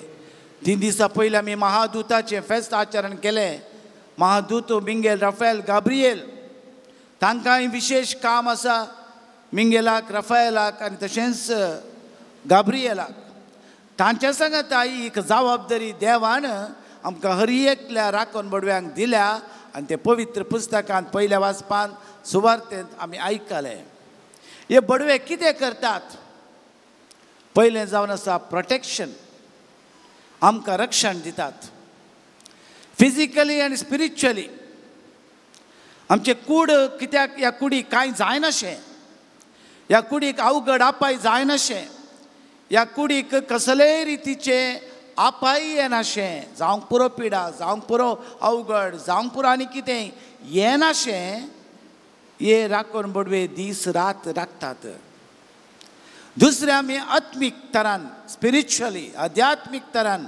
3 दिसां पयलीं आमी महादूताचें फेस्त आचरण केलें. महादूत मिंगेल, राफेल, गाब्रिएल, तांकांय विशेश काम आसा. मिंगेलाक, राफेलाक आनी तशेंच गाब्रिएलाक तांच्या सांगाता एक जबाबदारी देवान आमकां हर एकल्या राखून बडव्यांक दिल्या. आनी ते पवित्र पुस्तकांत पयल्या वाचपान सुवार्तेंत आमी आयकलें. हे बडवे कितें करतात? पयलें जावन आसा प्रोटेक्शन, आमकां रक्षण दितात फिजिकली आनी स्पिरिच्युअली. आमचे कूड कित्याक ह्या कुडीक कांय जायनाशें, ह्या कुडीक अवघड आपाय जायनाशें, ह्या कुडीक कसलेय रितीचें आपाय येनाशें, जावंक पुरो पिडा, जावंक पुरो अवघड, जावंक पुरो आनी कितें येनाशें, हे राखून बडवे दीस रात राखतात. दुसरें आमी आत्मीक तरान, स्पिरिच्युअली, आध्यात्मीक तरान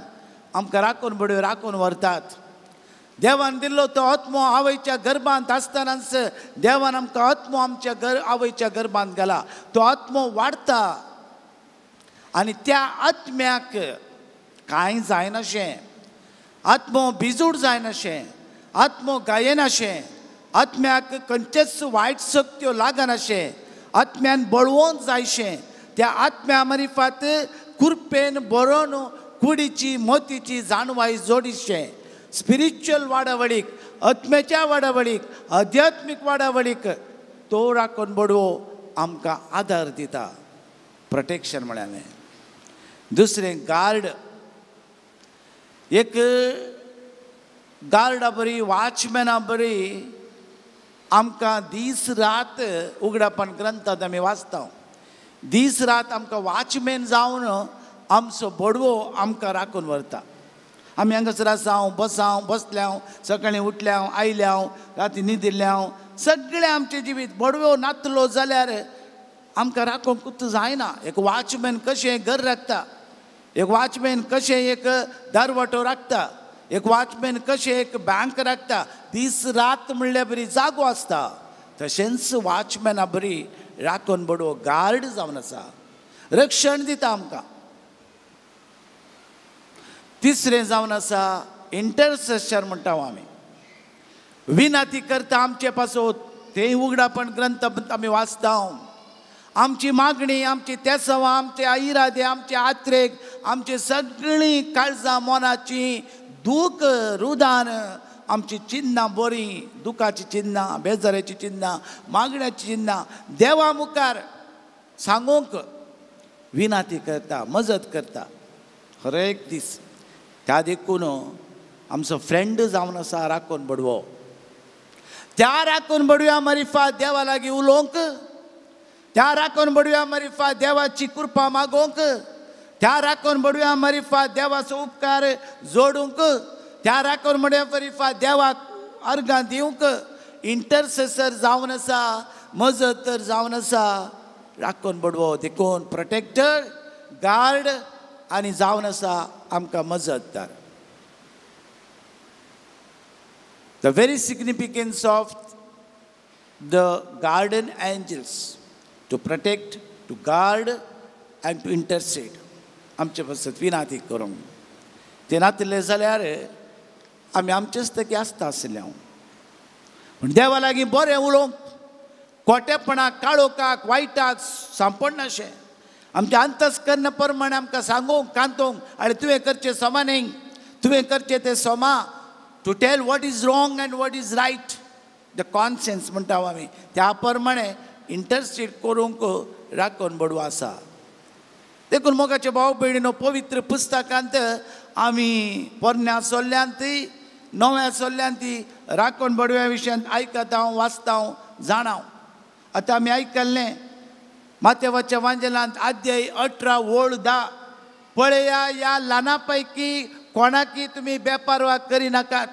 आमकां राखून बडवे राखून व्हरतात. देवान दिल्लो तो आत्मो आवयच्या गर्भांत आसतनाच देवान आमकां आत्मो आमच्या आवयच्या गर्भांत घाला. तो आत्मो वाडटा आनी त्या आत्म्याक कांय जायनाशें, आत्मो बिजूड जायनाशें, आत्मो गायनाशें, आत्म्याक खंयचेच वायट शक्त्यो लागनाशें, आत्म्यान बळवंत जायशें, त्या आत्म्या मारिफात कुरपेन बरोवन कुडीची मोतीची जाणवाय जोडीशें. स्पिरिच्युअल वाडावळीक, आत्म्याच्या वाडावळीक, आध्यात्मीक वाडावळीक तो राखून बडवो आमकां आदार दिता, प्रोटेक्शन म्हळ्यार. दुसरें गार्ड, एक गार्डा बरी, वॉचमॅना बरी आमकां दीस रात उगडापण ग्रंथांत आमी वाचता. दीस रात आमकां वॉचमॅन जावन आमचो बडवो आमकां राखून व्हरता. आमी हांगासर आसाव, बसाव, बसल्याव, सकाळीं उठल्याव, आयल्याव, राती न्हिदिल्ल्याव, सगळें आमचें जिवीत बडवो नातलो जाल्यार आमकां राखूंक जायना. एक वॉचमॅन कशें घर राखता, एक वॉचमॅन कशें एक दारवाटो राखता, एक वॉचमॅन कशें एक बँक राखता, दीस रात म्हणल्यार बरी जागो आसता. तशेंच वॉचमॅना बरी राखून बडवो गार्ड जावन आसा, रक्षण दिता आमकां. तिसरें जावन आसा इंटरसेशन म्हणटा आमी, विनाती करता आमचे पासत. तें उगडापण ग्रंथ आमी वाचता. आमची मागणी, आमची तेसवां, आमचे इरादे, आमचे आत्रेक, आमची सगळीं काळजां मनाची दूख रुदान, आमची चिन्नां बरीं, दुखाची चिन्नां, बेजाराची चिन्नां, मागण्याची चिन्नां देवा मुखार सांगूंक विनाती करता, मजत करता हर एक दीस. त्या देखून आमचो फ्रेंड जावन आसा राखून बडवो. त्या राखून बडव्या मारिफात देवा लागीं उलोवंक, त्या राखून बडव्या मारिफात देवाची कृपा मागोवंक, त्या राखून बडव्या मारिफात देवाचो उपकार जोडूंक, त्या राखून बडव्या मारिफात देवाक अर्गां दिवंक इंटरसेसर जावन आसा, मजत तर जावन आसा राखून बडवो. देखून प्रोटेक्टर, गार्ड आनी जावन आसा आमकां मजतदार. The very significance of the guardian angels to protect, to guard and to intercede. आमचे पासत विनाती करूंक ते नातिल्ले जाल्यार आमी आमचेच तकी आसता आसले हांव. पूण देवा लागीं बरें उलोवंक, खोटेपणाक, काळोखाक, वायटाक सांपडनाशें आमच्या अंतस्कर्ण प्रमाणे आमकां सांगूंक, कांतोवंक, आनी तुवें करचें समा न्ही, तुवें करचें तें समा. To tell what is wrong and what is right, the conscience म्हणटा आमी, त्या प्रमाणे इंटरसीड करूंक राखून बडवो आसा. देखून मोगाचे भाव भयणीनो, पवित्र पुस्तकांत आमी पोरण्या सोल्ल्यांत, नव्या सोल्ल्यांत राखून बडव्या विशयांत आयकता, वाचता, जाणा. आतां आमी आयकल्लें मातेवाच्या वांजेलांत अध्याय 18 ओळ 10, पळया ह्या ल्हाना पैकी कोणाकी तुमी बेपारवा करिनाकात.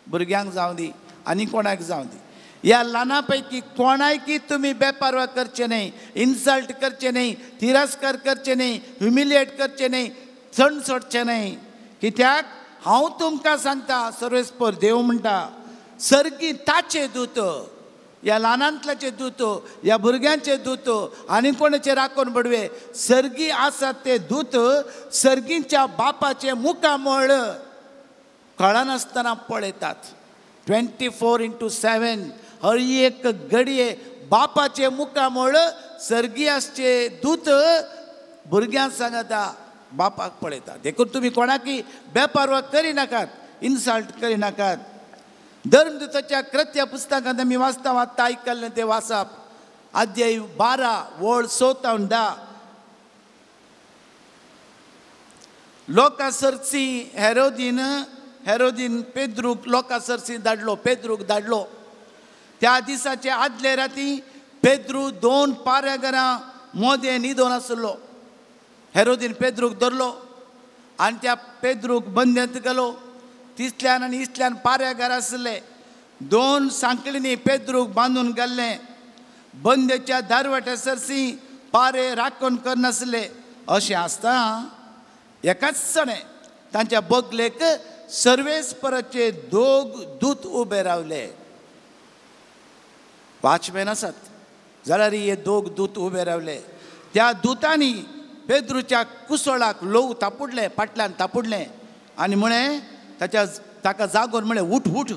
भुरग्यांक जावं दी आनी कोणाक जावं दी, ह्या ल्हाना पैकी कोणायकी तुमी बेपारवा करचे न्हय, इन्सल्ट करचे न्हय, तिरस्कार करचे न्हय, ह्युमिलिएट करचे न्हय, चण सोडचें न्हय. कित्याक हांव तुमकां सांगता, सर्वेस्पर देव म्हणटा, सर्गी ताचे दूत, ह्या ल्हानांतल्याचे दूत, ह्या भुरग्यांचे दूत आनी कोणाचे राखून बडवे सर्गी आसात ते दूत सर्गीच्या बापाचे मुखामळ कळनासतना पळयतात. 24/7 हर एक घडये बापाचे मुखामळ सर्गी आसचे दूत भुरग्यांक सांगता, बापाक पळयता. देखून तुमी कोणाकी बेपारवा करिनाकात, इन्सल्ट करिनाकात. धर्मदूताच्या कृत्य पुस्तकांत आमी वाचता, आत्तां आयकल्लें तें वाचप, अध्याय 12 ओळ 6 10. लोकां सरसी हेरोदीन पेद्रूक लोकां सरसी धाडलो, पेद्रूक धाडलो. त्या दिसाचे आदले राती पेद्रू 2 पाऱ्याघरां मोदें न्हिदोन आसलो. हेरोदीन पेद्रूक धरलो आनी त्या पेद्रूक बंदेंत गेलो. तिसल्यान आनी इसल्यान पाऱ्याघर आसले. 2 सांकळींनी पेद्रूक बांदून घाल्लें. बंदेच्या दारवाट्या सरसी पारे राखण करनासले. अशें आसता एकाच सणे तांच्या बगलेक सर्वेस्पराचे 2 दूत उबे रावले. वॉचमॅन आसात जाल्यार हे 2 दूत उबे रावले. त्या दुतांनी पेद्रूच्या कुसोळाक लोव तापुडलें, फाटल्यान तापुडलें आनी म्हळें, ताच्या ताका जागोवन म्हळें, उठ उठ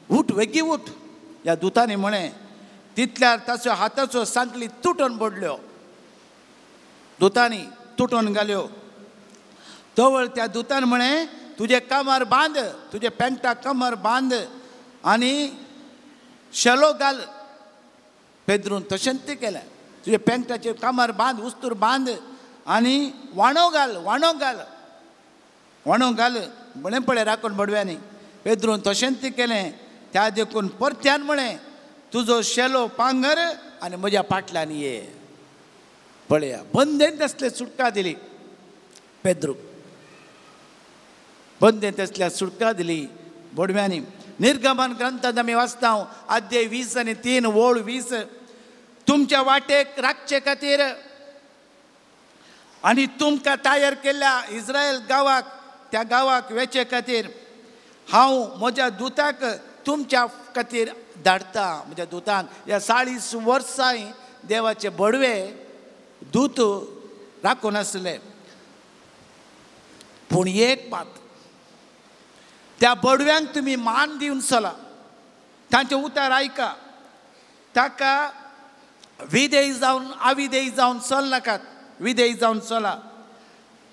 उठ, वेगीं उठ. ह्या दुतांनी म्हळें. तितल्यार ताचो हाताचो सांकली तुटोन पडल्यो, दुतांनी तुटोन घाल्यो. तवळ त्या दुतान म्हळें, तुजें कमर बांद, तुजें पॅन्टाक कमर बांद आनी शेलो घाल. पेद्रून तशेंच तें केलें. तुजें पॅन्टाचेर कमर बांद, उस्तूर बांद आनी वाणो घाल, वाणो घाल, वाणो घाल. म्हळें पळय राखून बडव्यांनी. पेद्रून तशेंच तें केलें. त्या देखून परत्यान म्हळें, तुजो शेलो पांगर आनी म्हज्या फाटल्यान ये. पळया बंदेन तसले सुटका दिली पेद्रूक, बंदेन तसल्या सुटका दिली बोडव्यांनी. निर्गमन ग्रंथांत आमी वाचता, अध्याय 20 आनी 3 ओळ 20, तुमच्या वाटेक राखचे खातीर आनी तुमकां तयार केल्ल्या इस्रायल गांवाक, त्या गांवाक वेचे खातीर हांव म्हज्या दुताक तुमच्या खातीर धाडटा. म्हज्या दुतांक ह्या 40 वर्सांय देवाचे बडवे दूत राखून आसले. पूण एक मात, त्या बडव्यांक तुमी मान दिवन चला, तांचे उतार आयका, ताका विधेय जावन अविधेय जावन चल नाकात, विधेय जावन चला.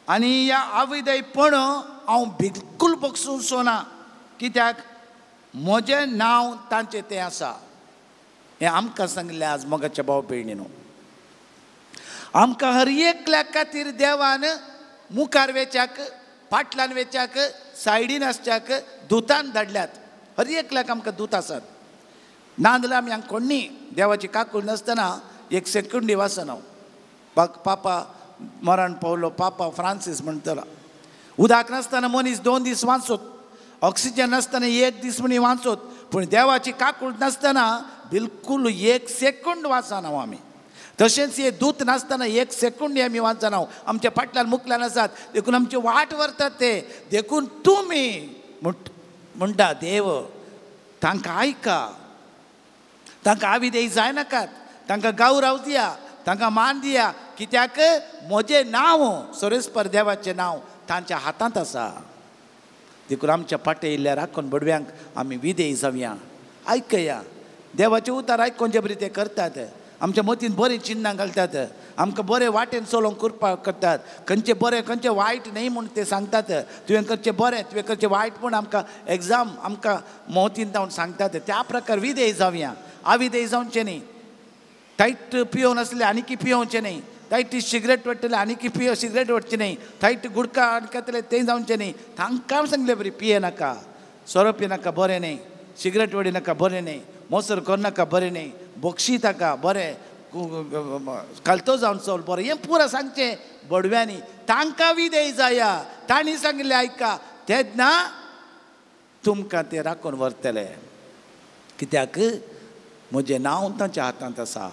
आनी ह्या अविधेयपण हांव बिलकूल बगसूंचो ना, कित्याक म्हजें नांव तांचें तें आसा. हें आमकां सांगिल्लें आज मोगाच्या भाव भयणीनो. आमकां हर एकल्या खातीर देवान मुखार वेच्याक, फाटल्यान वेच्याक, सायडीन आसच्याक दुतान धाडल्यात. हर एकल्याक आमकां दूत आसात. ना जाल्यार आमी हांगा कोण्णी देवाची काकूळ नासतना एक सेकंडी वाचना. पापा मरण पावलो, पापा फ्रांसीस म्हणटलो. उदक नासतना मनीस 2 दीस वाचत, ऑक्सिजन नासतना 1 दीस म्हणी वाचत, पूण देवाची काकूळ नासतना बिलकूल 1 सेकंड वाचना आमी. तशेंच हे दूत नासतना 1 सेकंड आमी वाचना. आमच्या फाटल्यान मुखल्यान आसात, देखून आमची वाट व्हरतात ते. देखून तुमी म्हणटा देव तांकां आयका, तांकां आविदेय जायनाकात, तांकां गौरव दिया, तांकां मान दिया. कित्याक म्हजें नांव सोरेस्पर देवाचें नांव तांच्या हातांत आसा. देखून आमच्या फाटे येयल्ल्या राखून बडव्यांक आमी विदेय जावया, आयकया. देवाचें उतार आयकून जे बरी ते करतात, आमच्या मतीन बरीं चिन्नां घालतात, आमकां बरें वाटेन चलोवंक कृपा करतात. खंयचें बरें खंयचें वायट न्हय म्हूण ते सांगतात. तुवें करचें बरें, तुवें करचें वायट म्हूण आमकां एग्जाम आमकां मतीन जावन सांगतात. त्या प्रकार विदेय जावया, आविदेय जावचें न्ही. टायट पियोवन आसलें आनीकी पियोवचें न्ही, तायटी सिगरेट वडटले आनीकी पियो सिगरेट वडचें न्ही, तायट गुडका आनी तें जावचें न्ही. तांकां सांगलें बरी पिये नाका, सोरो पिनाका बरें न्ही, सिगरेट वडी नाका बरें न्ही, मोसर करनाका बरें न्ही, बक्षी ताका बरें, कालतो जावन चल बरें. हें पुरो सांगचें बडव्यांनी. तांकां विदेय जाया, तांणी सांगिल्लें आयका, तेन्ना तुमकां ते राखून व्हरतले. कित्याक म्हजें नांव तांच्या हातांत आसा,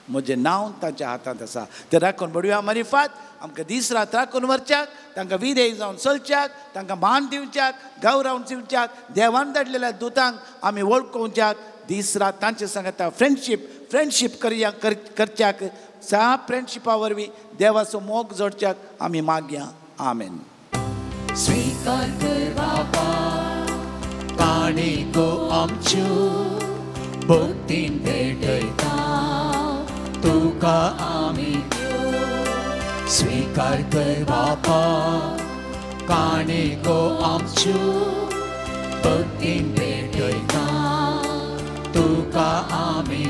म्हजें नांव तांच्या हातांत आसा. ते राखून बडव्या मारिफात आमकां दीस रात राखून व्हरच्याक, तांकां विदेय जावन चलच्याक, तांकां मान दिवच्याक, गौरव दिवच्याक, देवान धाडलेल्या दुतांक आमी वळखोवच्याक, दीस रात तांचे सांगता फ्रेंडशीप फ्रेंडशीप करया करच्याक. सा फ्रेंडशिपा वरवीं देवाचो मोग जोडच्याक आमी मागया. आमेन. स्वीकार कर बापा काणको आमच्यो भक्तीन भेटयता तुका आमी. स्वीकार कर बापा काणको आमच्यो भक्तीन भेटयता तुका आमी.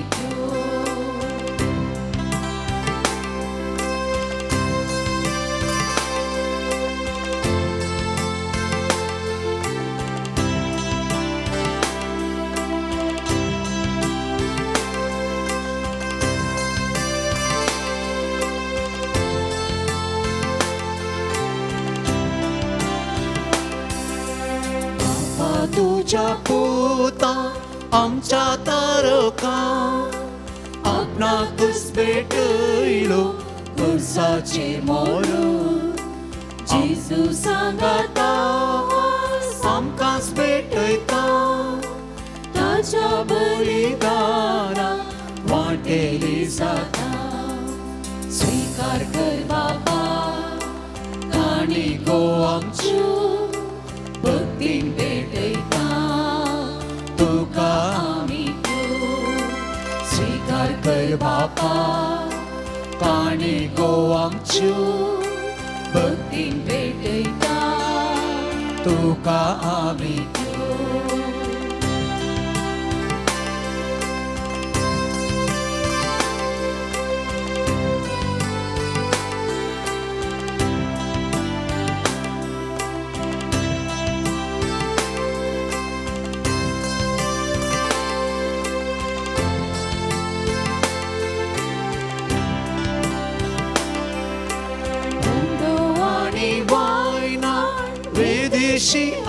तुझ्या पुता आमच्या तारका आपणाकूच भेटयलो खुर्साचेर मरून. जेजू सांगाता आमकांच भेटयता ताच्या बलिदाना वांटेली जाता. स्वीकार कर बापा काणको आमच्यो भक्तीन भेटयता तुका आमी. स्वीकार कर बापा काणको आमच्यो भक्तीन भेटयता तुका आमी.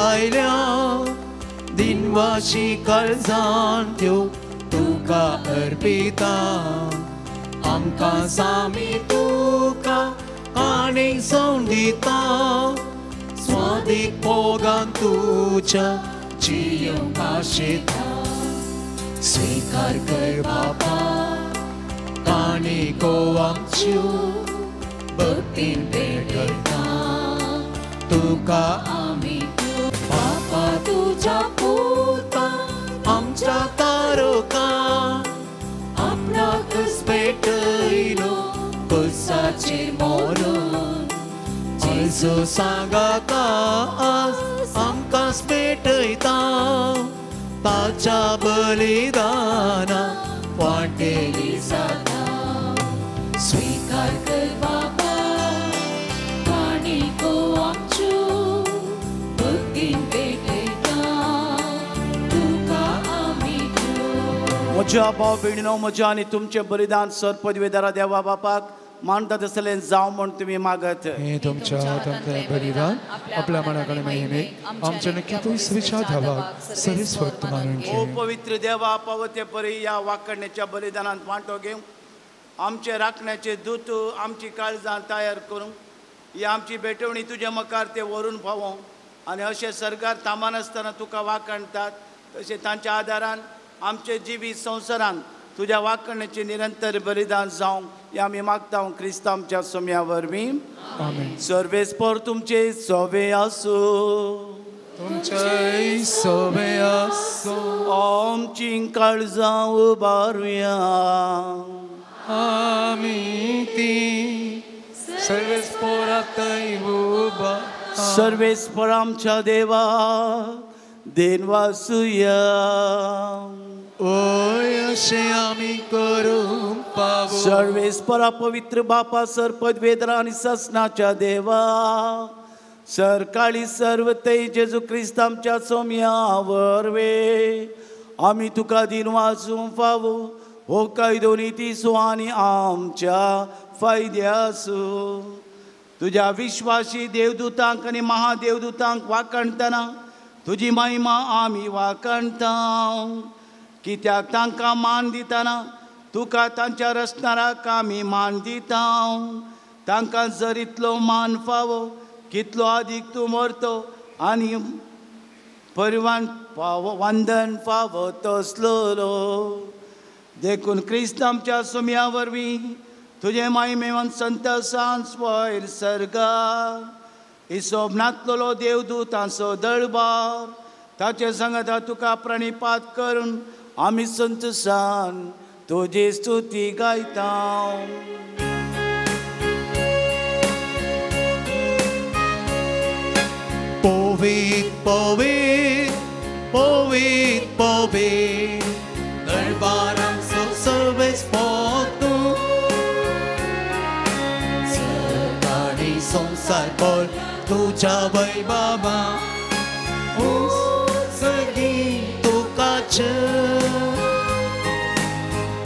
आयल्या दिनवाशी काळजान त्यो तुका अर्पिता. आमकां सामी तुका काणी जावन दिता, स्वादीक मोगान तुज्या जियोंक आशेता. स्वीकार कर बापा काणको आमच्यो भक्तीन भेटयता तुका आमी. बापा तुझ्या पुता आमच्या तारका आपणाकूच भेटयलो खुर्साचेर मरून. जेजू सांगाता आज आमकांच भेटयता ताच्या बलिदाना वांटेली जाता. स्वीकार कर म्हज्या भाव भयणीनो, म्हज्या आनी तुमचें बलिदान सर पदवेदारा देवा बापाक मानता तसलें जावं म्हूण तुमी मागत. हे तुमच्या हातांतलें बलिदान आपल्या मनाकडे महिमेक आमच्या नक्की विचार धावाक सरेस्वत मानून ओ पवित्र देवा, पावते परी ह्या वाकडण्याच्या बलिदानांत वांटो घेवंक आमचे राखण्याचे दूत आमची काळजां तयार करूंक ही आमची भेटवणी तुज्या मुखार ते व्हरून पावोवंक आनी अशें सरकार थांबनासतना तुका वाखणटात तशें तांच्या आदारान आमचे जिवीत संवसारान तुज्या वाखणण्याचें निरंतर बलिदान जावंक हें आमी मागता क्रिस्त आमच्या सोम्या वरवीं. आमेन. सर्वेस्पर तुमचे सोबे आसूं. तुमचे सोबे आसूं. आमची काळजां उबारुया. आमी ती सर्वेस्परातय उबा. सर्वेस्पर आमच्या देवा देनवासुया. ओय अशें आमी करूंक पावो. सर्वेस्परा पवित्र बापा सर पदवेदरा आनी ससनाच्या देवा सरकाळी सर्व ते जेजू क्रिस्त आमच्या सोम्या वरवे आमी तुका दिन वाचूंक फावो हो कायदो नितीसो आनी आमच्या फायद्यासो. तुज्या विश्वासी देवदूतांक आनी महादेवदूतांक वाखणटना तुजी महिमा आमी वाखणटा. कित्याक तांकां मान दितना तुका तांच्या रचणाराक आमी मान दिता. तांकां जर इतलो मान फावो कितलो आदीक तूं मरतो आनी परिवान फावो वंदन फावो तसलो. देखून क्रिस्त आमच्या सुम्या वरवीं तुजें मायमेवन संतसान स्वैर सर्गा हिसोब नातलेलो देवदूतांचो दळबार ताचे सांगता तुका प्रणिपात करून आमी संतसान तुजी स्तुती गायता. पवित पवित पवित पवित दरबारांचो सर्वेस्पर तूं सकाळी संवसार भर तुज्या वैभवा उंचगी तुकाच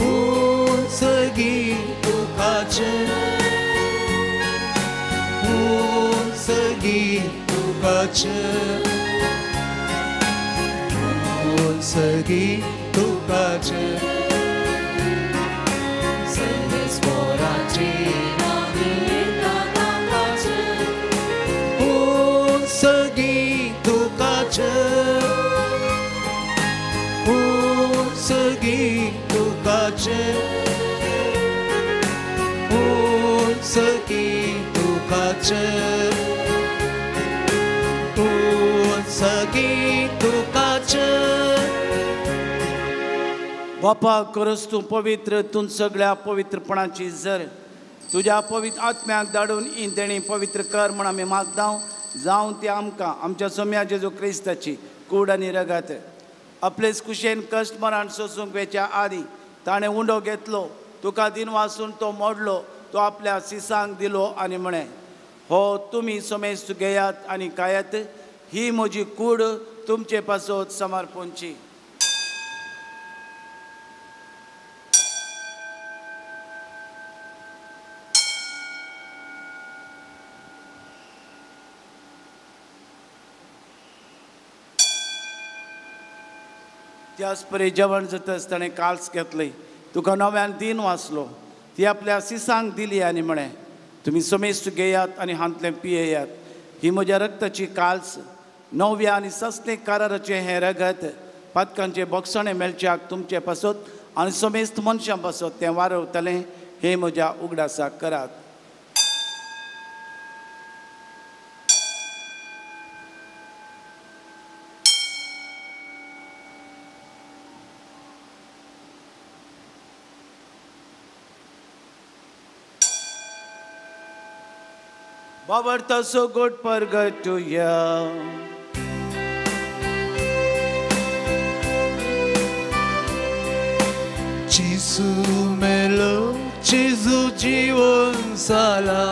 उंचगी तुकाच उंचगी तुकाच उंचगी तुकाच. सर्वेस्पराची उंचगी तुकाच उंचगी तुकाच उंचगी तुकाच उंचगी तुकाच. बापा खरंच तूं पवित्र, तूं सगळ्या पवित्रपणाची जर तुज्या पवित्र आत्म्याक धाडून ही देणी पवित्र कर म्हूण आमी मागता. जावं ती आमकां आमच्या सोम्या जेजू क्रिस्ताची कूड आनी रगत. आपलेच कुशेन कश्ट मरण सोसूंक वेच्या आदीं ताणें उंडो घेतलो, तुका दिन वासून तो मोडलो, तो आपल्या सिसांक दिलो आनी म्हळें, हो तुमी समेस्त घेयात आनी खायात, ही म्हजी कूड तुमचे पासत समर्पणची. त्याच परी जेवण जातच ताणें काल्स घेतली, तुका नव्यान दिन वाचलो, ती आपल्या सिसांक दिली आनी म्हळें, तुमी समेस्त घेयात आनी हांतलें पियेयात, ही म्हज्या रक्ताची काल्स, नव्या आनी सस्ते कराराचें हें रगत पातकांचे बोगसणें मेळच्याक तुमचे पासत आनी समेस्त मनशां पासत तें वारवतलें, हें म्हज्या उगडासाक करात. बाबर्ता so good परगटुया. जेजू मेलो, जेजू जीवन जाला,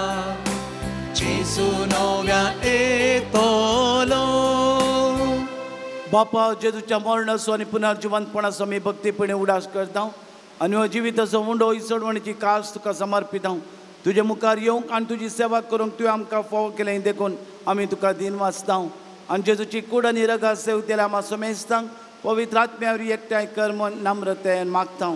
जेजू नव्या येतलो. बापा जेजूच्या मरणाचो आनी पुनर्जिवंतपणाचो आमी भक्तीपणे उडास करता आनी हो जिविताचो उंडो ही चडवणीची कास तुका समर्पिता. तुजे मुखार येवंक आनी तुजी सेवा करूंक तुवें आमकां फावो केलें देखून आमी तुका दिन वाचता आनी जेजूची कूड आनी रगात सेवतेल्या आमा समेस्तांक पवित्र आत्म्या वरवीं एकठांय कर म्हूण नम्रतेन मागता.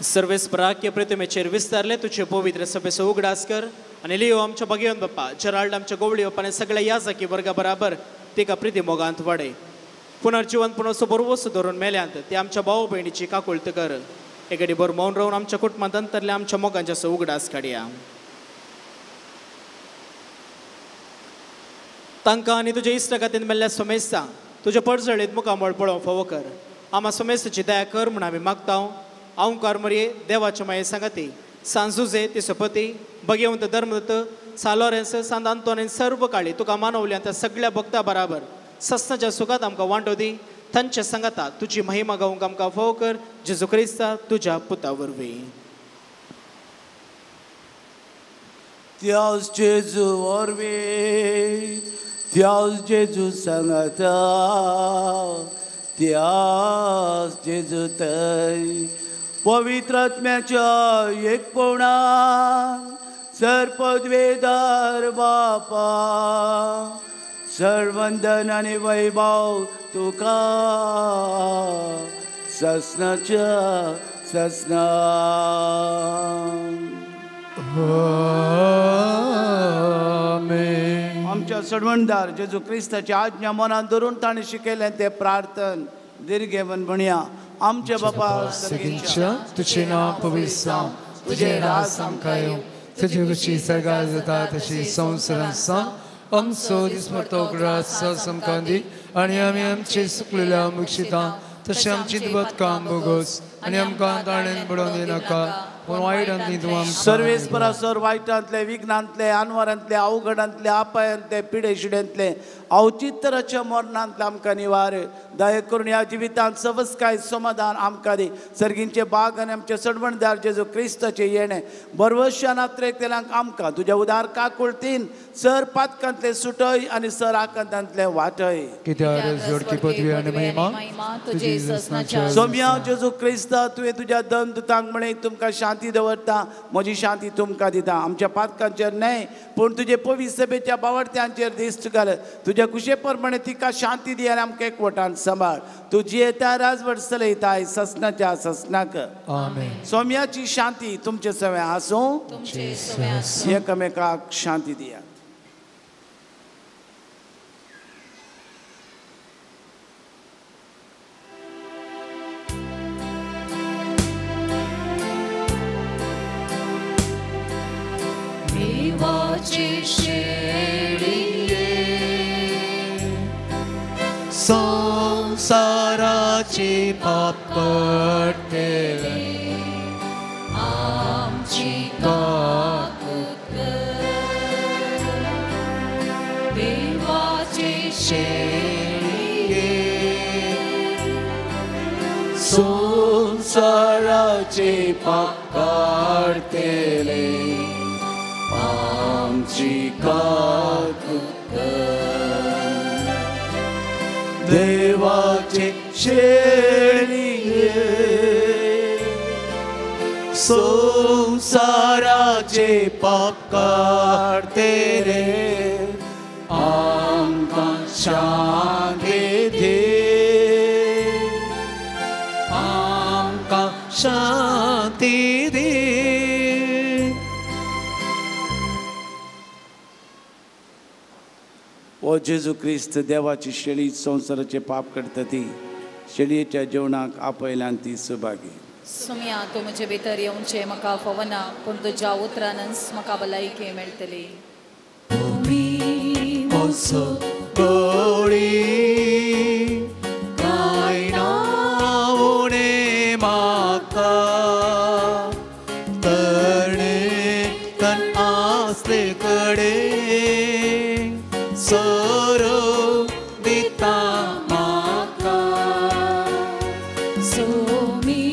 सर्वेस्पराक्य प्रतिमेचेर विस्तारले तुझे पवित्र सभेचो उगडास कर आनी लियो आमच्या भगेवन बाप्पा जेराल्ड आमच्या गोवळी बाप्पा आनी सगळ्या याजकी वर्गा बराबर तिका प्रिती मोगांत वाडय. पुनर्जिवंतपण असो बरवसो धरून मेल्यांत ते आमच्या भाव भयणीची काकुळत कर. एकेडी बर मौन रावन आमच्या कुटुंबांत अंतरल्या आमच्या मोगांचो उगडास काडया. तांकां आनी तुज्या इश्टागतीन मेल्ल्या सोमेस्ता तुज्या परजळीत मुखामळ पळोवंक फावो कर. आमा सोमेस्ताची दया कर म्हूण आमी मागता. ओंकार मरये देवाच्या माये सांगाती सांजुजे तिसपती भगेवंत धर्मदत्त सा लॉरेन्स सांत आंतोनी सर्व काळी तुका मानवल्या त्या सगळ्या भक्ता बराबर सस्नाच्या सुखात आमकां वांटो दी. तांच्या सांगाता तुजी महिमा गावंक आमकां फावो कर. जेजू क्रिस्ता तुज्या पुता वरवीं. त्याच जेजू वरवीं, त्याच जेजू सांगाता, त्याच जेजू थंय पवित्र आत्म्याच्या एकपणान सर्पद्वेदार बापा सर्वंदन आनी वैभव तुका ससनाच्या ससना. आमेन. आमच्या सडवणदार जेजू क्रिस्ताची आज्ञा मनात धरून ताणें शिकयलें तें प्रार्थन दीर्घेवन म्हणया. आमचे बापा सगळींच्या तुझे नांव पवित्र जावं, तुजें राज आमकां येवं, तुजी रुची सर्गार जाता तशी संवसारांत जावं. आमचो दिसमर्तो ग्रास आमकां दी आनी आमी आमचे सुकलेल्या मुक्षितां तशें आमची दुबतकां भोगोस आनी आमकां ताणें बुडोवन दिनाका पूण वायटांतली तूं आमकां सर्वेस्परासर वायटांतले विघ्नांतले अनवरांतले अवघडांतले अपायांतले पिडे शिड्यांतले अवचित्राच्या मरणांतले आमकां निवार. दया करून ह्या जिवितांत सवस्काय समाधान आमकां दी. सर्गींचे बाग आनी आमचे सडवणदार जेजू क्रिस्ताचें येणें बरवश्यान आत्रेकतेल्यांक आमकां तुज्या उदार काकुळतीन सर पातकांतले सुटय आनी सर आकांतांतले वाटय. कित्याक जोडकी पदवी आनी महिमा तुजी ससनाच्या. सोम्या जेजू क्रिस्ता तुवें तुज्या दन दुतांक म्हळें तुमकां शांती दवरता, म्हजी शांती तुमकां दिता. आमच्या पातकांचेर न्हय पूण तुजे पवित्र सभेच्या बावडत्यांचेर दिश्ट घाल. तुज्या कुशे प्रमाणे तिका शांती दी आनी आमकां एकवटान सांबाळ. तूं जियेता राजवट चलयताय ससनाच्या ससनाक. आमेन. सोम्याची शांती तुमचे सगळें आसूं. एकामेकाक शांती दियात. संसाराची पाप पडटेले आमची काकूत कर. देवाचे शेळये संसाराचे पाप काडटेले आमची काकूत कर. देवाचे शेळये संसाराचे पाप काडटेले आमकां शांती दी, आमकां शांती दी. ओ जेजू क्रिस्त देवाची शेळी संवसाराचे पाप करता ती शेळयेच्या जेवणाक आपयल्यान ती सुभागी. सुम्या तूं म्हजे भितर येवचें म्हाका फावना पूण तुज्या उतरानच म्हाका भलायकी मेळटली. गोळी कांय ना उणें म्हाका तरणे तन आसले कडेन सोरो दिता म्हाका. सोमी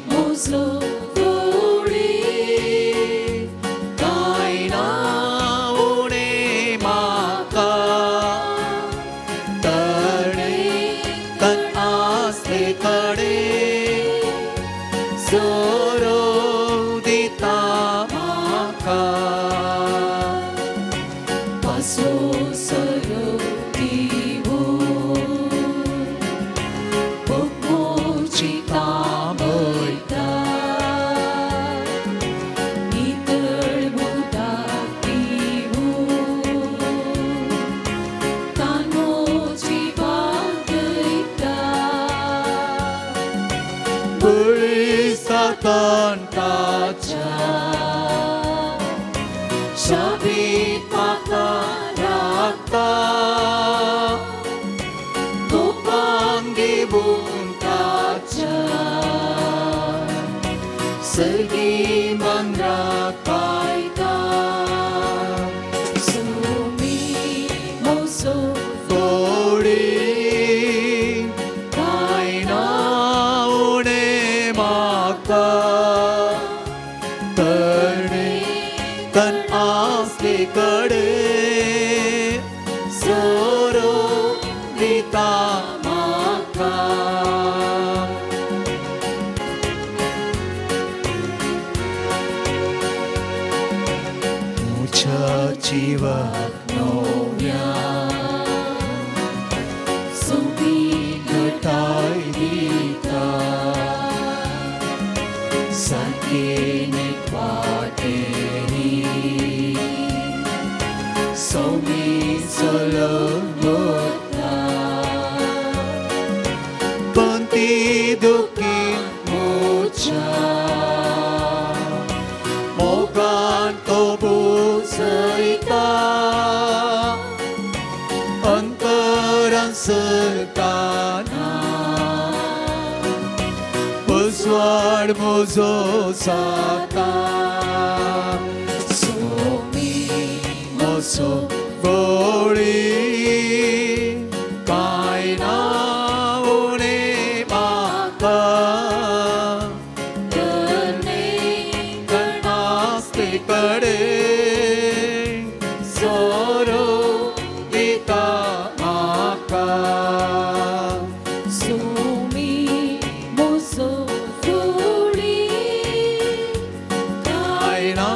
म्हजो गोळी कांय ना उणें म्हाका सोसरो दिवन भोगोची तांबयता नितळ उदक पिवन तानोची वागयता बळी सातान ताच्या शाबीत म्हाका राखता कोपान घेवन ताच्या सर्गी मांगराक पायता सुमी मोसो गोडी कांय ना उणें म्हाका तरणे तन आसले कडेन सोरो दिता म्हाका म्हज्या जिवाक नव्या सोबीत घटाय दिता सारके नीट वाटेनी सौमी चलत वता पंती दुखी म्हज्या मोगान तो बुजयता अंतरान सरताना उजवाड म्हजो जाता सुमी मोसो गोडी कांय ना उणें म्हाका तरणे आसले कडेन सोरो दिता म्हाका सुमी मोसो गोडी कांय ना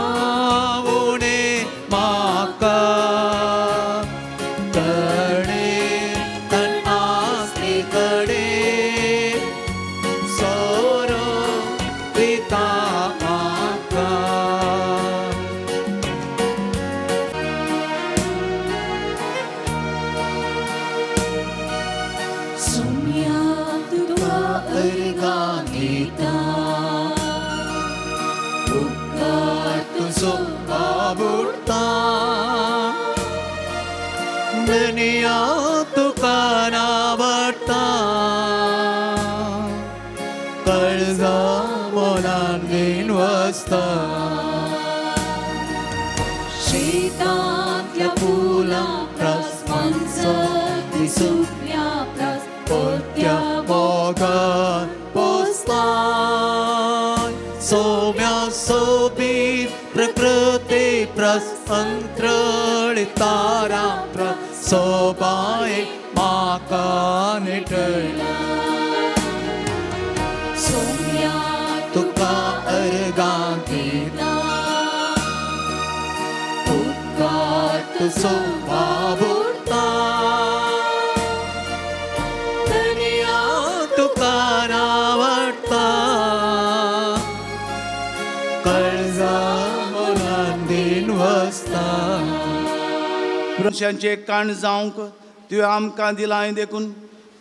उणें म्हाका तरणे तन आसले कडेन सोरो दिता म्हाका. सुम्या तुका अर्गां दिता उपकार तुजो बाबुडता दुनिया तुका नावडटा काळजा मनान घेवन वचता शेतांतल्या फुलां प्रास मानसती सुकण्या प्रास परत्या मोगान पोसता सौम्या सोबीत प्रकृती प्रस अंत्रळ तारा प्रस सोबाय म्हाका निटळ्ळा सुम्या तुका अर्गां दिता उपकार तुजो बाबुडता दुनिया तुका नावडटा काळजा मनान दिन वचता. मनशांचे काण जावंक तुवें आमकां दिलां देखून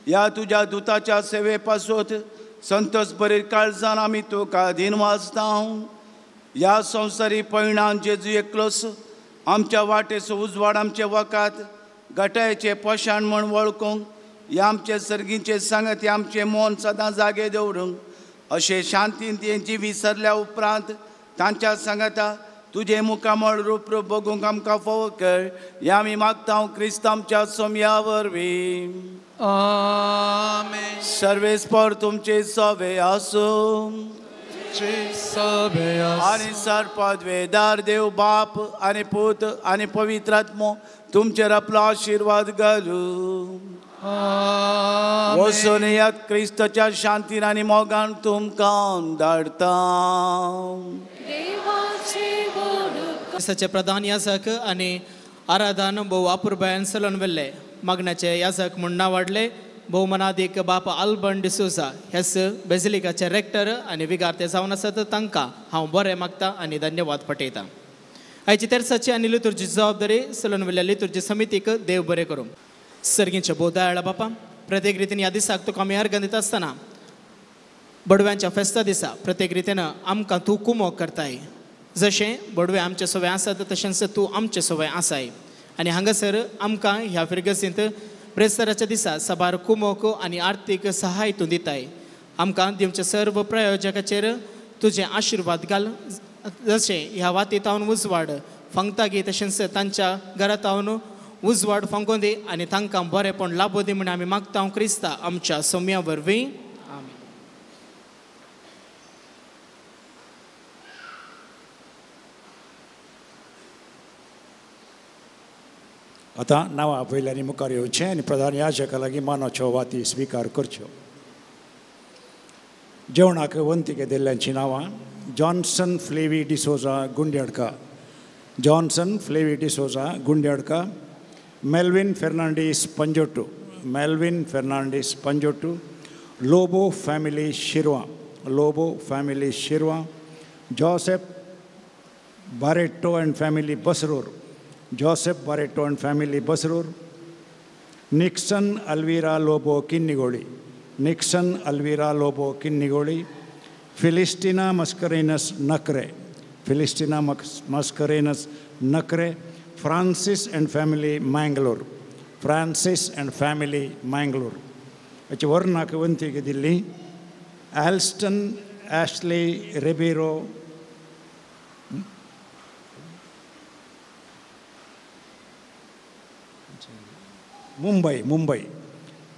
ह्या तुज्या दुताच्या सेवे पासत संतोष बरे काळजान आमी तुका दिनवासता. ह्या संवसारी पयणान जेजू एकलोच आमच्या वाटेचो उजवाड आमचे वकात गटायचे पोशाण म्हण वळखूंक ह्या आमचे सर्गीचे सांगत आमचें मन सदां जागे दवरूंक अशें शांतीन तेंची विसरल्या उपरांत तांच्या सांगता तुजें मुखामळ रूप रूप बघूंक आमकां फावो कर हें आमी मागता क्रिस्त आमच्या सोमया वरवीं. आमेन. सर्वेस्पर तुमचे सवे आसूं आनी सरपदवेदार देव बाप आनी पूत आनी पवित्र आत्मो तुमचेर आपलो आशिर्वाद घालूं. वचून येयात क्रिस्ताच्या शांतीन आनी मोगान तुमकां धाडटा. क्रिस्ताचे प्रधान याजक आनी आराधन भोव अपुरबायेन चलोवन व्हेल्ले मागण्याचे याजक म्हूण नांव वाडले भोवमानादीक बाप आल्बर्न डिसोजा हेच बेजिलिकाचे रेक्टर आनी विगार्ते जावन आसात तांकां हांव बरें मागता आनी धन्यवाद पटयता. आयची तेर्साची आनी लितुर्जी जबाबदारी चलोवन व्हेल्ल्या लितुर्जी समितीक देव बरें करूं. सर्गींच्या भोव दयाळा बापा, प्रत्येक रितीन ह्या दिसाक तुका आमी अर्घ दिता आसतना बडव्यांच्या फेस्ता दिसा प्रत्येक रितीन आमकां तूं कुमोक करताय. जशें बडवे आमचे सवय आसात तशेंच तूं आमचे सवय आसाय आनी हांगासर आमकां ह्या फिरगसींत ब्रेस्ताराच्या दिसा साबार कुमोक आनी आर्थीक सहाय तूं दिताय. आमकां दिवचे सर्व प्रयोजकाचेर तुजें आशिर्वाद घाल, जशें ह्या वातीतावन उजवाड फांगतागी तशेंच तांच्या घरातावन उजवाड फांकोन दी आनी तांकां बरेंपण लाबो दी म्हूण आमी मागता क्रिस्ता आमच्या सोम्या वरवीं. आमीन. आतां नांवां आपयल्यांनी मुखार येवचें आनी प्रधान याजका लागीं मानाच्यो वाती स्विकार करच्यो. जेवणाक वंतीक दिल्ल्यांचीं नांवां: Johnson Flavi D'Souza Gundadka, Johnson Flavi D'Souza Gundadka, Melvin Fernandes Panjottu, Melvin Fernandes Panjottu, Lobo family Shirva, Lobo family Shirva, Joseph Barreto and family Basrur, Joseph Barreto and family Basrur, Nixon Alvira Lobo Kinnigoli, Nixon Alvira Lobo Kinnigoli, Philistina Mascarenhas Nakre, Philistina Mascarenhas Nakre, Francis and family Mangalore, Francis and family Mangalore. हाची वर्णाक वंतीक दिल्ली Alston Ashley Ribeiro, Mumbai, Mumbai,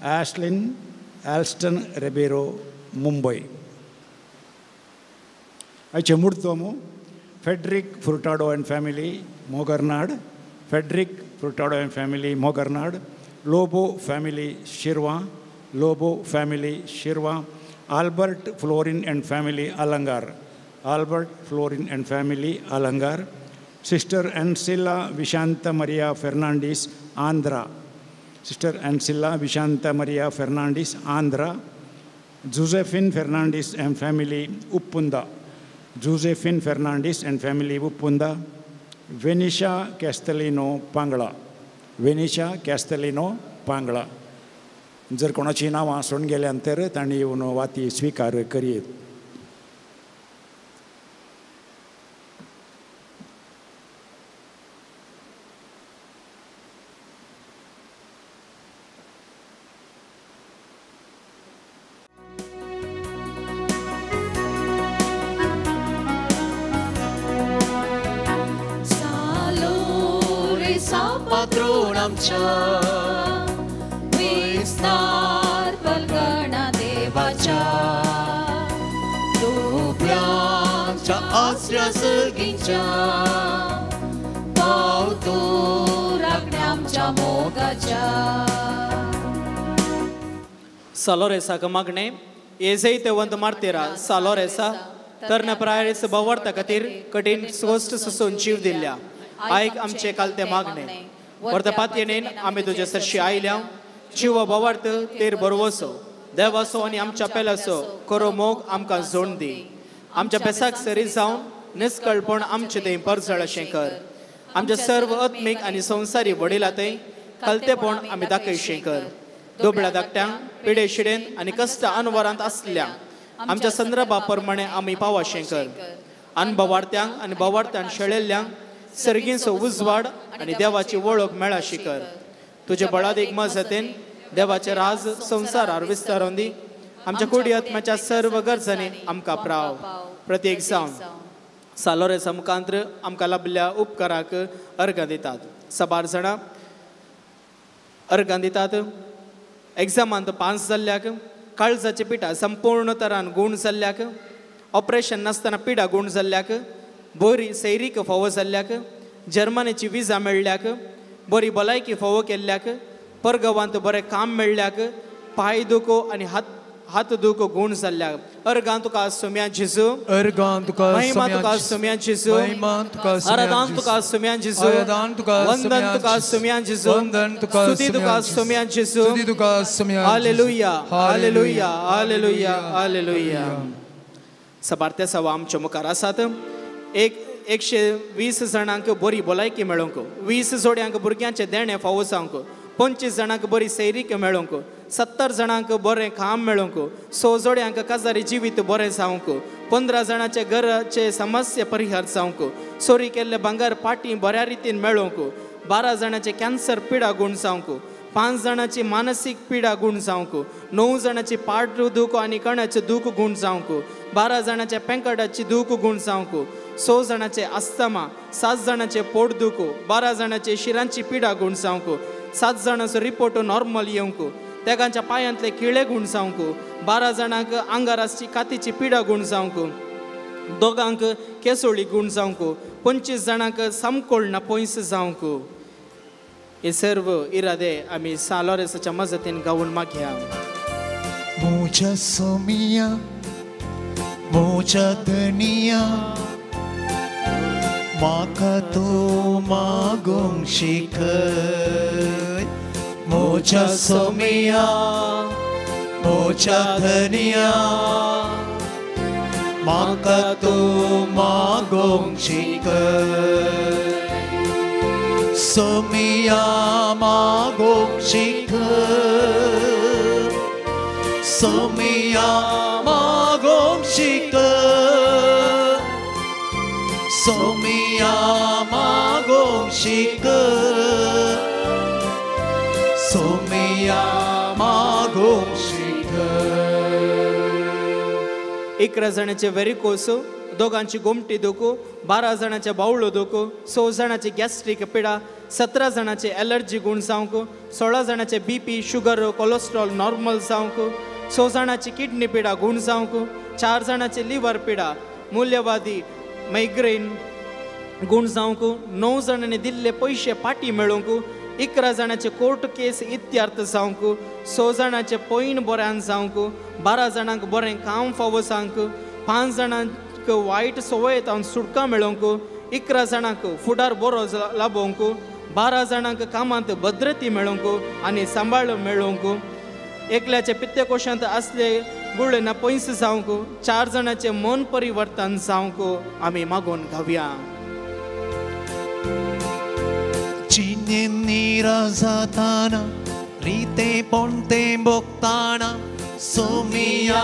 Ashlin Alston Ribeiro, Mumbai. आयचे मुर्तोमो Frederick Furtado and family Mogarnad, Frederick Furtado and family Mogarnad, Lobo family Shirva, Lobo family Shirva, Albert Florin and family Alangar, Albert Florin and family Alangar, sister Ancilla Vishanta Maria Fernandes Andhra, sister Ancilla Vishanta Maria Fernandes Andhra, Josephine Fernandes and family Uppunda, Josephine Fernandes and family Uppunda, Venisha Castellino Pangla, Venisha Castellino Pangla. जर कोणाची नांवां सोडून गेल्यान तर तांणी येवन वाती स्विकार करयेत. विस्तार पलगणा देवाच्या दुबळ्यांच्या आसऱ्या सगींच्या पाव तूं राखण्या आमच्या मोगाच्या. सालोरेसाक मागणें एजैतेवंत मार्तेरा सालोरेसा तरण्या प्रायेस बवर्ता खातीर कठीण स्वस्त सोसून जीव दिल्ल्या आयक आमचे कालते मागणें. वर्त पातयेन आमी तुजे सरशी आयल्या जिव बवार्थ तेर बरवसो देवासो आनी आमच्या पेलासो करो मोग आमकां जोड दी. आमच्या बेसाक सरी जावन निस्कळपण आमचे थंय परजळ अशें कर. आमच्या सर्व आत्मीक आनी संवसारी वडिलां थंय कलतेपण आमी दाखयशें कर. दुबळ्या धाकट्यांक पिडे शिडेन आनी कश्ट अनवरांत आसल्या आमच्या संदर्भा प्रमाणे आमी पावाशें कर. अनभवार्थ्यांक आनी भवार्थ्यान शेळेल्ल्यांक सर्गींचो उजवाड आनी देवाची वळख मेळाशी कर. तुजे बळादीक मजतीन देवाचे राज संवसारार विस्तारून दी. आमच्या कुडी आत्म्याच्या सर्व गरजांनी आमकां प्राव. प्रत्येक जावन सालोरेसा मुखांत्र आमकां लाभिल्ल्या उपकाराक अर्घां दितात. साबार जाणां अर्घां दितात. एग्जामांत पास जाल्ल्याक, काळजाची पिठा संपूर्ण तरान गूण जाल्ल्याक, ऑपरेशन नासतना पिडा गूण जाल्ल्याक, बरी सैरीक फावो जाल्ल्याक, जर्मनीची विजा मेळ्ळ्याक, बरी भलायकी फावो केल्ल्याक, परगांवांत बरें काम मेळ्ळ्याक, पांय दुखो आनी हात दूख गुण जाल्ल्या अर्गां तुका सोम्या जेजू अर्गां तुका महिमा तुका सोम्या जेजू महिमा तुका आराधन तुका सोम्या जेजू आराधन तुका वंदन तुका सोम्या जेजू वंदन तुका स्तुती तुका सोम्या जेजू स्तुती तुका सोम्या. Hallelujah hallelujah hallelujah hallelujah. सबार तेसांव आमच्या मुखार आसात. 120 जाणांक बरी भलायकी मेळोंक, 20 जोड्यांक भुरग्यांचें देणें फावो जावंक, 25 जाणांक बरी सैरीक मेळोंक, 70 जाणांक बरें काम मेळोंक, 6 जोड्यांक काजारी जिवीत बरें जावंक, 15 जाणांचे घराचे समस्या परिहार जावंक, चोरी केल्ले भांगर पाटी बऱ्या रितीन मेळोंक, 12 जाणांचे कॅन्सर पिडा गूण जावंक, 5 जाणांची मानसीक पिडा गूण जावंक, 9 जाणांची पाट दूख आनी कण्याचें दूख गूण जावंक, 12 जाणांच्या पेंकटाची दूख गूण जावंक, 6 जाणांचे अस्थमा, 7 जाणांचे पोट दूख, 12 जाणांचे शिरांची पिडा गूण जावंक, 7 जाणांचो रिपोर्ट नॉर्मल येवंक, तेगांच्या पांयांतले किळे गूण जावंक, 12 जाणांक आंगार आसची कातीची पिडा गूण जावंक, दोगांक केसोळी गूण जावंक, 25 जाणांक सामकोळ ना पयस जावंक. हे सर्व इरादे आमी सान लॉरेन्साच्या मजतीन गावन मागया. म्हज्या सोमिया म्हज्या धनिया म्हाका तूं मागूंक शिकय. म्हज्या सोमिया म्हज्या धनिया म्हाका तूं मागूंक शिकय. सोमिया मागूंक शिकय, सोमिया मागूंक शिकय, सोमिया मागूंक शिकय, सोमिया मागूंक शिकय. 11 जाणांचे वेरिकोस, दोगांची गोमटी दुखू, 12 जाणांचे बावळो दुखू, 6 जाणांची गॅस्ट्रीक पिडा, 17 जाणांचे एलर्जी गूण जावंक, 16 जाणांचे बीपी शुगर कोलेस्ट्रॉल नॉर्मल जावंक, 6 जाणांची किडनी पिडा गूण जावंक, 4 जाणांची लिवर पिडा मूल्यवादी मायग्रेन गूण जावंक, 9 जाणांनी दिल्ले पयशे पाटी मेळोवंक, 11 जाणांचे कोर्ट केस इत्यार्थ जावंक, 6 जाणांचे पॉयंट बऱ्यान जावंक, 12 जाणांक बरें काम फावो जावंक, 5 जाणांक वायट संवय तावन सुटका मेळोवंक, 11 जाणांक फुडार बरो लाभोवंक, 12 जाणांक कामांत भद्रती मेळोवंक आनी सांबाळ मेळोवंक, एकल्याचे पित्तकोशांत आसले गुळे ना पयस जावंक, 4 जाणांचें मन परिवर्तन जावंक आमी मागून घावया. जिणेन निराश जाताना रिते पोणते भोगताना सोमिया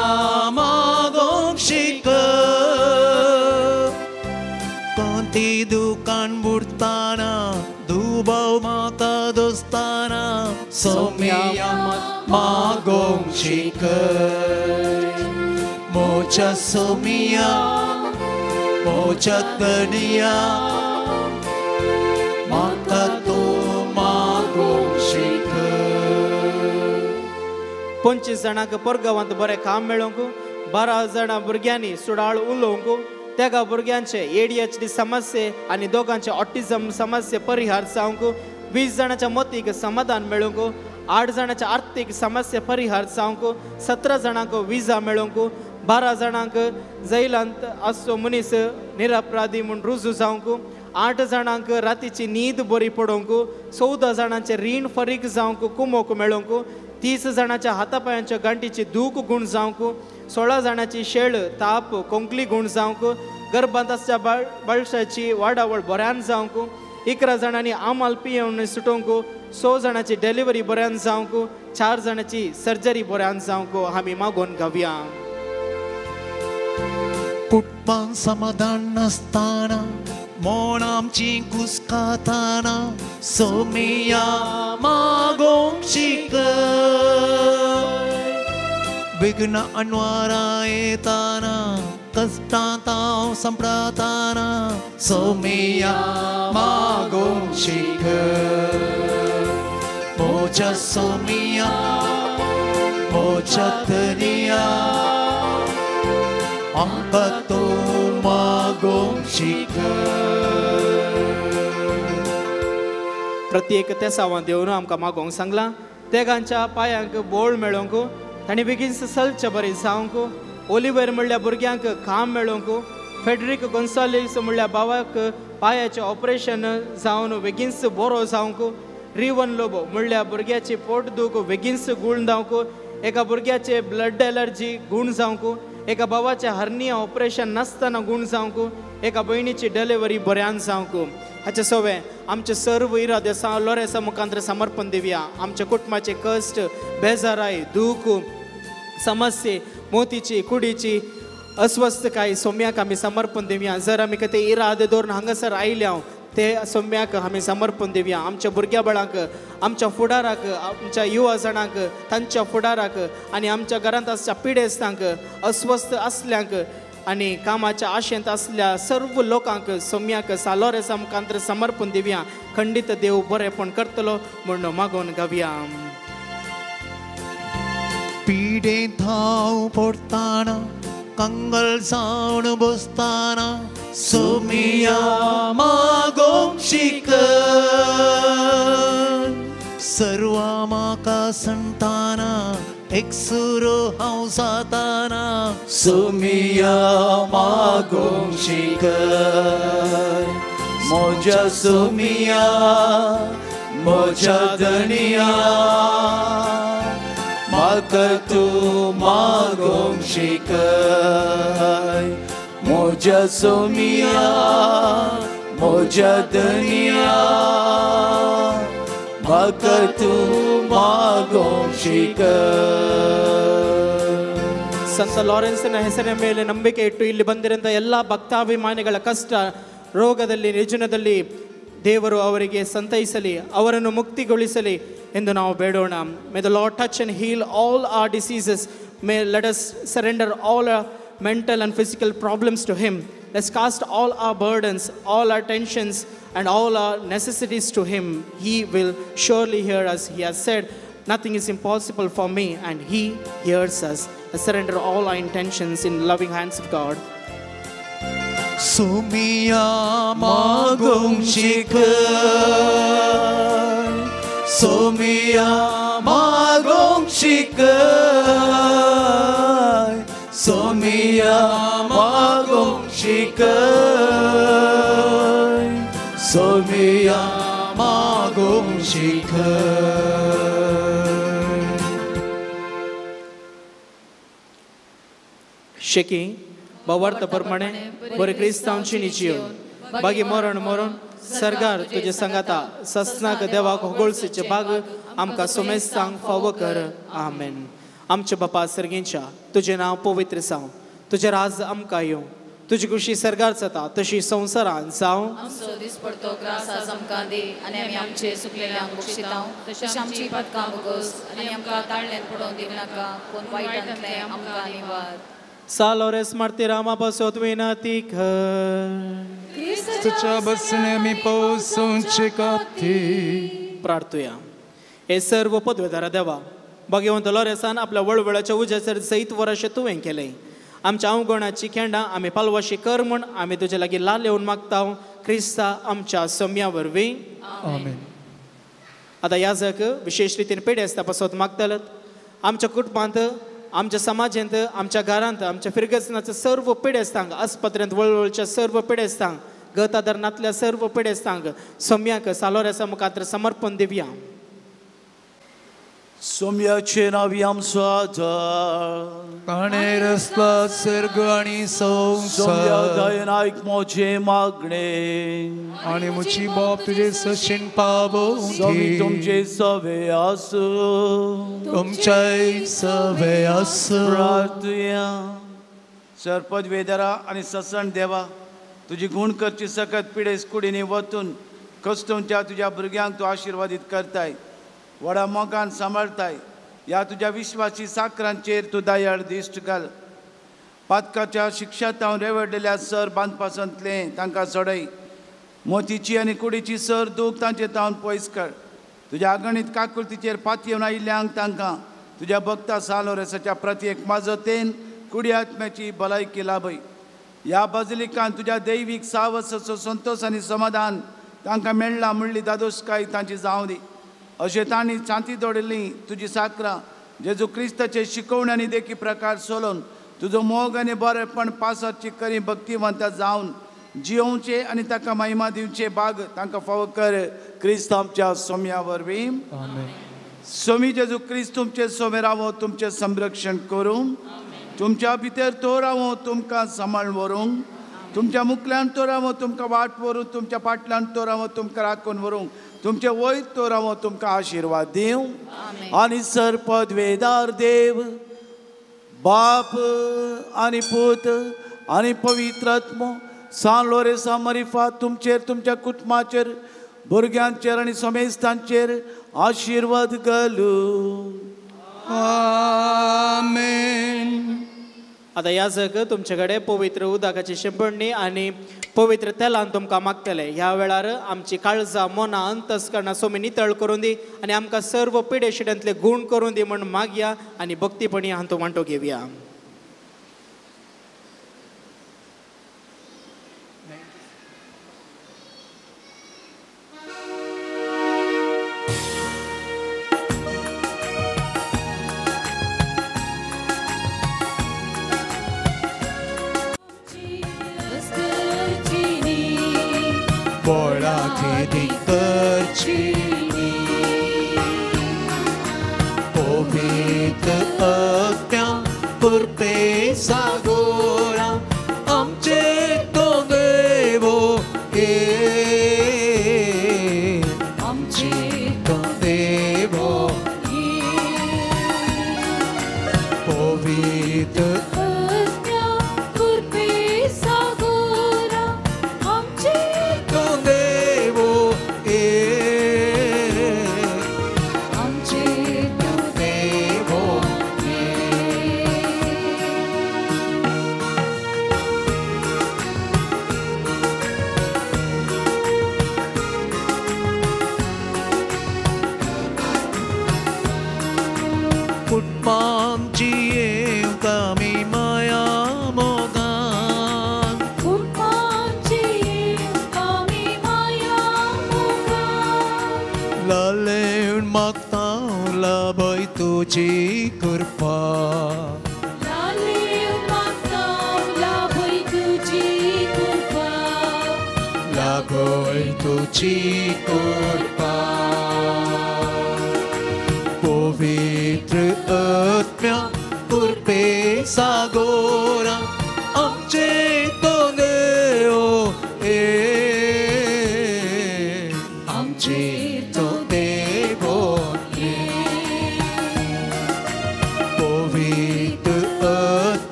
मागूंक शिकय. कोणती दुकान बुडताना दुबाव म्हाका दोस्ताना सोमिया मागूंक शिकय. म्हज्या सोमिया म्हज्या धनिया म्हाका तूं मागूंक शिकय. 25 जाणांक परगांवांत बरें काम मेळोवंक, 12 जाणां भुरग्यांनी सुडाळ उलोवंक, तेगा भुरग्यांचे ADHD समस्ये आनी दोगांचे ऑटिझम समस्ये परिहार जावंक, 20 जाणांच्या मतीक समाधान मेळोवंक, 8 जाणांच्या आर्थीक समस्ये परिहार जावंक, 17 जाणांक विजा मेळोवंक, 12 जाणांक जैलांत आसचो मनीस निरपराधी म्हूण रुजू जावंक, 8 जाणांक रातीची न्हीद बरी पडोवंक, 14 जाणांचें रीण फारीक जावंक कुमोक मेळोवंक, 30 जाणांच्या हातापायांच्या गांठीची दूख गूण जावंक, 16 जाणांची शेळ ताप कोंकली गूण जावंक, गर्भांत आसच्या बाळशाची वाडावळ बऱ्यान जावंक, 11 जाणांनी आमाल पियेवन सुटोवंक, 6 जाणांची डिलिव्हरी बऱ्यान जावंक, 4 जाणांची सर्जरी बऱ्यान जावंक आमी मागून घावया. कुटुंबान समाधान नासतना मोन आमची कुस्काताना सोमिया मागूंक शिकय. विघ्न अनवारा येताना कश्टांत हांव सांपडताना सोमिया मागूंक शिकय. म्हज्या सोमिया म्हज्या धनिया म्हाका तूं मागूंक शिकय. प्रत्येक तेसांवां देवन आमकां मागोवंक सांगलां. तेगांच्या पांयांक बोळ मेळोवंक, तांणी बेगीन सलचे बरें जावंक, ओलिवर म्हणल्या भुरग्यांक काम मेळोवंक, फेडरीक गोन्साल्वीस म्हणल्या भावाक पांयाचें ऑपरेशन जावन बेगीनच बरो जावंक, रिवन लोबो म्हणल्या भुरग्याची पोटदूख बेगीनच गूण जावंक, एका भुरग्याचे ब्लड एलर्जी गूण जावंक, एका भावाचें हर्निया ऑपरेशन नासतना गूण जावंक, एका भयणीची डिलिव्हरी बऱ्यान जावंक. हाचे सवे आमचे सर्व इरादे लोरेसा मुखांतर समर्पण दिवया. आमच्या कुटुंबाचे कश्ट, बेजाराय, दूख, समस्ये, मोतीची, कुडीची अस्वस्थकाय सोम्याक आमी समर्पण दिवया. जर आमी कितें इरादे दवरून हांगासर आयल्या ते सोम्याक आमी समर्पण दिवया. आमच्या भुरग्या बाळांक, आमच्या फुडाराक, आमच्या युवा जाणांक, तांच्या फुडाराक आनी आमच्या घरांत आसच्या पिडेस्तांक, अस्वस्थ आसल्यांक आनी कामाच्या आशेंत आसल्या सर्व लोकांक सोम्याक सालोरेसा मुखांतर समर्पण दिवया. खंडीत देव बरेंपण करतलो म्हूण मागोवन गावया. पिडे धांव पडताना कंगल जावन बसताना सोमिया मागोंक शिकय, सर्वा म्हाका संताना एकसुरो हांव जाताना सोमिया मागोंक शिकय, म्हज्या सोमिया म्हज्या धनिया म्हाका तूं मागोंक शिकय, म्हज्या सोमिया म्हज्या धनिया म्हाका तूं मागोंक ಶಿಕೈ. ಸಂತ ಲಾರೆನ್ಸನ ಹೆಸರಿನ ಮೇಲೆ ನಂಬಿಕೆ ಇಟ್ಟು ಇಲ್ಲಿ ಬಂದಿರಂಥ ಎಲ್ಲ ಭಕ್ತಾಭಿಮಾನಿಗಳ ಕಷ್ಟ, ರೋಗದಲ್ಲಿ, ನಿಜನದಲ್ಲಿ ದೇವರು ಅವರಿಗೆ ಸಂತೈಸಲಿ, ಅವರನ್ನು ಮುಕ್ತಿಗೊಳಿಸಲಿ ಎಂದು ನಾವು ಬೇಡೋಣ. May the Lord touch and heal all our diseases. May let us surrender all our mental and physical problems to him. Let's cast all our burdens, all our tensions and all our necessities to him. He will surely hear us. He has said, nothing is impossible for me, and he hears us. Let's surrender all our intentions in the loving hands of God. Somiya magong shikai, Somiya magong shikai, Somiya magong shikai, Somiya magong shikai. शेकी भावार्थ प्रमाणे बरे क्रिस्तांवची निजीव बागी मरण मरण सरकार तुजे संगाता ससनाक देवाक होगोळसीचे बाग आमकां सोमेस्तांक फावो कर. आमेन. आमच्या बापा सर्गींच्या तुजें नांव पवित्र जावं, तुजें राज आमकां येवं, तुजी खुशी सरकार जाता तशी संवसारान जावं. आमचो दिसपडतो ग्रास आज आमकां दी आनी आमी आमचे सुकलेल्यांक बक्षितांव तशें आमची पदकां बोगस आनी आमकां ताळ्ळेन पडोवन दिवं नाका, पूण वायटांतलें आमकां निवार. सालोरेस मार्तीरामा पासत विनंती कर. क्रिस्ताच्या बसणे आमी पोसोवचे खातीर प्रार्थुया. हे सर्व पदवेदारा देवा, भाग्यवंत लोरेसान आपल्या वळवळाच्या उज्याचेर जैत वरशें तुवें केलें. आमच्या अवगुणाची खेंडां आमी पालवाशी कर म्हूण आमी तुजे लागीं लाल येवन मागता क्रिस्ता आमच्या सम्या वरवीं. आमेन. आतां याजक विशेश रितीन पेडे आसता पासत मागतलेत. आमच्या कुटुंबांत, आमच्या समाजेंत, आमच्या घरांत, आमच्या फिरगजनाच्या सर्व पिडेस्तांक, आस्पत्रेंत वळवळच्या सर्व पिडेस्तांक, गताधरणांतल्या सर्व पिडेस्तांक सम्याक सालोऱ्याचा मुखार समर्पण दिवया. सोम्याचे नावी आमचो आदार, ताणें रचला सर्ग आनी संवसार, दयेन आयक म्हजें मागणें आनी म्हजी बाप तुजे सशीन पावोवंदी. तुमचे सवे आसूं, तुमच्याय सवे आसूं. प्रार्थुया. सरपद वेदरा आनी ससण देवा, तुजी गूण करची सकत पिडेस कुडींनी वतून कस्तुमच्या तुज्या भुरग्यांक तूं आशिर्वादीत करताय, व्हडा मोगान सांबाळताय. ह्या तुज्या विश्वासी साकरांचेर तूं दयाळ दिश्ट घाल. पातकाच्या शिक्षा तावन रेवडलेल्या सर बांदपासांतलें तांकां सोडय. मोतीची आनी कुडीची सर दूख तांचे तावन पयस कर. तुज्या आगणीत काकुळतीचेर पातयेवन आयिल्ल्यांक तांकां तुज्या भक्ता सालोरेसाच्या प्रत्येक माजतेन कुडी आत्म्याची भलायकी लाभय. ह्या बाजलिकान तुज्या दैवीक सावसाचो संतोश आनी समाधान तांकां मेळ्ळा म्हणली दादोसकाय तांची जावं दी. अशें तांणी शांती दवरिल्ली तुजी साकरां जेजू क्रिस्ताचे शिकवण आनी देखी प्रकार सोलोवन तुजो मोग आनी बरेपण पासतची करी भक्तिवंत जावन जियोवचे आनी ताका महिमा दिवचे भाग तांकां फावो कर क्रिस्त आमच्या सोम्या वरवीं. सोमी जेजू क्रिस्त तुमचे सोमे रावो, तुमचें संरक्षण करूं, तुमच्या भितर तो रावो, तुमकां सांबाळ व्हरूंक, तुमच्या मुखल्यान तो रावो, तुमकां वाट व्हरूं, तुमच्या फाटल्यान तो रावो, तुमकां राखून व्हरूंक, तुमचे वयर तो रावो, तुमकां आशिर्वाद दिवं. आनी सर पदवेदार देव बाप आनी पूत आनी पवित्र आत्मो सान लोरेसा मरिफा तुमचेर, तुमच्या कुटुंबाचेर, भुरग्यांचेर आनी समेस्तांचेर आशिर्वाद घालूं. आमेन. आतां याजक तुमचे कडेन पवित्र उदकाची शिंपडणी आनी पवित्र तेलान तुमकां मागतले. ह्या वेळार आमची काळजां, मनां, अंतस्करणां सोमी नितळ करून दी आनी आमकां सर्व पिडेशिड्यांतले गूण करून दी म्हूण मागया आनी भक्तीपणी हांतू वांटो घेवया.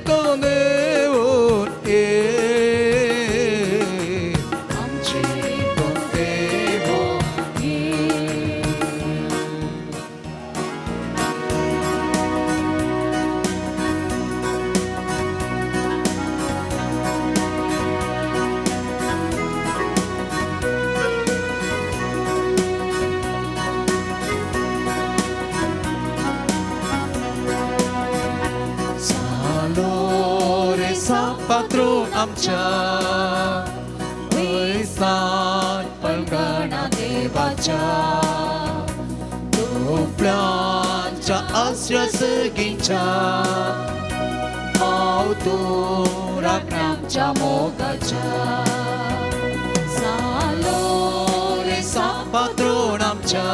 तोंड देवून ये, आमचे तोंड देवून ये. पात्रून आमच्या वैसान पलगणा देवाच्या दुपळ्यांच्या आसऱ्या सगींच्या पाव तूं राखण्या मोगाच्या. सालो रे पात्रून आमच्या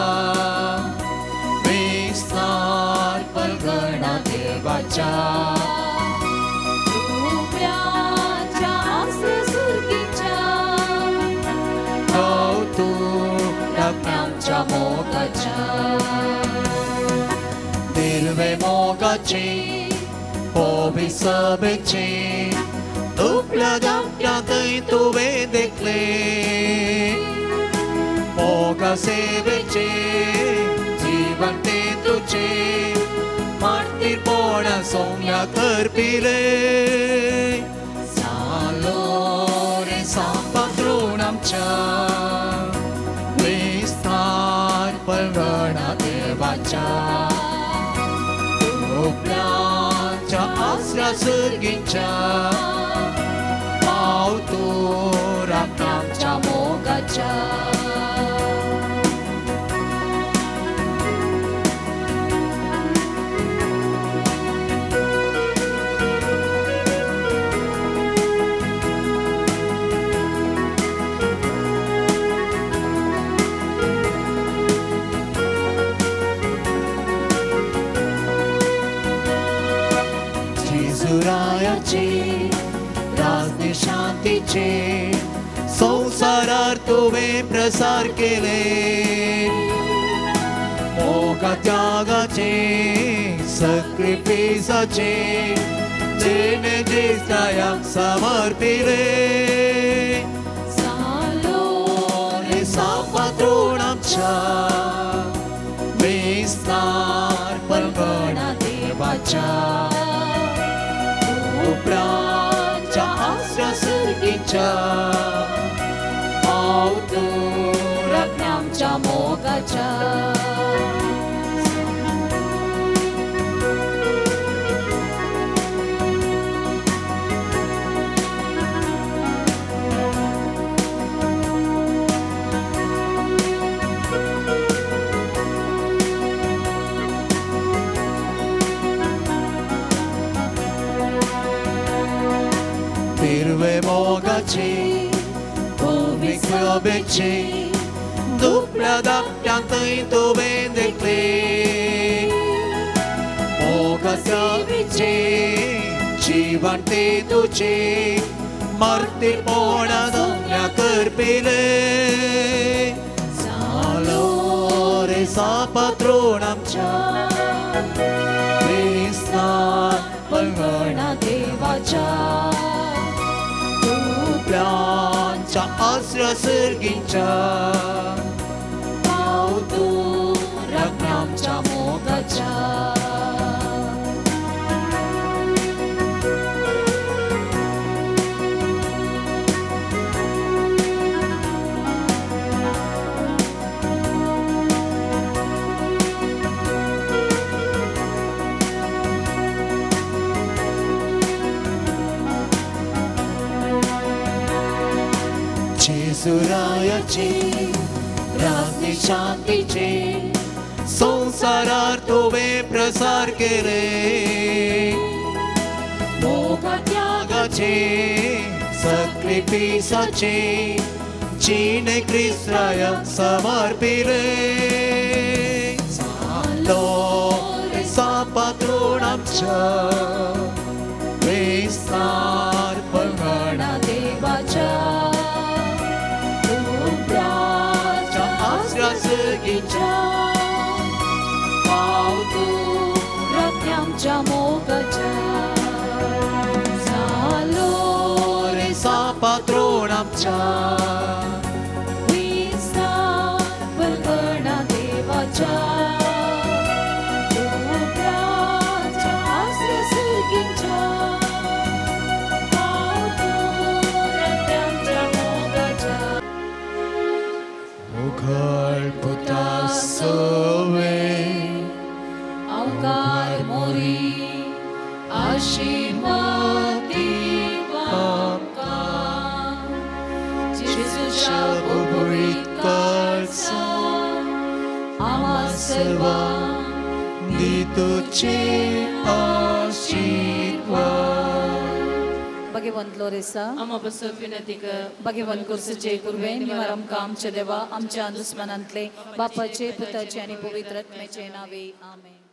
वैसान पलगणा देवाच्या मोगाच्या. निर्वे मोगाची होवी सभेची उपल्या धाकट्यांतय तुवें देखले मोगा सेवेचे जीवन ते तुझे मार्तीरपणा सोम्या करपिले. सालो रे पात्रून आमच्या पलगणा देवाच्या उपल्यांच्या आसऱ्या सर्गींच्या पाव तूं राखण्या मोगाच्या. राजनी शांतीचे संवसारार तुवें प्रसार केले मोगा त्यागाचे सक्रिफिसाचे जेणे जेस्तायाक समर्पिले. सालो रे पात्रून आमच्या विस्तार पलगणा देवाच्या उपरांच्या आसऱ्या सर्गीच्या पाव तूं राखण्या मोगाच्या. तिरवे मोगाची भूमी सभेची दुपळ्या धाकट्यांतय तुवें देखले मोगा सेवेचे जीवन ते तुझे मार्तीरपणा सोम्या करपिले. सालो रे पात्रून आमच्या विस्तार पलगणा देवाच्या उपल्यांच्या आसऱ्या सर्गींच्या पाव तूं राखण्या मोगाच्या. जेजुरायाची राजनी शांतीचे संवसारार तुवें प्रसार केले मोगा त्यागाचे सक्रिफिसाचे जिणे क्रिस्तायाक समर्पिले. सालो रे पात्रून आमच्या विस्तार पलगणा देवाच्या आसऱ्या सर्गींच्या पाव तूं राखण्या मोगाच्या. आमच्या विस्तार बलगणा देवाच्या रुप्याच्या आसरे सुर्गींच्या पावतूं राखण्या आमच्या मोगाच्या मुखार पुता सवे अवकार मोरी आशीर्वाद दिवाका जेजूच्या बुबुळीत काळजा आम्हा सर्वांक दी तुझे आशीर्वाद. भगवंत लोरेसा आम्हा बसत विनंती कर. भगवंत कुर्सचे कुर्वे निवार आमकां आमच्या देवा आमच्या दुस्मनांतले बापाचे पुताचे आनी पवित्र आत्म्याचे नावे आमेन.